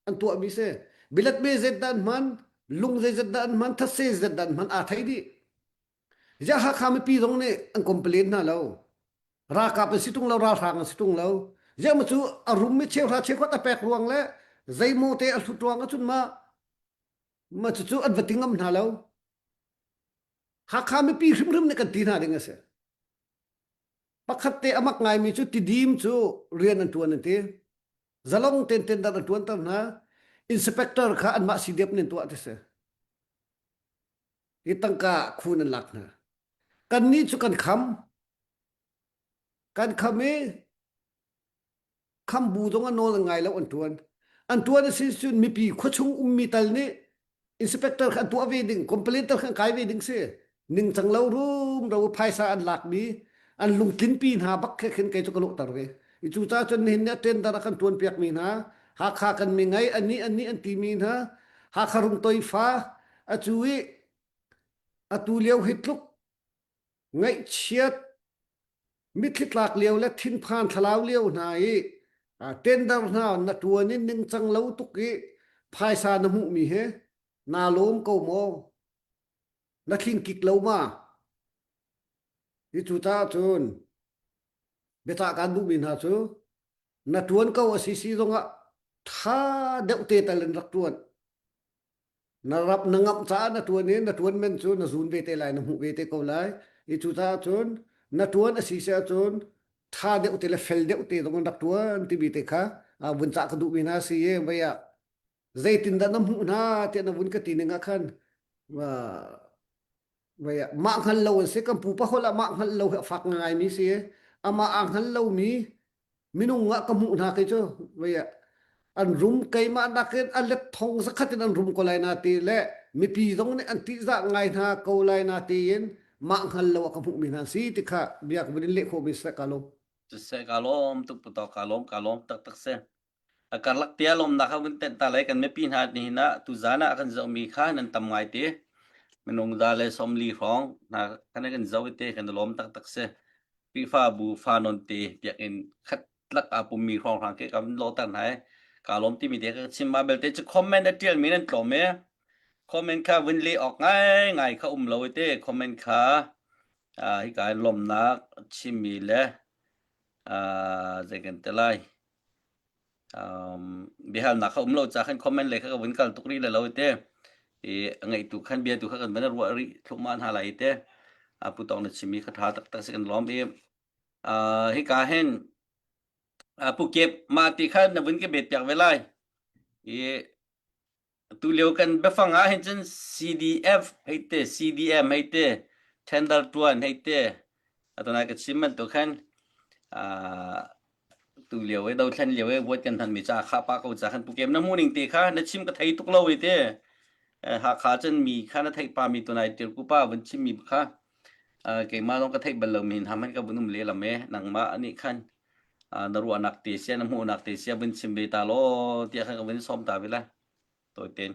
an tuahmi si. Bilet me zet dah an hman, lung zeizet dah an hman, thase zet dah an hman aa thei dih. Ziah Hakha mipi zong nih an complain hna lo. Ralkap an si tung lo, ralhrang an si tung lo. Ziah cu a rum mi cheuhra cheukhat a pek ruang le zeimaw te a hlut ruang ahcun ma ma cucu an va ti ngam hna lo. Hakha mipi hrimhrim nih kan ti hna ding a si. Pakhat te a mak ngaimi cu tidim cu rian an tuan an ti. Zalong ten tender an tuanter hna. Inspector kha anmah CDF nih an tuah ti si. Hi tangka khun an lak hna. Kannih cu kan kham. Kan kham i khambu zong a nawl an ngai lo an tuan. An tuan a si cun mipi khuachung ummi tal nih inspector kha an tuah ve ding, complaint tal kha an kai ve ding si. Ningcang lo rum ro phaisa an lakmi an lungtlinpi hna bak khe khin kei cu ka lawhter ve. I cucaah cun nihin ni ah tender a kan tuan piakmi hna Hakha kan mi ngei ani ani an timi hna Hakha rungtoi fa atu i atu lio hi tluk ngaihchiat mitthli tlak lio le thinphan thlalau lio hna i tender hna na tuan in ningcang lo tuk i phaisa na hmuhmi hi naa lawm ko maw na thlin kik lo ma hi cu caah cun biacah kan duhmi hna cu na tuan ko a si si zongah tha deuh te tal in rak tuan Na rap na ngamh caah na ṭuan i na ṭuan men cu na zun ve te lai, na hmuh ve te ko lai. I cucaah cun na ṭuan a si si ahcun ṭha deuh te le fel deuh te zong in rak ṭuan timi te kha vun cah ka duhmi hna si i vei ah zeitindah na hmuh hna tiah na vun ka ti ning ah khan vei ah mah hngal lo an si kan pupa holh ah mah hngal lo hi a fak ngaimi si i amah aa hngal lomi minung ah ka hmuh hna kei cu vei ah an rum keimah nakin a let thong zakhat in an rum ko lai na ti le mipi zong nih an tihzah ngai hna ko lai na tiin mah hngal lo ah ka hmuhmi hna si ti kha bia ka vun in leh khawhmi seh ka lawm. Siseh ka lawm tuk puto ka lawm ka lawm taktak si. A karlak tia lawmnak kha vun tenh ta lai kan mipi hna nihin ah tuzan ah kan zohmi kha nan tam ngai te. Minung za le 40 hrawng hna kan kan zoh i te kan i lawm taktak si. Khrihfabu fa non te biakinn khat tlak aa pummi hrawnghrang ke kan lawhter hna i kaa lawm timi te ka chim ma belte cu comment a ṭialmi nan tlawm i comment kha vun leh awk ngaingai kha um lo i te comment kha hika in lawmnak chimmi le zei kan ti lai um, biahalnak kha um lo ca khan comment le kha ka vun kal tuk rih le lo te i ngaitu khan bia tu kha kan van ruah rih thluahmah hna lai te a pu tong na chimmi kha tha taktak si kan lawm i hika hin pu kep ma ti kha na vun ke bet piak ve lai i Tulio kan biafang ah hin cun CDF hei te, CDM hei te, tender tuan hei te, atunai ka chim bantuk khan uh, tulio i dothlen lio i vote kan hman mi ca kha pa ko ca khan pukem na hmuh ning te kha na chim ka thei tuk lo i te Hakha cun mi kha na theih pa mi tunai tirku pa vun chim mi kha keimah zong ka theih bal lo mi ham han ka vun um le lam e nangmah nih khan na ruahnak te sia na hmuhnak te sia vun chim ve ta law tiah khan ka vun sawm ta ve la tawi ten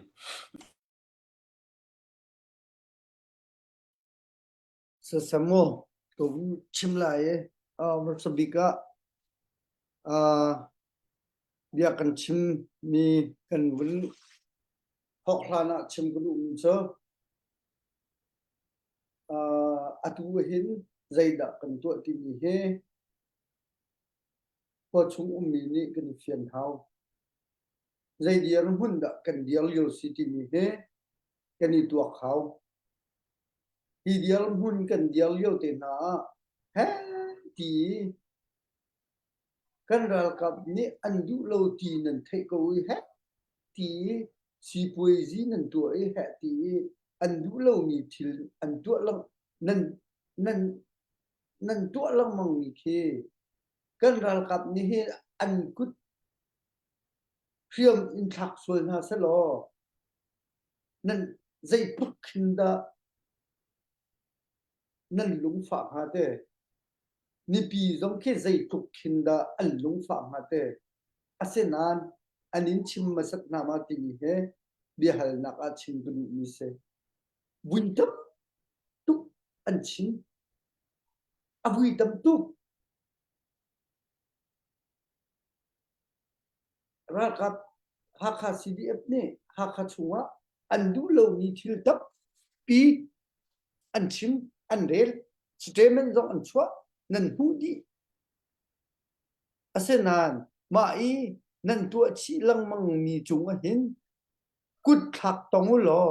Sasamo tum chim lai i hmasabik ah bia kan chim mi kan vun thawk hlan ah chim ka duhmi cu atu hin zeidah kan tuah timi hi Khua chung ummi nih kan i fian hau. Zei dirhmun dah kan dir lio si timi hi kan i tuak hau. Hi dirhmun kan dir lio te hna ah heh ti kan ralkap nih an duh lo ti nan theih ko i heh ti sipuaizi nan tuah i heh ti i an duh lomi thil an tuah lang nan nan nan tuah lengmangmi khi kan ralkap nih hin an kut hriam in thlak sual hna selaw nan zeitluk khin dah nan lungfah hnga te mipi zong khi zeitluk khin dah an lungfah hnga te asinain an in chim hmasat hna ma timi hi biahalnak ah chim ka duhmi si vui tam tuk an chim a vui tam tuk ralkap Hakha CDF nih Hakha chungah an duh lomi thil tampi an chim an rel statement zong an chuah nan hmuh dih. Asinain mah i nan tuah chih lengmang mi cung ah hin kut thlak tong u law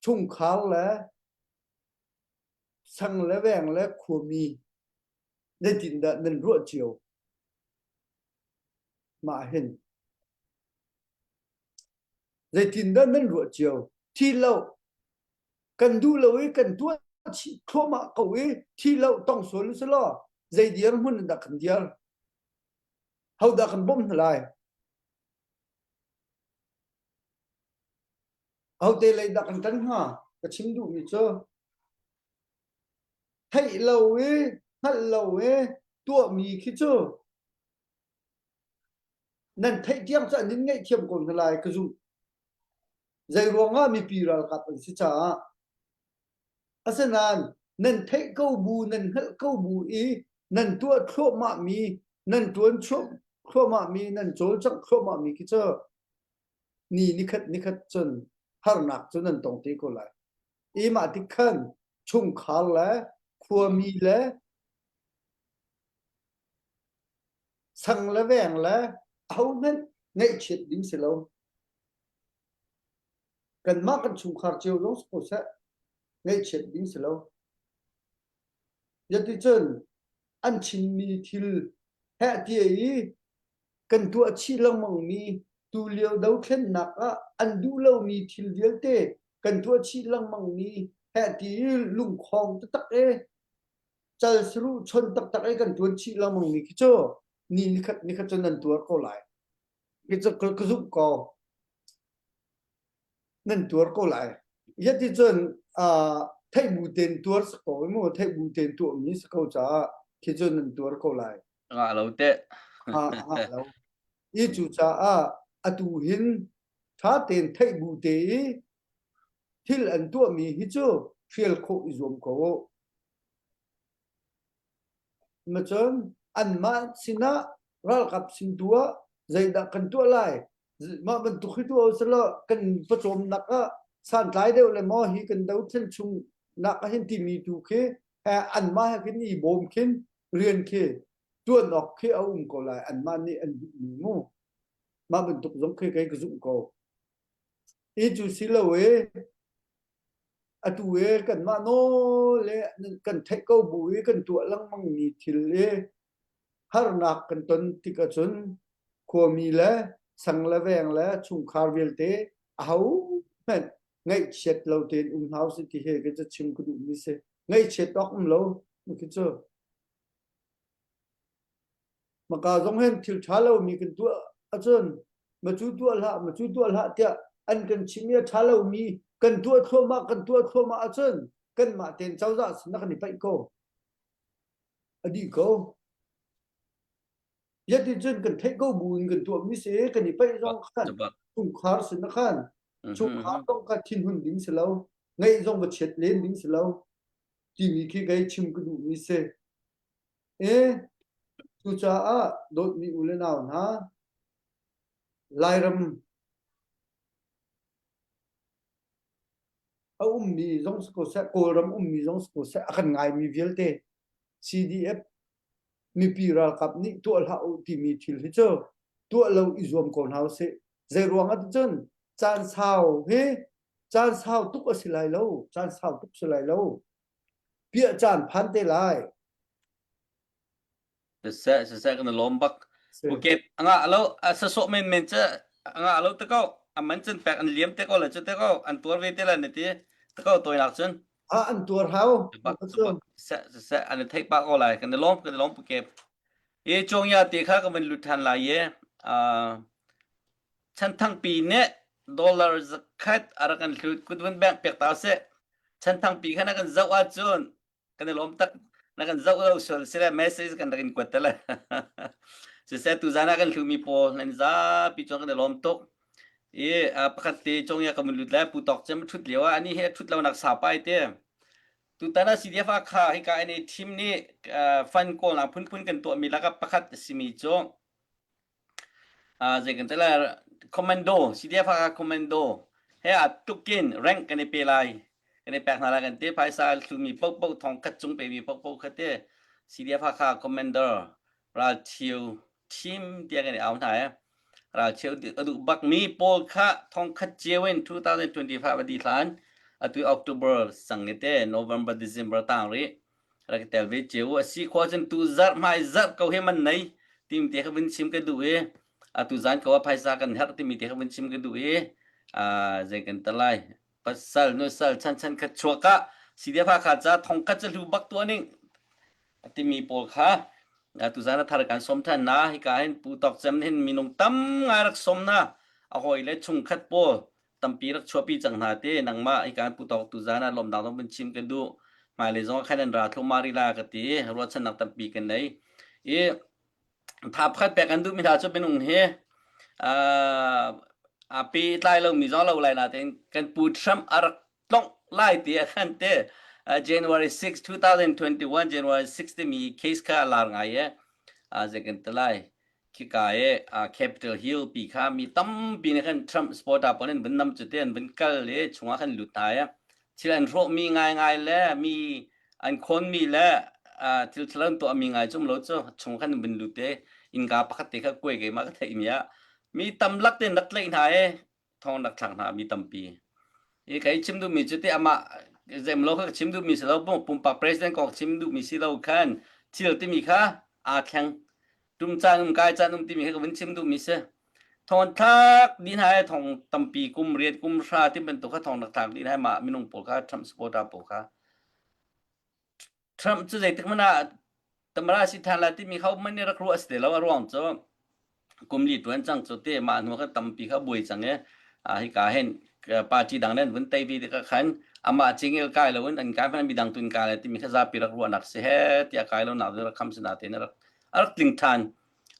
chungkhar le sang le veng le khuami zeitindah nan ruah cio? Mah hin zeitindah nan ruah cio? Thi lo kan duh lo i kan tuah chih thluahmah ko i thi lo tong sual u law zei dirhmun in dah kan dir? Hodah kan bawmh hna lai? Ahote lei dah kan ṭan hnga? Ka chim duhmi cu theih lo i hngalh lo i tuahmi khi cu nan theih tiang cu an in ngaihthiam ko hna lai ka zumh. Zei ruangah mipi ralkap an si caah. Asinain nan theih ko bu, nan hngalh ko bu i nan tuah thluahmahmi, nan ṭuan thluahmahmi, nan cawlcangh thluahmahmi khi cu ni nikhat nikhat cun harnak cu nan tong te ko lai. I mah tik khan chungkhar le khuami le sang le veng le ahohmanh ngaihchiat ding si lo. Kanmah kan chungkhar cio zong si ko seh, ngaihchiat ding si lo. Yaticun an chimmi thil heh tia i kan tuah chih lengmangmi tulio dothlennak ah an duh lomi thil vialte kan tuah chih lengmangmi heh ti i lungkhong taktak e cal saruh chon taktak e kan tuan chih lengmangmi khi cu ni nikhat nikhat cu nan tuar ko lai. Khi cu ka zumh ko. Nan tuar ko lai. Yati cun theih bu tein tuar si ko mu theih bu tein tuahmi si ko caah khi cu nan tuar ko lai. Ngah lo teh. Ha ngah lo. I cu caah atu hin tha tein theih bu te i thil an tuahmi hi cu hrial khawh i zuam ko u. Macun anmah sinah ralkap sin tu ah zeidah kan tuah lai mah bantuk hi tuah usalaw kan pawcawmnak ah santlai deuh le maw hi kan dothlen chung nak ah hin timi tu khi anmah he khin i bawm khin rian khi tuan awk khi a um ko lai anmah nih an duhmi mu mah bantuk zong khi kei ka zumh ko i cu si lo e atu e kanmah nawl le kan theih ko bu i kan tuah lengmang mi thil i harnak kan ton tik ahcun khuami le sang le veng le chungkhar vialte ahohmanh ngaihchiat lo tein um hna usih ti hi ka ca chim ka duhmi si. Ngaihchiat awk um lo khi cu. Maka zong hin thil ṭha lomi kan tuah ahcun macu tuah hlah macu tuah hlah tiah an kan chim i a ṭha lomi kan tuah thluahmah kan tuah thluahmah ahcun kanmah tein cozah sin kan i paih ko. A dih ko. Yet cun kan theih ko bu in kan tuahmi si kan i paih zong khan chungkhar sin na khan chungkhar zong kha thinhun ding si lo ngaih zong va chiat len ding si lo timi khi kei chim ka duhmi si. E cucaah dawtmi u le nau hna Lairam a ummi zong si ko seh Kawlram ummi zong si ko seh a kan ngaimi vialte CDF mipi ralkap nih tuah hlah u timi thil hi cu tuah lo i zuam ko hna usih. Zei ruang ah cun caan sau hi caan sau tuk a si lai lo, caan sau tuk si lai lo. Piah caan phan te lai. Siseh siseh kan i lawm bak. Okay, anga lo a sasawh men men che anga lo te ko aman cun pek an liam te ko le chu te ko an tuar ve te la ne ti te ko toinak cun. Ah an tuar hau. Bak bak siseh siseh an i theih pah ko lai kan i lawm kan i lawm pu kep. E chong ya te kha ka van lut than lai ye. Uh, chanthang pi ne dollar zakhat arakan hlut kut vun bank pek ta se chanthang pi kha na kan zau ahcun kan i lawm tak na kan zoh lo sual sile message kan rak in kuat te le siseh tuzan ah kan hlumi pawl nan zapi chuan kan i lawm tuk i pakhat te cong ya ka mun lut lai pu tok cem thut lio ah ani he thut lo nak sa pai te tutan ah CDF ah kha hika ini team nih fund kawl nak phunphun kan tuah mi lakah pakhat simi cu zei kan ti lai commando CDF Hakha commando he a tukin rank kan i pe lai kan i pek hna lai kan ti phaisa hlumi paohpaoh thong khat cung pemi paohpaoh kha te CDF Hakha commander. Ralcheu team tiah kan i au hna i ralcheu a duh bakmi pawl kha thongkhat cio in 2025 a dih hlan atu October sang i te November December tang rih rak i tel ve cio a si khua cun tu zarh hmai zarh ko hi man nei tim te kha vun chim ka duh i atu zan ko ah phaisa kan herh timi te kha vun chim ka duh i zei kan ta lai pasal nusal chan chan khat chuak ah CDF Hakha ca thong khat cu hlu bak tuah ning timi pawl kha tuzan a thar kan som than na hika hin pu tok cem hin minung tam ngai rak som na a hawi le chungkhat pawl tampi rak chuahpi cang hna te nangmah hika pu tok tuzan ah lawmnak dong vun chim ka duh hmailei zong khan an ra thluahmah rih la ka ti ruahchannak tampi kan nei i tha pakhat pek an duhmi hna cu minung hi a pe tlai lomi zong lo lai natein kan pu Trump a rak tlongh lai ti a khan te January 6 2021 January 6 timi case kha a lar ngai e zei kan ti lai khika e Capitol Hill pi kha mi tampi nih khan Trump supporter pawl in vun nam cu te an vun kal i chungah khan lut hna e thil an hrawhmi ngaingai le mi an khawnmi le thil ṭhalo an tuahmi ngai cu um lo cu chung khan vun lut i innka pakhat te kha kuai keimah ka theihmi ah mi tam lak tein rak tlaih hna i thong rak thlak hna mi tampi i kai chim duhmi cu te amah zemlo kha ka chim duhmi si lo pumpak president kong chim duhmi si lo khan thil timi kha aa thleng tum caan um kai caan um timi kha ka vun chim duhmi si Thawngthlak dih hna i thong tampi kum riat kum hra ti bantuk kha thong rak thlak dih hna i mah minung pawl kha Trump supporter pawl kha Trump cu zeitik hmanh ah tamara si than lai timi kha man nih rak ruah si te lo a ruang cu kum li tuan cang cu te mah hnu kha tampi kha buai cang i hika hin party dang nen vun tei vi tikah khan amah cingil kai lo in an kai hmanh midang tun kai lai timi kha zapi rak ruahnak si he tiah kai lo nak rak kham si na te rak rak tling than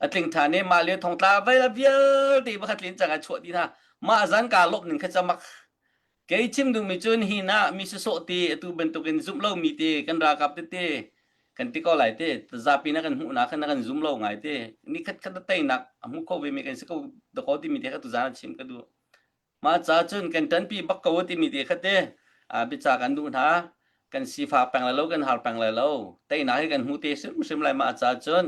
a tling ṭhan i mah lio thongtla vai vialte pakhat tlin cang a chuah dih hna mah zan kaa lawmh ning kha camak kei chim duhmi cun hi na mi sawsawh ti atu bantukin zumh lomi te kan ralkap tete kan ti ko lai te zapi na kan hmuh na khan na kan zum lo ngai te ni khat khat teinak a hmu kho ve mi kan si ko dakaw timi te kha tu zan a chim ka duh Mah ca cun kan ṭanpi bak ko timi te kha te biaca kan duh hna. Kan sifak peng lai lo, kan har peng lai lo. Teinak hi kan hmu te hrimhrim lai mah ca cun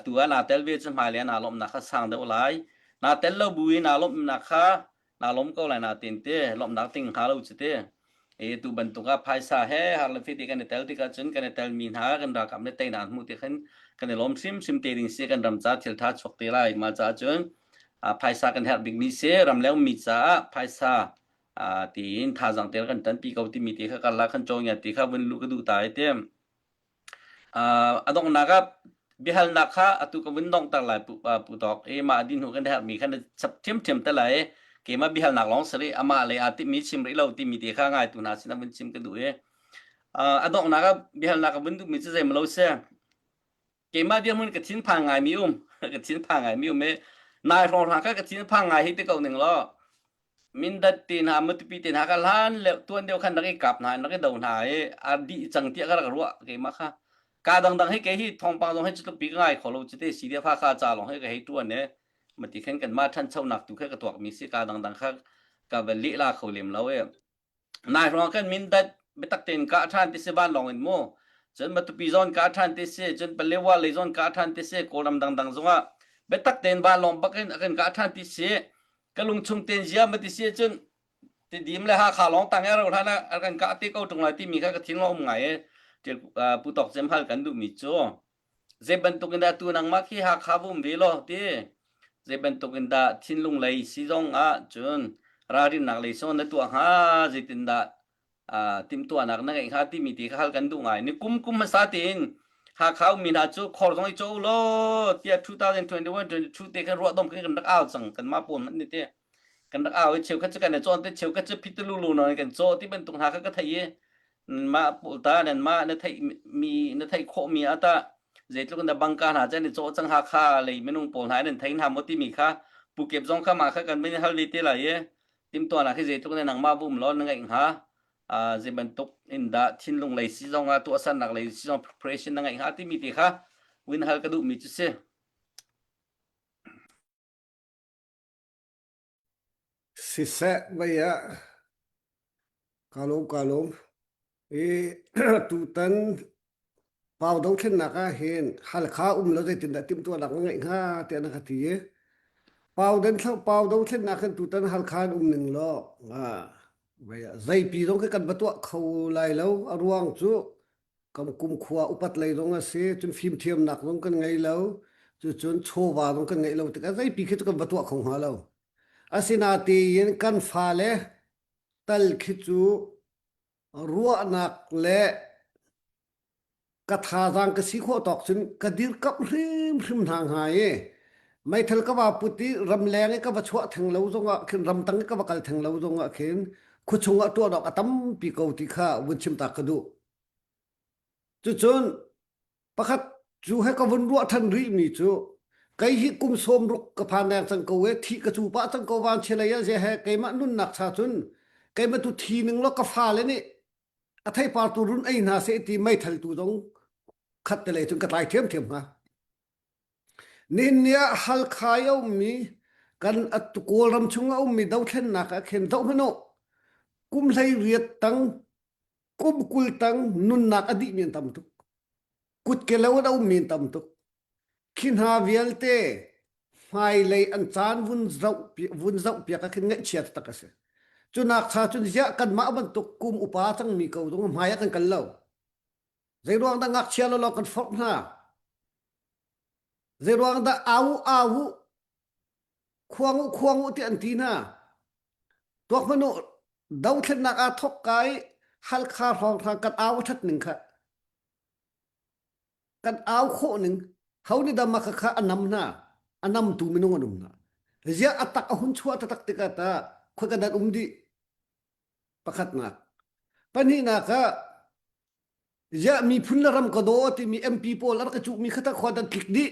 tu ah naa tel ve cu hmailei ah naa lawmhnak kha sang deuh lai. Naa tel lo bu i naa lawmhnak kha naa lawm ko lai natin te lawmhnak ting hnga lo cu te. E tu bantuk ah phaisa he har le fiti kan i tel tikah cun kan i telmi hna kan ralkap nih teinak an hmuh ti khin kan i lawm hrimhrim te ding si kan ram ca thil ṭha chuak te lai. Mah caah cun phaisa kan herh bikmi si ramleng mi caah phaisa tiin thazaang te kan ṭanpi ko timi te kha karlak kan cawngia ti kha vun luh ka duh ta ai ti. A donghnak ah biahalnak kha atu ka vun donghter lai pu, pu Tawk i mah dih hnu kan herhmi kha na chap ṭhiamṭhiam te lai i keimah biahalnak lawng si rih amah lei aa timhmi chim rih lo timi te kha ngaitu hna sinah vun chim ka duh i a donghnak ah biahalnak ka vun duhmi cu zeimaw lo si keimah dirhmun ka thinphang ngaimi um ka thinphang ngaimi um i nai hrawnghrang kha ka thinphang ngai hi ti ko ning law Mindat te hna Matupi te hna kha hlan le tuan deuh khan rak i kap hna rak i do hna i a dih cang tiah ka rak ruah keimah kha ka dangdang hi kei hi thawngpang zong hi cu tluk pi ka ngai kho lo cu te CDF Hakha ca lawng hi ka hei tuan i mati khan kanmah ṭhanchonak tu kha ka tuakmi si ka dangdang kha ka va lehla kho lem lo i Nai hrawng khan Mindat biatak tein kah ṭhan ti si vanlawng in mu. Cun Matupi zawn kah ṭhan ti si, cun Palewa lei zawn kah ṭhan ti si, Kawlram dangdang zongah biatak tein vanlawng bak in a kan kah ṭhan ti si. Ka lungchung tein zia ma ti si cun Tidim le Hakha lawng tang i a rauh hlan ah a kan kah te ko ṭung lai timi kha ka thinlung a um ngai i Pu Tawk Cem hal kan duhmi cu Zei bantuk in dah tu nangmah khi Hakha va um ve law ti. Zei bantuk in dah thinlung lei si zong ah cun ralrinnak lei zong na tuah hnga zeitindah uh, timhtuahnak na ngeih hnga timi ti kha hal kan duh ngai. Ni kum kum hmasa tein Hakha ummi hna cu khor zong i caw law tiah 2021 22 te khan ruah dom khan kan rak au cang kan mah pawl hmanh nih te kan rak au i cheukhat cu kan i cawn te cheukhat cu phitulu nawn kan caw ti bantuk hna kha ka thei i mah ta nan mah na theih mi na theih khawh mi ah tah zeitluk in dah bangka hna cu an i cawh cang Hakha lei minung pawl hna in an thei hna maw timi kha Pukep zong kha mah kha kan van hal ve te lai i timhtuahnak hi zeitluk in nangmah vum law na ngeih hnga zei bantuk in dah thinlung lei si zong ah tuahsernak lei si zong preparation na ngeih hnga timi ti kha win hal ka duhmi cu si. Siseh vei ah kaa lawm kaa lawm. I tutan. Pau dothlennak ah hin Halkha um lo zeitindah timhtuahnak na ngeih hnga tiah na ka ti i Pau den Pau dothlennak hin tutan Halkha in um ning law zeipi zong khi kan va tuah kho lai lo a ruang cu kan kumkhua upat lei zong a si cun fimthiamnak zong kan ngei lo cucun chawva zong kan ngeih lo tikah zeipi khi cu kan va tuah kho hnga lo asinatein kan fale tal khi cu ruahnak le ka thazaang ka si khawh tawk cun ka dirkamh hrimhrim hna hnga i meithal ka va put i ramleng i ka va chuah theng lo zongah khin ramtang i ka va kal theng lo zongah khin khuachung ah tuah dawk a tampi ko ti kha vun chim ta ka duh. Cucun pakhat cu he ka vun ruah than rih mi cu kei hi kum sawm ruk ka phan deng cang ko e thi ka cu pah cang ko van chelei ah ze he keimah nunnak cha cun keimah tu thi ning lo ka fale nih a theipar tu run ei hna seh ti meithal tu zong khat te lei cun ka tlai ṭhiamṭhiam hnga. Nihin ni ah Halkha i a ummi kan Kawlram chung a ummi dothlennak ah khin zoh hmanh u. Kum hlei riat tang, kum 20 tang nunnak a dihmi an tam tuk. Kutke lo in a ummi an tam tuk. Khi hna vialte hmailei an caan vun zoh vun zohpiak ah khin ngaihchia taktak a si. Cunak cha cun ziah kanmah bantuk kum upa cangmi ko zong hmai ah kan kal lo. Zeiruang dah ngakchia lawlaw kan forh hna? Zeiruang dah au au khuang u khuang u ti an ti hna? Tuak hmanh u dothlennak aa thok ka i Halkha hrawnghrang kan au a ṭhat ning kha. Kan au khawh ning ho nih dah mah kha a nam hna a namtu minung an um hna ziah a tak a hun chuah taktak tikah ta khoi kan dan um dih pakhatnak pahnihnak ah ziah miphun le ram ka daw timi MP pawl an ka cuhmi kha ta khua dan tlik dih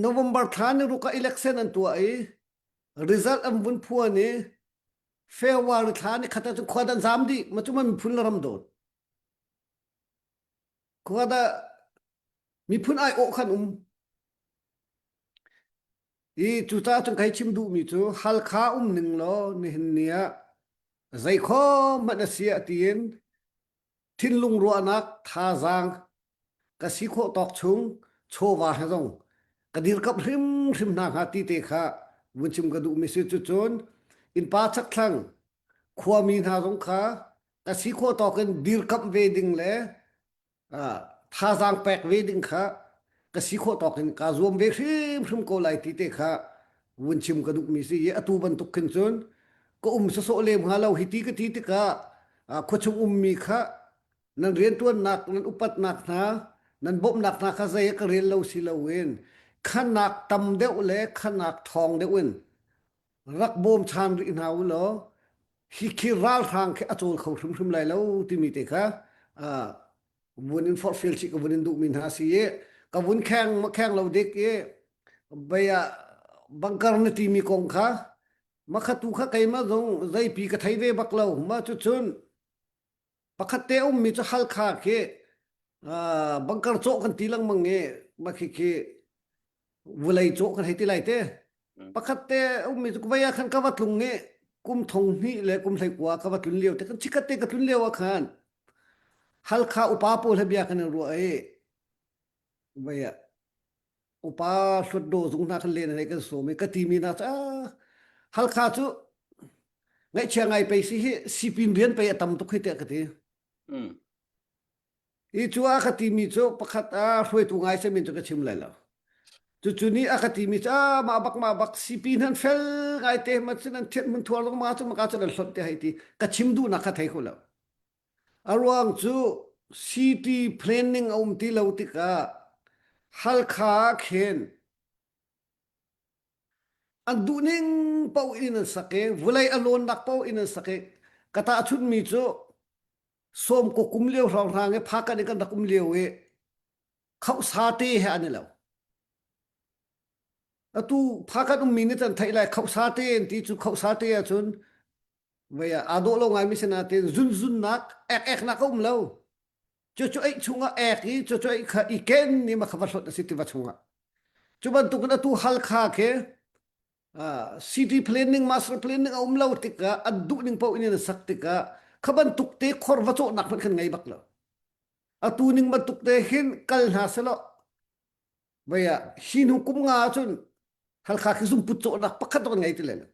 November thla ni ruk ah election an tuah i result an vun phuan i February thla ni khat ah cun khua dan zam dih ma cu ma miphun le ram dawt Khua dah miphun aiawh khan um. I cucaah cun kai chim duhmi cu Halkha um ning law nihin ni ah zeikhom hmanh a si ah tiin thinlung ruahnak thazaang ka si khawh tawk chung chawva he zong ka dirkamh hrimhrim hna hnga ti te kha vun chim ka duhmi si cucun innpa chakthlang khuami hna zong kha ka si khawh tawk in dirkamh ve ding le thazaang pek ve ding kha ka si khawh tawk in kaa zuam ve hrimhrim ko lai ti te kha vun chim ka duhmi si i atu bantuk khin cun ka um sawsawh lem hnga lo hi ti ka ti tikah khuachung ummi kha nan rianṭuannak nan upatnak hna nan bawmhnak hna kha zei ka rel lo si loin khanak tam deuh le khanak ṭhawng deuh in rak bawm chan rih hna u law hi khi ralhrang khi a cawl kho hrimhrim lai lo timi te kha vun in forhfial chih ka vun in duhmi hna si i ka vun kheng ma kheng lo dik i bia bangkar na timi kong kha makhatu kha keimah zong zeipi ka thei ve bak lo ma cu cun pakhat te ummi cu Halkha khi bangkar cawh kan ti lengmang i ma khi khi vulei cawh kan hei ti lai te pakhat te ummi cu vei ah khan ka va tlung i kum thong hnih le kum hlei kua ka va tlun lio te kan chikat te ka tlun lio ah khan Halkha upa pawl he bia kan i ruah i vei ah upa hlutdaw zung hna khan len hei kan sawm i ka timi hna cu Halkha cu ngaihchia ngai pei si hi sipin rian pei a tam tuk hi tiah ka ti. Mm. I cu a ka timi cu pakhat a hruaitu ngai semin cu ka chim lai lo. Cucu nih a ka timi cu ah mah bak mah bak sipin han fel ngai te ma cun an thian mun thuar long ma cu maka cun an hlot te hei ti ka chim duhnak kha thei kho lo. A ruang cu city planning a um ti lo tikah Halkha ah khin an duhning paoh in an sak i vulei a lawnnak paoh in an sak i ka tahchunhmi cu sawm ko kum lio hrawnghrang i phakan i kan rak um lio i khohsa te he an i lo. Atu phakan ummi nih can theih lai khohsa te an ti cu khohsa te ahcun Vei ah aa dawh lo ngaimi si nain zunzunnak ek-eknak a um lo. Cucu eih chungah ek i cucu eih kha i ken ni ma kha va hlot a si tiva chungah. Cu bantukin atu Halkha khi city planning master planning a um lo tikah an duh ning paoh in an sak tikah kha bantuk te khor va cawhnak hmanh khan ngei bak lo. Atu ning bantuk te hin kal hna selaw vei ah hi hnu kum nga ahcun Halkha khi zungput cawhnak pakhat zong an ngei ti lai lo.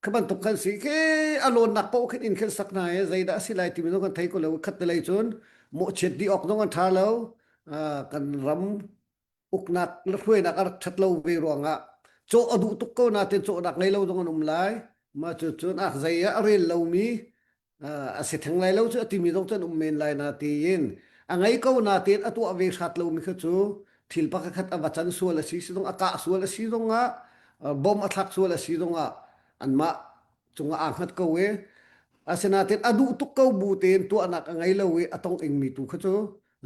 Kha bantuk khan si khi a lawnnak paoh khin inn khin sak hna i zeidah a si lai timi zong kan thei ko lo. Khat te lei cun mawhchiat dih awk zong an ṭha lo. Kan ram uknak le hruainak a rak ṭhat lo ve ruangah cawh a duh tuk ko nain cawhnak ngei lo zong an um lai. Mah cu cun a zei ah a rel lomi a si theng lai lo cu a timi zong cu an um men lai na tiin a ngei ko nain a tuah ve hrat lomi kha cu thil pakhat a va can sual a si si zong a kah sual a si zongah bom a thlak sual a si zongah anmah cungah aa hngat ko i asinain a duh tuk ko bu tein tuahnak a ngei lo i a tong ingmi tu kha cu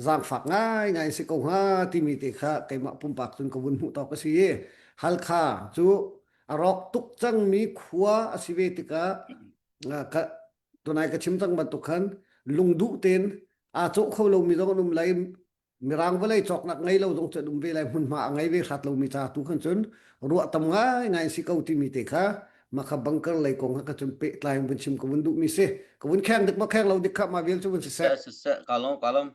zaangfak ngaingai si ko hnga timi te kha keimah pumpak cun ka vun hmuh tawk a si i Halkha cu a rawk tuk cangmi khua a si ve tikah ka tunai ka chim cang bantuk khan lungduh tein aa cawh kho lomi zong an um lai mirang vawlei cawknak ngei lo zong cu an um ve lai hmunhma a ngei ve hrat lomi ca tu khan cun ruah tam ngaingai si ko timi te kha makha bunker lei kong kha cun pehtlai vun chim ka vun duhmi si ka vun kheng dik ma kheng lo dik kha ma vial cu vun si seh siseh ka lawm ka lawm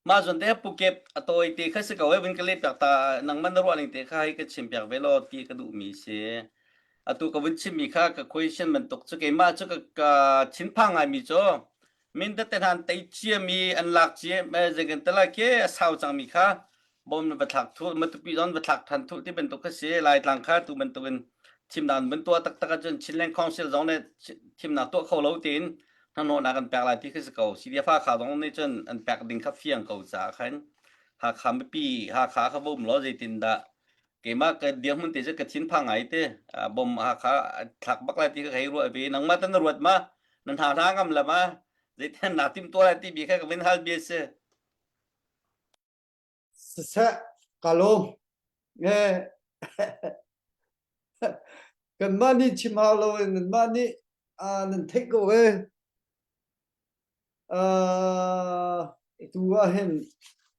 ma zon te pukep a tawi te kha si ko e vun ka le piak ta nang man na ruah ning te kha hi ka chim piak ve law ti ka duhmi si atu ka vun chimmi kha ka question bantuk cu keimah cu ka, ka thinphang ngaimi cu mindat te hna an tei ciami an lak cia zeikan tala ke a sau cangmi kha bom na va thlak thu matupi zon va thlak than thu ti bantuk kha si laitlang kha tu bantukin thimnak an tuah taktak ahcun Chinland Council zong nih thimnak tuah kho lo tiin hnahnawhnak an pek lai ti khi si ko CDF Hakha zong nih cun an pek ding kha fiang ko caah khan Hakha mipi Hakha kha va um law zeitin dah keimah ka dirhmun te cu ka thinphang ngai te bom Hakha thlak bak lai ti kha hei ruah ve nangmah tan na ruat ma na hna hna ngam la ma zeitin na tim tuah lai ti bi kha ka vin hal bia si Siseh ka lawm. Eh kanmah nih chim hau lo in nanmah nih ah nan theih ko e. Uh, tu ah hin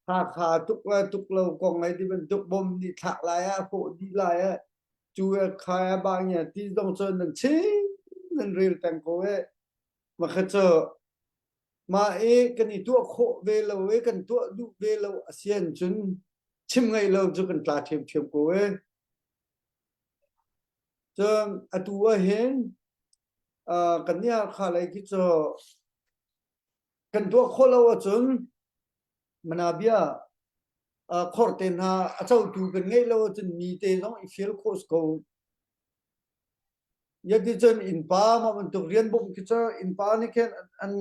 Hakha tuk le tuk lo kong ai ti bantuk bom nih thlak lai ah hrawh dih lai ah cu e khai ah ba ngia ti zong cun nan chim nan rel peng ko e. Makha cu mah i kan i tuah khawh ve lo i kan tuah duh ve lo a si ahcun chim ngaih lo cu kan tla ṭhiamṭhiam ko e. Cun atu ah hin uh, kan nih Hakha lei khi cu kan tuah khawh lo ahcun manabia uh, khor te hna a cotu kan ngeih lo ahcun mi te zong i fial khawh si ko. Yaticun innpa mah bantuk rian bawmh khi cu innpa nih khin an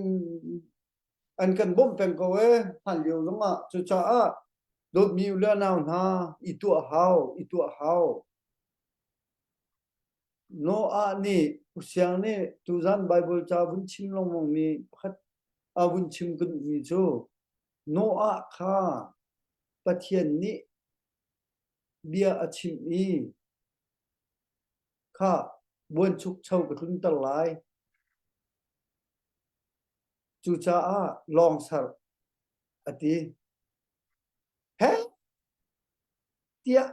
an kan bawmh peng ko ee hlan lio zongah. Cucaah dawtmi u le nau hna i tuah hau, i tuah hau. Noah nih Usiang nih tuzan Baibal ca vun chim lengmang mi pakhat a vun chim ka duhmi cu Noah kha Pathian nih bia a chimh i Kha buanchukcho ka tlunter lai. Cucaah lawng ser, a ti. Heh tiah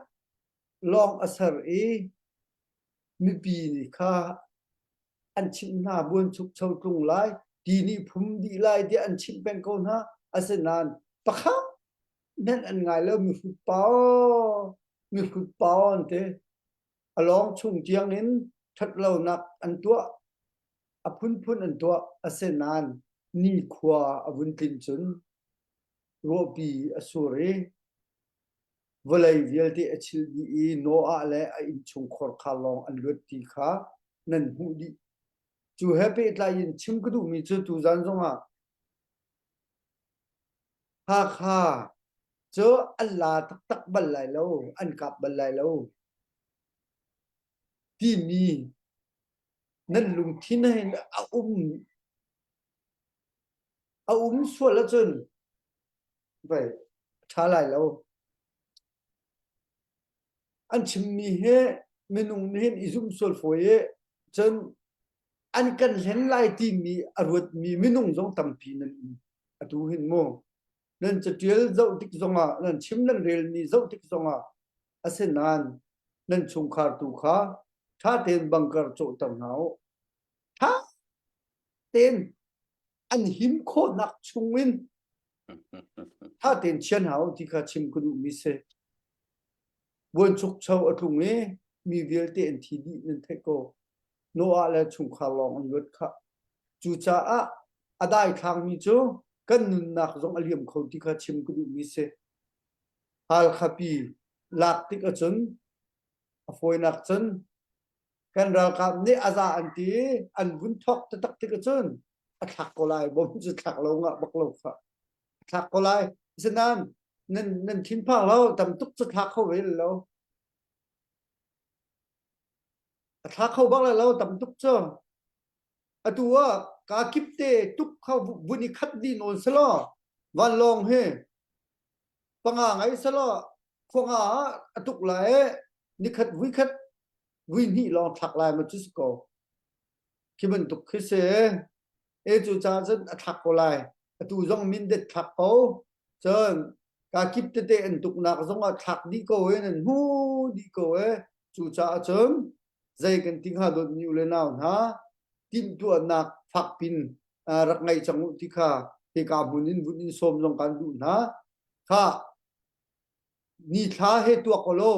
lawng a ser i mipi nih kha an chimh hna buanchukcho tlung lai, ti nih phum dih lai tiah an chimh peng ko hna. Asinain pakhat hmanh an ngai lo mihrut pa aw, mihrut pa aw an ti. A lawng chung tiangin ṭhatlonak an tuah, a phunphun an tuah. Asinain nikhua a vun tlin cun ruahpi a sur i vawlei vialte a chilh dih i Noah le a innchungkhar kha lawng an luat ti kha nan hmuh dih. Cu he pehtlai in chim ka duhmi cu tuzan zongah Hakha cu an la taktak bal lai lo, an kap bal lai lo timi nan lungthin hin a um a um sual ahcun vei a ṭha lai lo. An chimmi hi minung nih hin i zumh sual fawi i cun an kan hlen lai timi a ruatmi minung zong tampi nan um. Atu hin mu nan catial zoh tik zongah nan chim nan relmi zoh tik zongah asinain nan chungkhar tu kha ṭha tein bunker cawhter hna u. Ṭha tein an him khawhnak chungin. Tha tein chian hau ti kha chim ka duhmi si. Buanchukcho a tlung i mi vialte an thi dih nan theih ko. Noah le chungkhar lawng an luat khah. Cucaah a daithlangmi cu kan nunnak zong a liam kho ti kha chim ka duhmi si. Halkha pi lak tik ahcun a fawinak cun kan ralkap nih a za an ti i an vun thawk taktak tik ahcun a thlak ko lai bom cu thlak lo ngah bak lo kha a thlak ko lai asinain nan nan thinphang lo tam tuk cu thlak kho ve lo a thlak kho bak lai lo tam tuk cu atu ah ka kip te tuk kha vun i khat dih nawn selaw vanlawng hi panga ngai selaw khuanga ah a tuk lai nikhat vui khat vui hnih lawng thlak lai ma cu si ko khi bantuk khi si e cu caah cun a thlak ko lai atu zong mindet thlak ko cun ka kip tete an tuknak zong ah thlak dih ko e nan hmu dih ko e cu caah cun zei kan ti hnga dawtmi u le nau hna timhtuahnak fakpin rak ngei cang u ti kha hika hmun in vun in sawm zong kan duh hna kha ni thla he tuak ko lo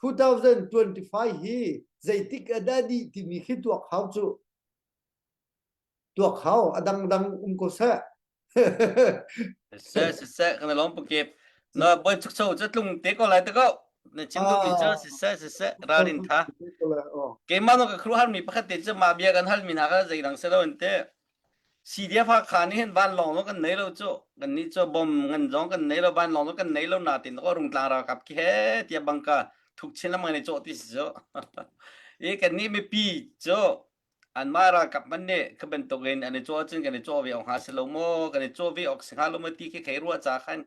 2025 hi zeitik a dah dih timi khi tuak hau cu tuak hau a dangdang um ko seh Siseh siseh kan lawm pukip na boy chuk cho cu tlung te ko lai te ko na chim duh mi cu siseh siseh ralrin tha keimah no ka khru har mi pakhat te cu mah bia kan hal mi hna kha zeidang se lo in te CDF Hakha nih hin vanlawng zong kan nei lo cu. Kannih cu bom ngan zong kan nei lo, vanlawng zong kan nei lo nain ko Rungtlang ralkap khi he tiah bangka thuk chin lengmang in i cawh ti si cu. I kannih mipi cu anmah ralkap hmanh nih kha bantukin an i cawh ahcun kan i cawh ve awk hnga si lo maw, kan i cawh ve awk si hnga lo maw ti khi khei ruah ca khan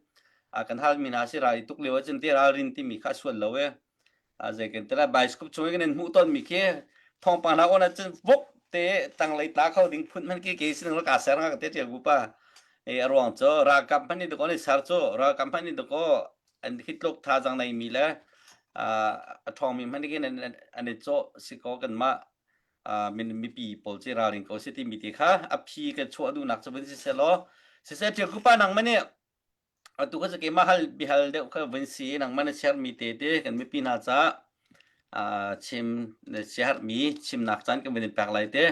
kan halmi hna si ral i tuk lio ahcun ti ralrin timi kha a sual lo e. Zei kan ti lai bioscope chung i kan in hmuh tawnmi khi thawngpang hna on ahcun vok te tanglei tla kho ding phun hman khi ke sin ka ser nga ka te tial gupa e a ruang cu ralkap hman ni dako ni ser cu ralkap hman ni dako an hi tluk thazang nei mi le a thawng mi hman ni an i cawh si ko kan mah min mipi pawl ci ralring ko si ti mi ti kha a phi kan chuah duhnak cu vun si selaw siseh tial kupa nang mani Atu kha cu keimah hal biahal deuh kha vun si nangmah na share-mi te te kan mipi hna caah ah chim na siaherhmi chimnak caan kan vun in pek lai te.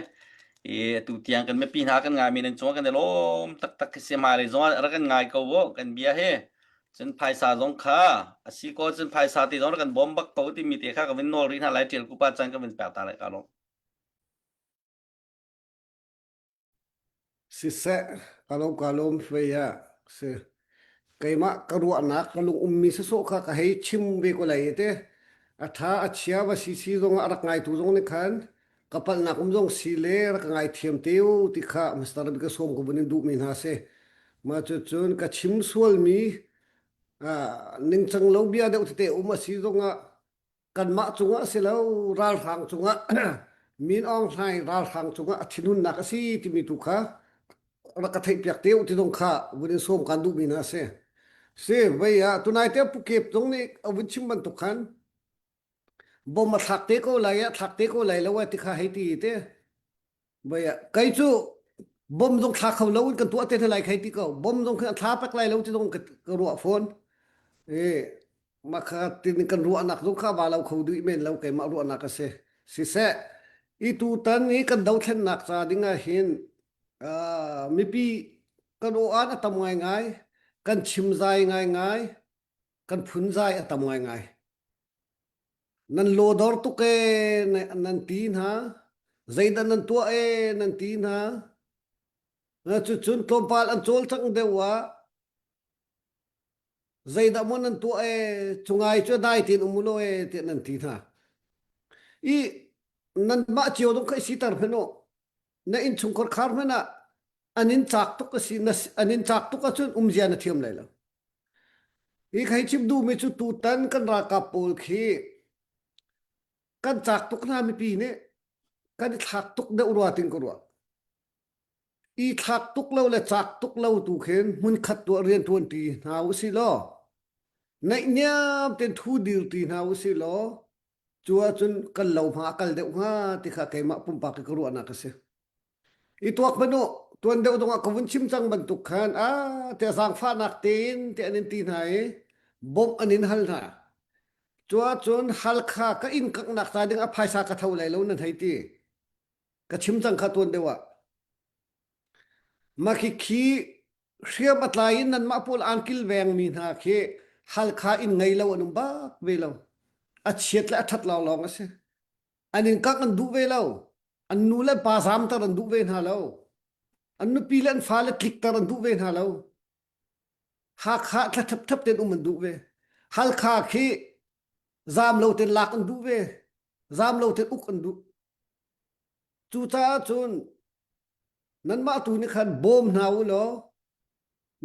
I atu tiang kan mipi hna kan ngaimi nan cungah kan i lawm taktak khi si hmailei zongah rak kan ngai ko u kan bia hi. Cun phaisa zong kha a si ko cun phaisa te zong rak kan bawm bak ko timi te kha ka vun nawl rih hna lai ṭial kupa caan ka vun pek ta lai ka lawm. Siseh, ka lo ka lawm hluai ah si. Keimah ka ruahnak ka lung ummi sawsawh kha ka hei chim ve ko lai te. A ṭha a chia va si si zong ah a rak ngaitu zong nih khan ka palhnak um zong si le rak ka ngaithiam te u ti kha Mr. Bik sawm ka vun in duhmi hna si. Mah cucun ka chim sualmi ah, ningcang lo bia deuh tete um a si zongah kanmah cungah a si lo ralhrang cungah Min Aung Hlaing ralhrang cungah a thinhunnak a si timi tu kha rak ka theihpiak te u ti zong kha vun in sawm kan duhmi hna a si. Si vei ah tunai te Pu Kep zong nih a vun chim bantuk khan bom a thlak te ko lai a thlak te ko lai lo a ti kha hei ti te Vei ah kei cu bom zong thla kho lo in kan tuah te hna lai khai ti ko bom zong khi a thla pek lai lo ti zong ka, ka ruah fawn e makha tin kan ruahnak zong kha va lo kho duh men lo keimah ruahnak a si siseh i tutan i kan dothlennak ca ding ah hin uh, mipi kan aw an a tam ngaingai kan chim zai ngaingai kan phun zai a tam ngaingai Nan lawdor tuk ee nan ti hna. Zeidah nan tuah ee nan ti hna. Cucun tlawmpal an cawlcangh deuh ah zeidah maw nan tuah ee cungai cu dai tein um u law ee tiah nan ti hna. I nanmah cio zong kha i siter hmanh u. Na innchungkhar khar hmanh ah an in caak tuk a si an in caak tuk ahcun umzia na thiam lai lo. Hi ka hei chim duhmi cu tutan kan ralkap pawl khi kan caak tuk hna mipi nih kan i thlak tuk deuh rua tin ka ruah. I thlak tuk lo le caak tuk lo tu khin hmunkhat tuah rianṭuan ṭi hna usih law naihniam tein thu dir ṭi hna usih law cu ahcun kan lo hma a kal deuh hnga ti kha keimah pumpak i ka ruahnak a si. I tuak hmanh u, tuan deuh dongah ka vun chim cang bantuk khan a te zaangfahnak tein te an in ti hna i bawmh an in hal hna. Cuahcun Halkha ka inn kanghnak ca ding a phaisa ka tho lai lo nan hei ti. Ka chim cang kha tuan deuh ah. Mah khi khi hriam a tlai in nanmah pawl aan kilvengmi hna khi Halkha inn ngei lo an um bak ve lo. A chiat le a ṭhat lawnglawng a si. An inn kangh an duh ve lo. An nu le pa zamter an duh ve hna lo. An nupi le an fale tlikter an duh ve hna lo. Hakha thla ṭhapṭhap tein um an duh ve. Halkha khi zam lo tein lak an duh ve. Zam lo tein uk an duh. Cucaah cun nanmah tu nih khan bawm hna u law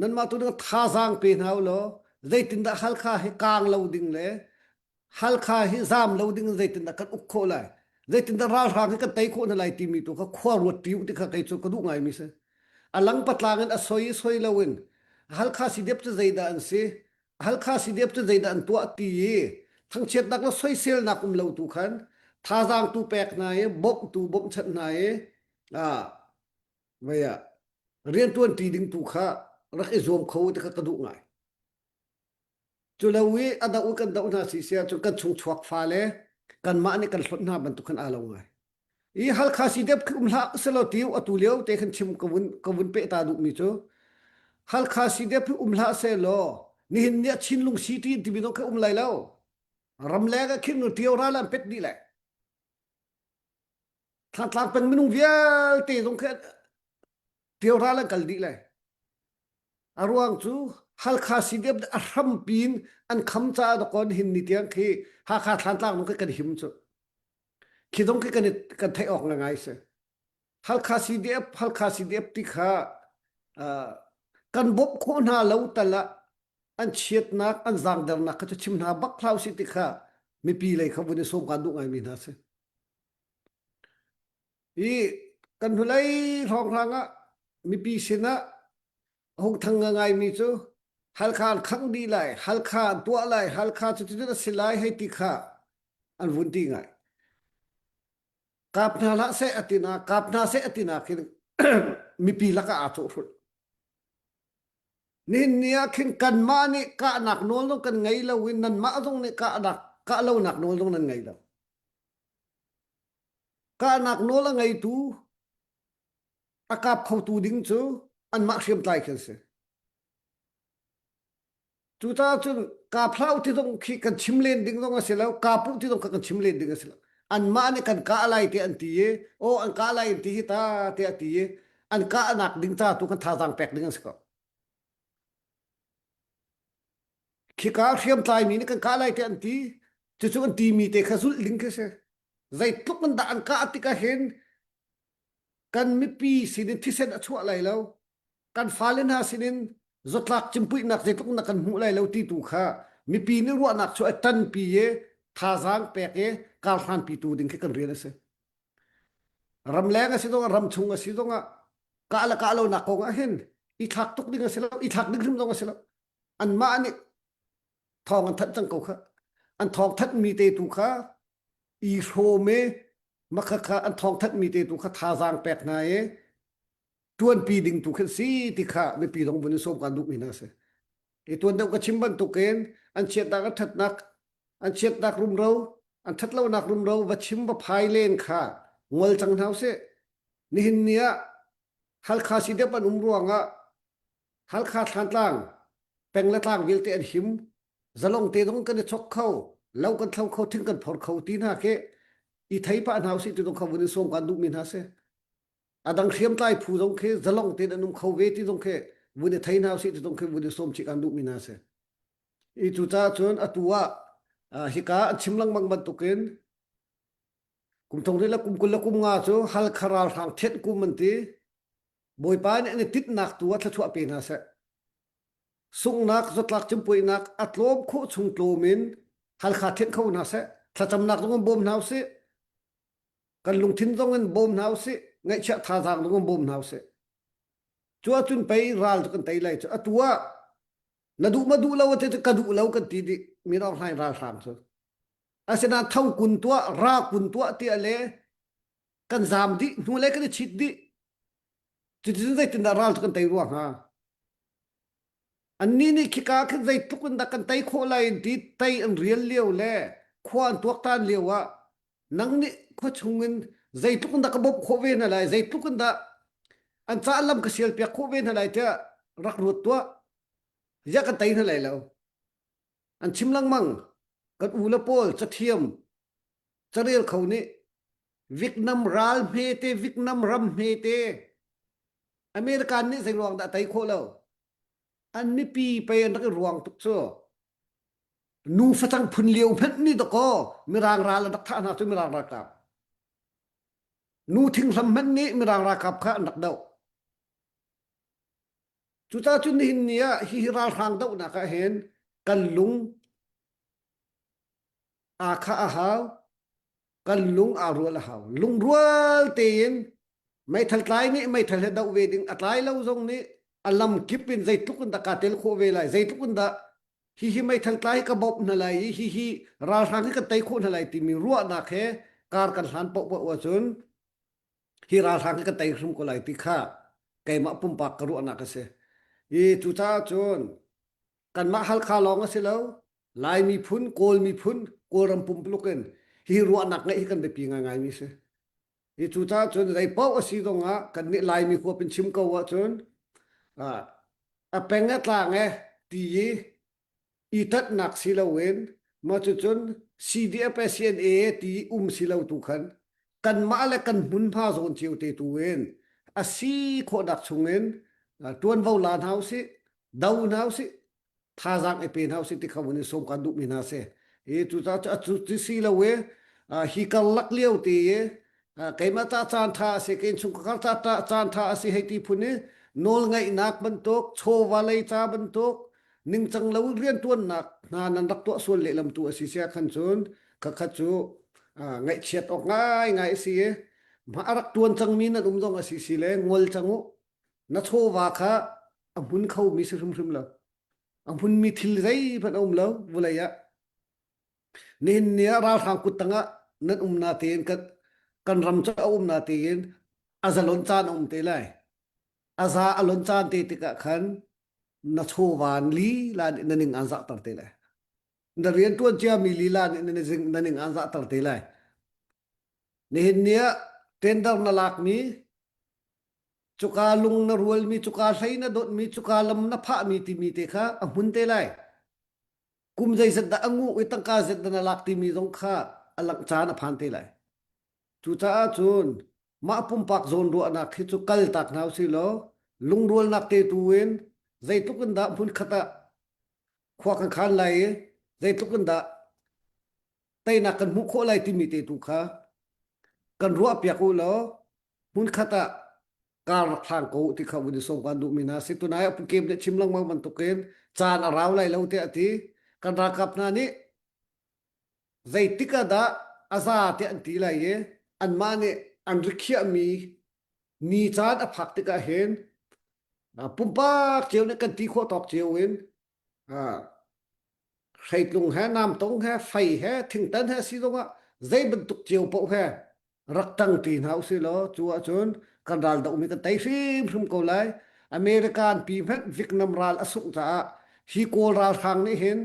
nanmah tu nih thazaang pe hna u law zeitindah Halkha hi kaang lo ding le Halkha hi zaam lo ding in zeitindah kan uk khawh lai zeitindah ralhrang hi kan tei khawh hna lai timi tu kha khua ruat ṭi u ti kha kei cu ka duh ngaimi si. A lang patlang in a soi i soi loin Halkha CDF cu zeidah an si Halkha CDF cu zeidah an tuah ti i thangchiatnak le soiselnak um lo tu khan thazaang tu pek hna i bawmhtu bawmhchanh hna i ah vei ah rianṭuan ṭi ding tu kha rak i zuam kho ti kha ka duh ngai. Cu lo i a doh i kan doh hna si si ahcun kan chung chuak fale kanmah nih kan hlonh hna bantuk khan aa lo ngai. I Halkha CDF khi um hlah selaw tiu atu lio te khan chim ka vun ka vun peh ta duhmi cu Halkha CDF hi um hlah selaw nihin ni ah Chinlung City timi zong khi um lai lo. Ramleng ah khin tio ral an pet dih lai. Thantlang peng minung vialte zong khi tio ral an kal dih lai. A ruang cu Halkha CDF a hrampi in an kham caah dakawn hin ni tiang khi Hakha Thlantlang zong khi kan him cu. Khi zong khi kan kan theih awk ngai si. Halkha CDF Halkha CDF ti kha uh, kan bawmh khawh hna lo tal ah an chiatnak an zaangdernak kha cu chim hna bak hlah usih ti kha mipi lei kha vun i sawm kan duh ngaimi hna si. I kan hnulei hrawnghrang ah mipi sinah a hung thang ngaimi cu Halkha an khangh dih lai, Halkha an tuah lai, Halkha cu cutin a si lai hei ti kha an vun ti ngai. Kap hna hlah seh a ti na, kap hna seh a ti na khin mipi lakah aa cawhhrulh. Nihin ni ah khin kanmah nih kahnak nawl zong kan ngei lo i nanmah zong nih kahnak kah lonak nawl zong nan ngei lo. Kahnak nawl a ngeitu a kap khotu ding cu anmah hriamtlai khi an si. Cucaah cun kap hlah ti zong khi kan chim len ding zong a si lo, kap u ti zong kha kan chim len ding a si lo. Anmah nih kan kah lai ti an ti i, aw an kah lai an ti hi ta tiah ti i, an kahnak ding ca tu kan thazaang pek ding an si ko. Khika hriamtlai mi nih kan kah lai ti an ti, cucu an timi te kha zulh ding khi si. Zeitluk in dah an kah tikah hin kan mipi sinin thisen a chuah lai lo kan fale hna sinin zawtlak cimpuihnak zeitluk na kan hmuh lai lo ti tu kha mipi nih ruahnak chu a ṭanpi i thazaang pek i karhlanpi tu ding khi kan rian a si ramleng a si zongah ramchung a si zongah kah le kah lonak kong ah hin i thlak tuk ding a si lo i thlak ding hrim zong a si lo anmah nih thawng an thanh cang ko kha an thawng thanh mi te tu kha i hrawm i makhakha an thawngthanhmi te tu kha thazaang pek hna i ṭuanpi ding tu khin si ti kha mipi zong vun i sawm kan duhmi hna si. I tuan deuh ka chim bantukin an chiatnak an ṭhatnak an chiatnak rumro an ṭhatlonak rumro va chim va phai len kha ngol cang hna usih. Nihin ni ah Halkha CDF an um ruangah Halkha Thlantlang peng le tlang vialte an him zalong te zong kan i chok kho lo kan thlo kho thing kan phor kho ti hna khi i thei pah hna usih ti zong kha vun i sawm kan duhmi hna si a dang hriamtlai phu zong khi zalong tein an um kho ve ti zong khi vun i thei hna usih ti zong khi vun i sawm chih kan duhmi hna si i cucaah cun atu ah hika an chim lengmang bantukin kum thong le kum 20 le kum nga cu Halkha ralhrang thianh kum an ti Bawipa nih an i tinhnak tu ah thluachuah pe hna seh Sunghnak zatlak cimpuainak a tlawm khawh chung tlawm in Halkha thianh kho hna seh. Thlacamnak zong in bawm hna usih. Kan lungthin zong in bawm hna usih. Ngaihchiah thazaang zong in bawm hna usih. Cu ahcun pei ral cu kan tei lai cu. Atu ah na duh ma duh lo te cu ka duh lo kan ti dih. Min Aung Hlaing ralhrang cu. Asinain tho kun tuah, ra kun tuah tiah le kan zaam dih, hnu le kan i chit dih. Cuticun zeitindah ral cu kan tei rua hnga? Annih nih khika khin zeitluk in dah kan tei khawh lai in ti tei an rial lio le khua an tuaktan lio ah nang nih khua chung in zeitluk in dah ka bawmh khawh ve hna lai, zeitluk in dah an caah lam ka sial piak khawh ve hna lai tiah rak ruat tuah. Ziah kan tei hna lai lo. An chim lengmang. Kan u le pawl cathiam carel kho nih Vietnam ral hmete, Vietnam ram hmete American nih zei ruang dah tei khawh lo? An mipi pei an rak i ruang tuk cu. Nu facang phun lio hmanh nih dakaw Mirang ral an rak thah hna cu Mirang ralkap. Nu thinghlam hmanh nih Mirang ralkap kha an rak doh. Cucaah cun nihin ni ah hihi ralhrang dohnak ah hin kan lung aa khah a hau, kan lung aa rual a hau. Lungrual tein meithal tlai nih meithal he doh ve ding, a tlai lo zong nih a lam kip in zeitluk in dah kaa tel khawh ve lai, zeitluk in dah hihi meithal tlai hi ka bawmh hna lai i hihi ralhrang hi kan tei khawh hna lai timi ruahnak he kar kan hlan paohpaoh ahcun hi ralhrang hi kan tei hrim ko lai ti kha keimah pumpak ka ruahnak a si. I cucaah cun kanmah Halkha lawng a si lo, Lai miphun, Kawl miphun, Kawlram pumpuluk in hi ruahnak ngeih hi kan biapi ngaingaimi si. Hi cucaah cun zei paoh a si zongah kannih Laimi huap in chim ko ahcun a peng a tlang e ti i i tatnak si loin mah cucun CDF CNA ti um si lo tu khan kanmah le kan hmunhma zawn cio te tu in a si khawhnak chungin tuanvo la hna usih do hna usih thazaang i pe hna usih ti kha vun i sawm kan duhmi hna si. I cucaah cu cu si lo i hi karlak lio te i keimah ca caan tha a si ke innchungkhar ca caan tha a si hei ti phun i nawlngaihnak bantuk chawva lei ca bantuk ningcang lo riantuannak hna nan rak tuah sual lehlam tu a si sia khan cun khakhat cu ngaihchiat awk ngaingai a si i a rak tuan cangmi nan um zong a si si le ngol cang u na chawva kha a hmun khomi si hrimhrim lo a hmunmi thil zeihmanh a um lo vulei ah nihin ni ah ralhrang kut tangah nan um na tein kan kan ram cu a um na tein a zalon caan a um te lai a za a lon caan te tikah khan na chawvan lila nih na ning aan zahter te lai na rian tuan ciami lila nih na ning aan zahter te lai nihin ni ah tender na lakmi cuka lung na rualmi cuka hlei na dotmi cuka lam na phahmi timi te kha a hmun te lai kum zeizat dah a nguh i tangka zet dah na lak timi zong kha a langh caan a phan te lai Cucaah cun mah pumpak zawnruahnak hi cu kal tak hna usih law lungrualnak te tu in zeitluk in dah hmunkhat ah khua kan khan lai i zeitluk in dah teinak kan hmuh khawh lai timi te tu kha kan ruahpiak u law hmunkhat ah kar rak hlang ko ti kha vun i sawm kan duhmi hna si tunai ah Pu Kem nih chim lengmang bantukin caan a rau lai lo tiah a ti kan ralkap hna nih Zeitik ah dah a za tiah an ti lai i anmah nih an rikhiahmi ni caan a phak tikah hin pumpak cio nih kan ti khawh tawk cio in hreitlung he namtong he fei he thingtan he si zongah zei bantuk cio paoh he rak ṭang ṭi hna usih law cu ahcun kan ral dohmi kan tei hrimhrim ko lai. American pi hmanh Vietnam ral a sungh caah hi Kawl ralhrang nih hin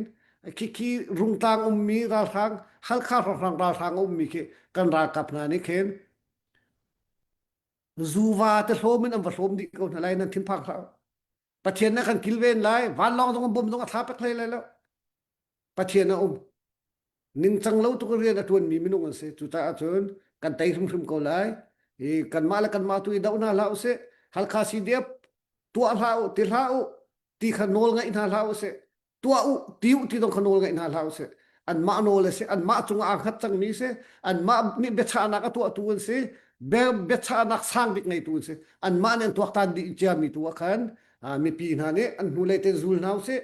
khi Rungtlang ummi ralhrang Halkha hrawnghrang ralhrang a ummi khi kan ralkap hna nih khin zuva te hlawm in an va hlawm dih ko hna lai nan thinphang hlah. Pathian nih kan kilven lai vanlawng zong bom zong a thla pek hlei lai lo. Pathian a um. Ningcang lo tuk rian a ṭuanmi minung an si. Cucaah cun kan tei hrimhrim ko lai. I kanmah le kanmah tu i doh hna hlah usih. Halkha CDF tuah hlah u, ti hlah u, ti kha nawl ngaih hna hlah usih. Tuah u, ti u ti zong kha nawl ngaih hna hlah usih. Anmah nawl a si, anmah cungah aa hngat cangmi si, anmah nih biachahnak a tuahtu an si, biachahnak sang bik ngeitu an si. Anmah nih an tuaktan dih ciami tu ah khan mipi hna nih an hnulei te zul hna usih.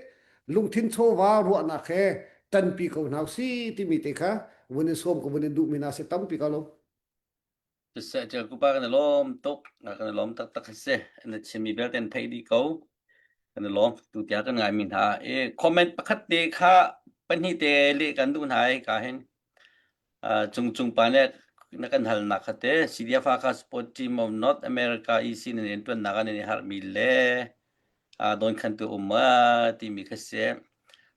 Lungthin chawva ruahnak he ṭanpi ko hna usih timi te kha vun in sawm ka vun in duhmi hna si tampi ka lo. Siseh ṭial kupa kan i lawm tuk. Kan i lawm taktak hi si. Na chimmi belte an theih dih ko. Kan i lawm. Tutiang kan ngaimi hna. I comment pakhat te kha pahnih te leh kan duh hna i ka hin. Cung cung pa nih. na kan halnak kha te CDF Hakha Sport Team of North America EC nan rianṭuannak ah nan i harhmi le dawnkhantu um a timi kha si.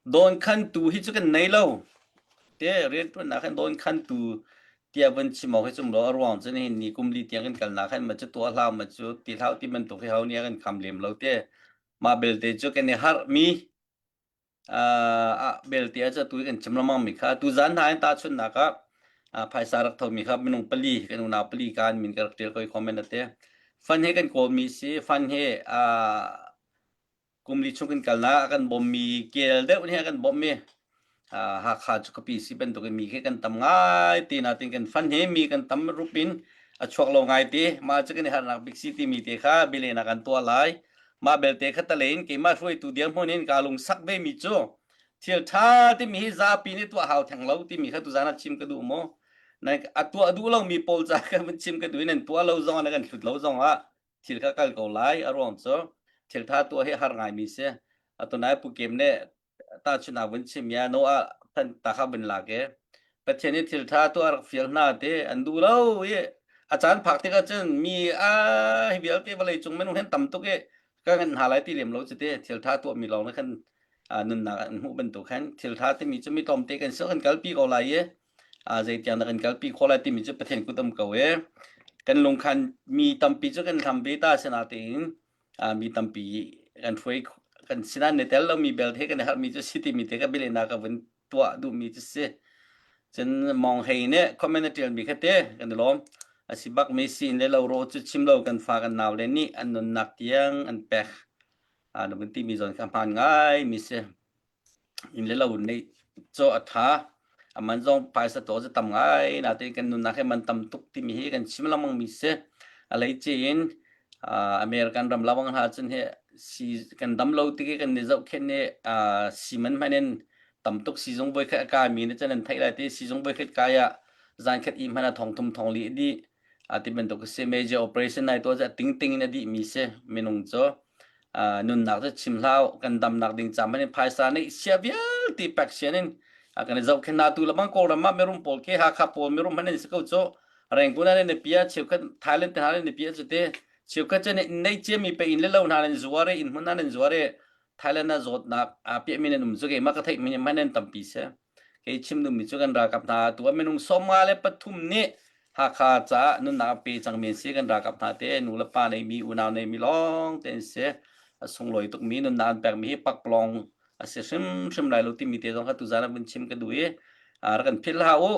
Dawnkhantu hi cu kan nei lo. Te rianṭuannak khan dawnkhantu tiah vun chim awk hi cum lo a ruang cu nihin ni kum li tiang kan kalnak khan ma cu tuah hlah ma cu ti hlah ti bantuk hi ho nih a kan kham lem lo te. Mah belte cu kan i harhmi ah belte ah cu tu kan chim lengmang mi kha tu zan hna in tahchunhnak ah phaisa rak thomi kha minung pali kan unau pali kan min ka rak ṭial ko i comment ate fund he kan kawlmi si fund he kum li chung kan kalnak a kan bawmmi kel deuh nih a kan bawmmi Hakha cu khuapi si bantuk in mi khi kan tam ngai ti natin kan fund he mi kan tam rup in a chuak lo ngai ti mah cu kan i harnak bik si timi te kha bilen ah kan tuah lai Mah belte kha talein keimah hruaitu dirhmun in kaa lungsak vemi cu thil ṭha timi hi zapi nih tuah hau theng lo timi kha tuzaan ah chim ka duh maw? Na a tuah duh lomi pawl ca kha vun chim ka duh i nan tuah lo zong ah na kan hlut lo zong ah thil kha kal ko lai a ruang cu thil ṭha tuah hi har ngaimi si. Atunai Pu Kem nih tahchun ah vun chim ya Noah than ta kha vun lak i Pathian nih thil ṭha tuah rak fial hna ti an duh lo i a caan phak tikah cun mi a hi vialte vawlei cung minung hin tam tuk i ka ngan hna lai ti lem lo cu ti thil ṭha tuah mi lawng nih khan nunnak an hmuh bantuk khan thil ṭha timi cu mi tlawmte kan si kan kalpi ko lai i zeitiang dah kan kalpi khawh lai timi cu Pathian kut um ko i kan lungkhan mi tampi cu kan hlam ve ta sinatein mi tampi kan hruai kan sinah ne tel lomi belte kan i harhmi cu si timi te ka bialehnak ka vun tuah duhmi cu si. Cun Mong Hei nih comment a ṭialmi kha te kan i lawm. A si bak mi si le lo ro cu chim lo kan fa kan nau le nih an nunnak tiang an pek. Na vun timi zawn kha hmaan ngai mi si. Inn le lo neih cu a ṭha. A man zong phaisa taw cu tam ngai. Natein kan nunnak hi man tam tuk timi hi kan chim lengmang mi si. A hleice in American ram lawang hna cun hi si kan dam lo tik i kan i zohkhenh i si man hmanh in tam tuk siizung voikhat a kai mi nih cun an theih lai ti siizung voikhat kai ah zan khat i hmanh ah thong thum thong li a dih. A ti bantuk a si. Major operation nai tuah cu a tingting in a dih mi si minung cu. Nunnak cu chim hlah kan damnak ding ca hmanh in phaisa nih sia vialte pek sian in kan i zohkhenh hna tu lebang Kawlram ah mirum pawl khi Hakha pawl mirum hmanh an si ko cu Rangoon ah nan pia cheukhat Thailand te hna nan pia cu te cheukhat cu nei ciami pe inn le lo hna nan zuar i inn hmun hna nan zuar i Thailand ah zawtnak aa piahmi nan um cu keimah ka theih mi hmanh nan tampi si Kei chim duhmi cu kan ralkap hna tu ah minung 53 nih Hakha caah nunnak a pe cangmi an si. Kan ralkap hna te nu le pa neimi unau neimi lawng te an si. A sunglawi tukmi nunnak an pekmi hi pakpalawng a si hrimhrim lai lo timi te zong kha tuzaan ah vun chim ka duh i rak kan philh hlah u.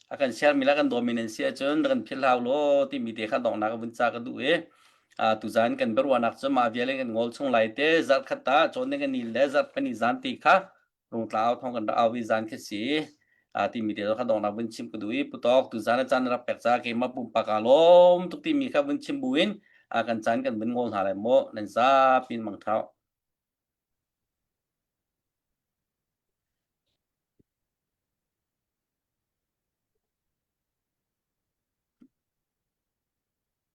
A kan sermi le kan dawmi nan si ahcun rak kan philh hlah u law timi te kha donghnak ah vun ca ka duh i tuzaan kan biaruahnak cu mah vial in kan ngol chung lai te zarh khat ah cawn ding kan ni le zarh pahnih zan ti kha Rungtlau thong kan rak au i zan khi si timi te kha dongnak vun chim ka duh i putok tu zan a caan rak pek ca keimah pumpak aa lawm tuk timi kha vun chim buin kan caan kan vun ngol hna lai mu nan zapi in mang thau.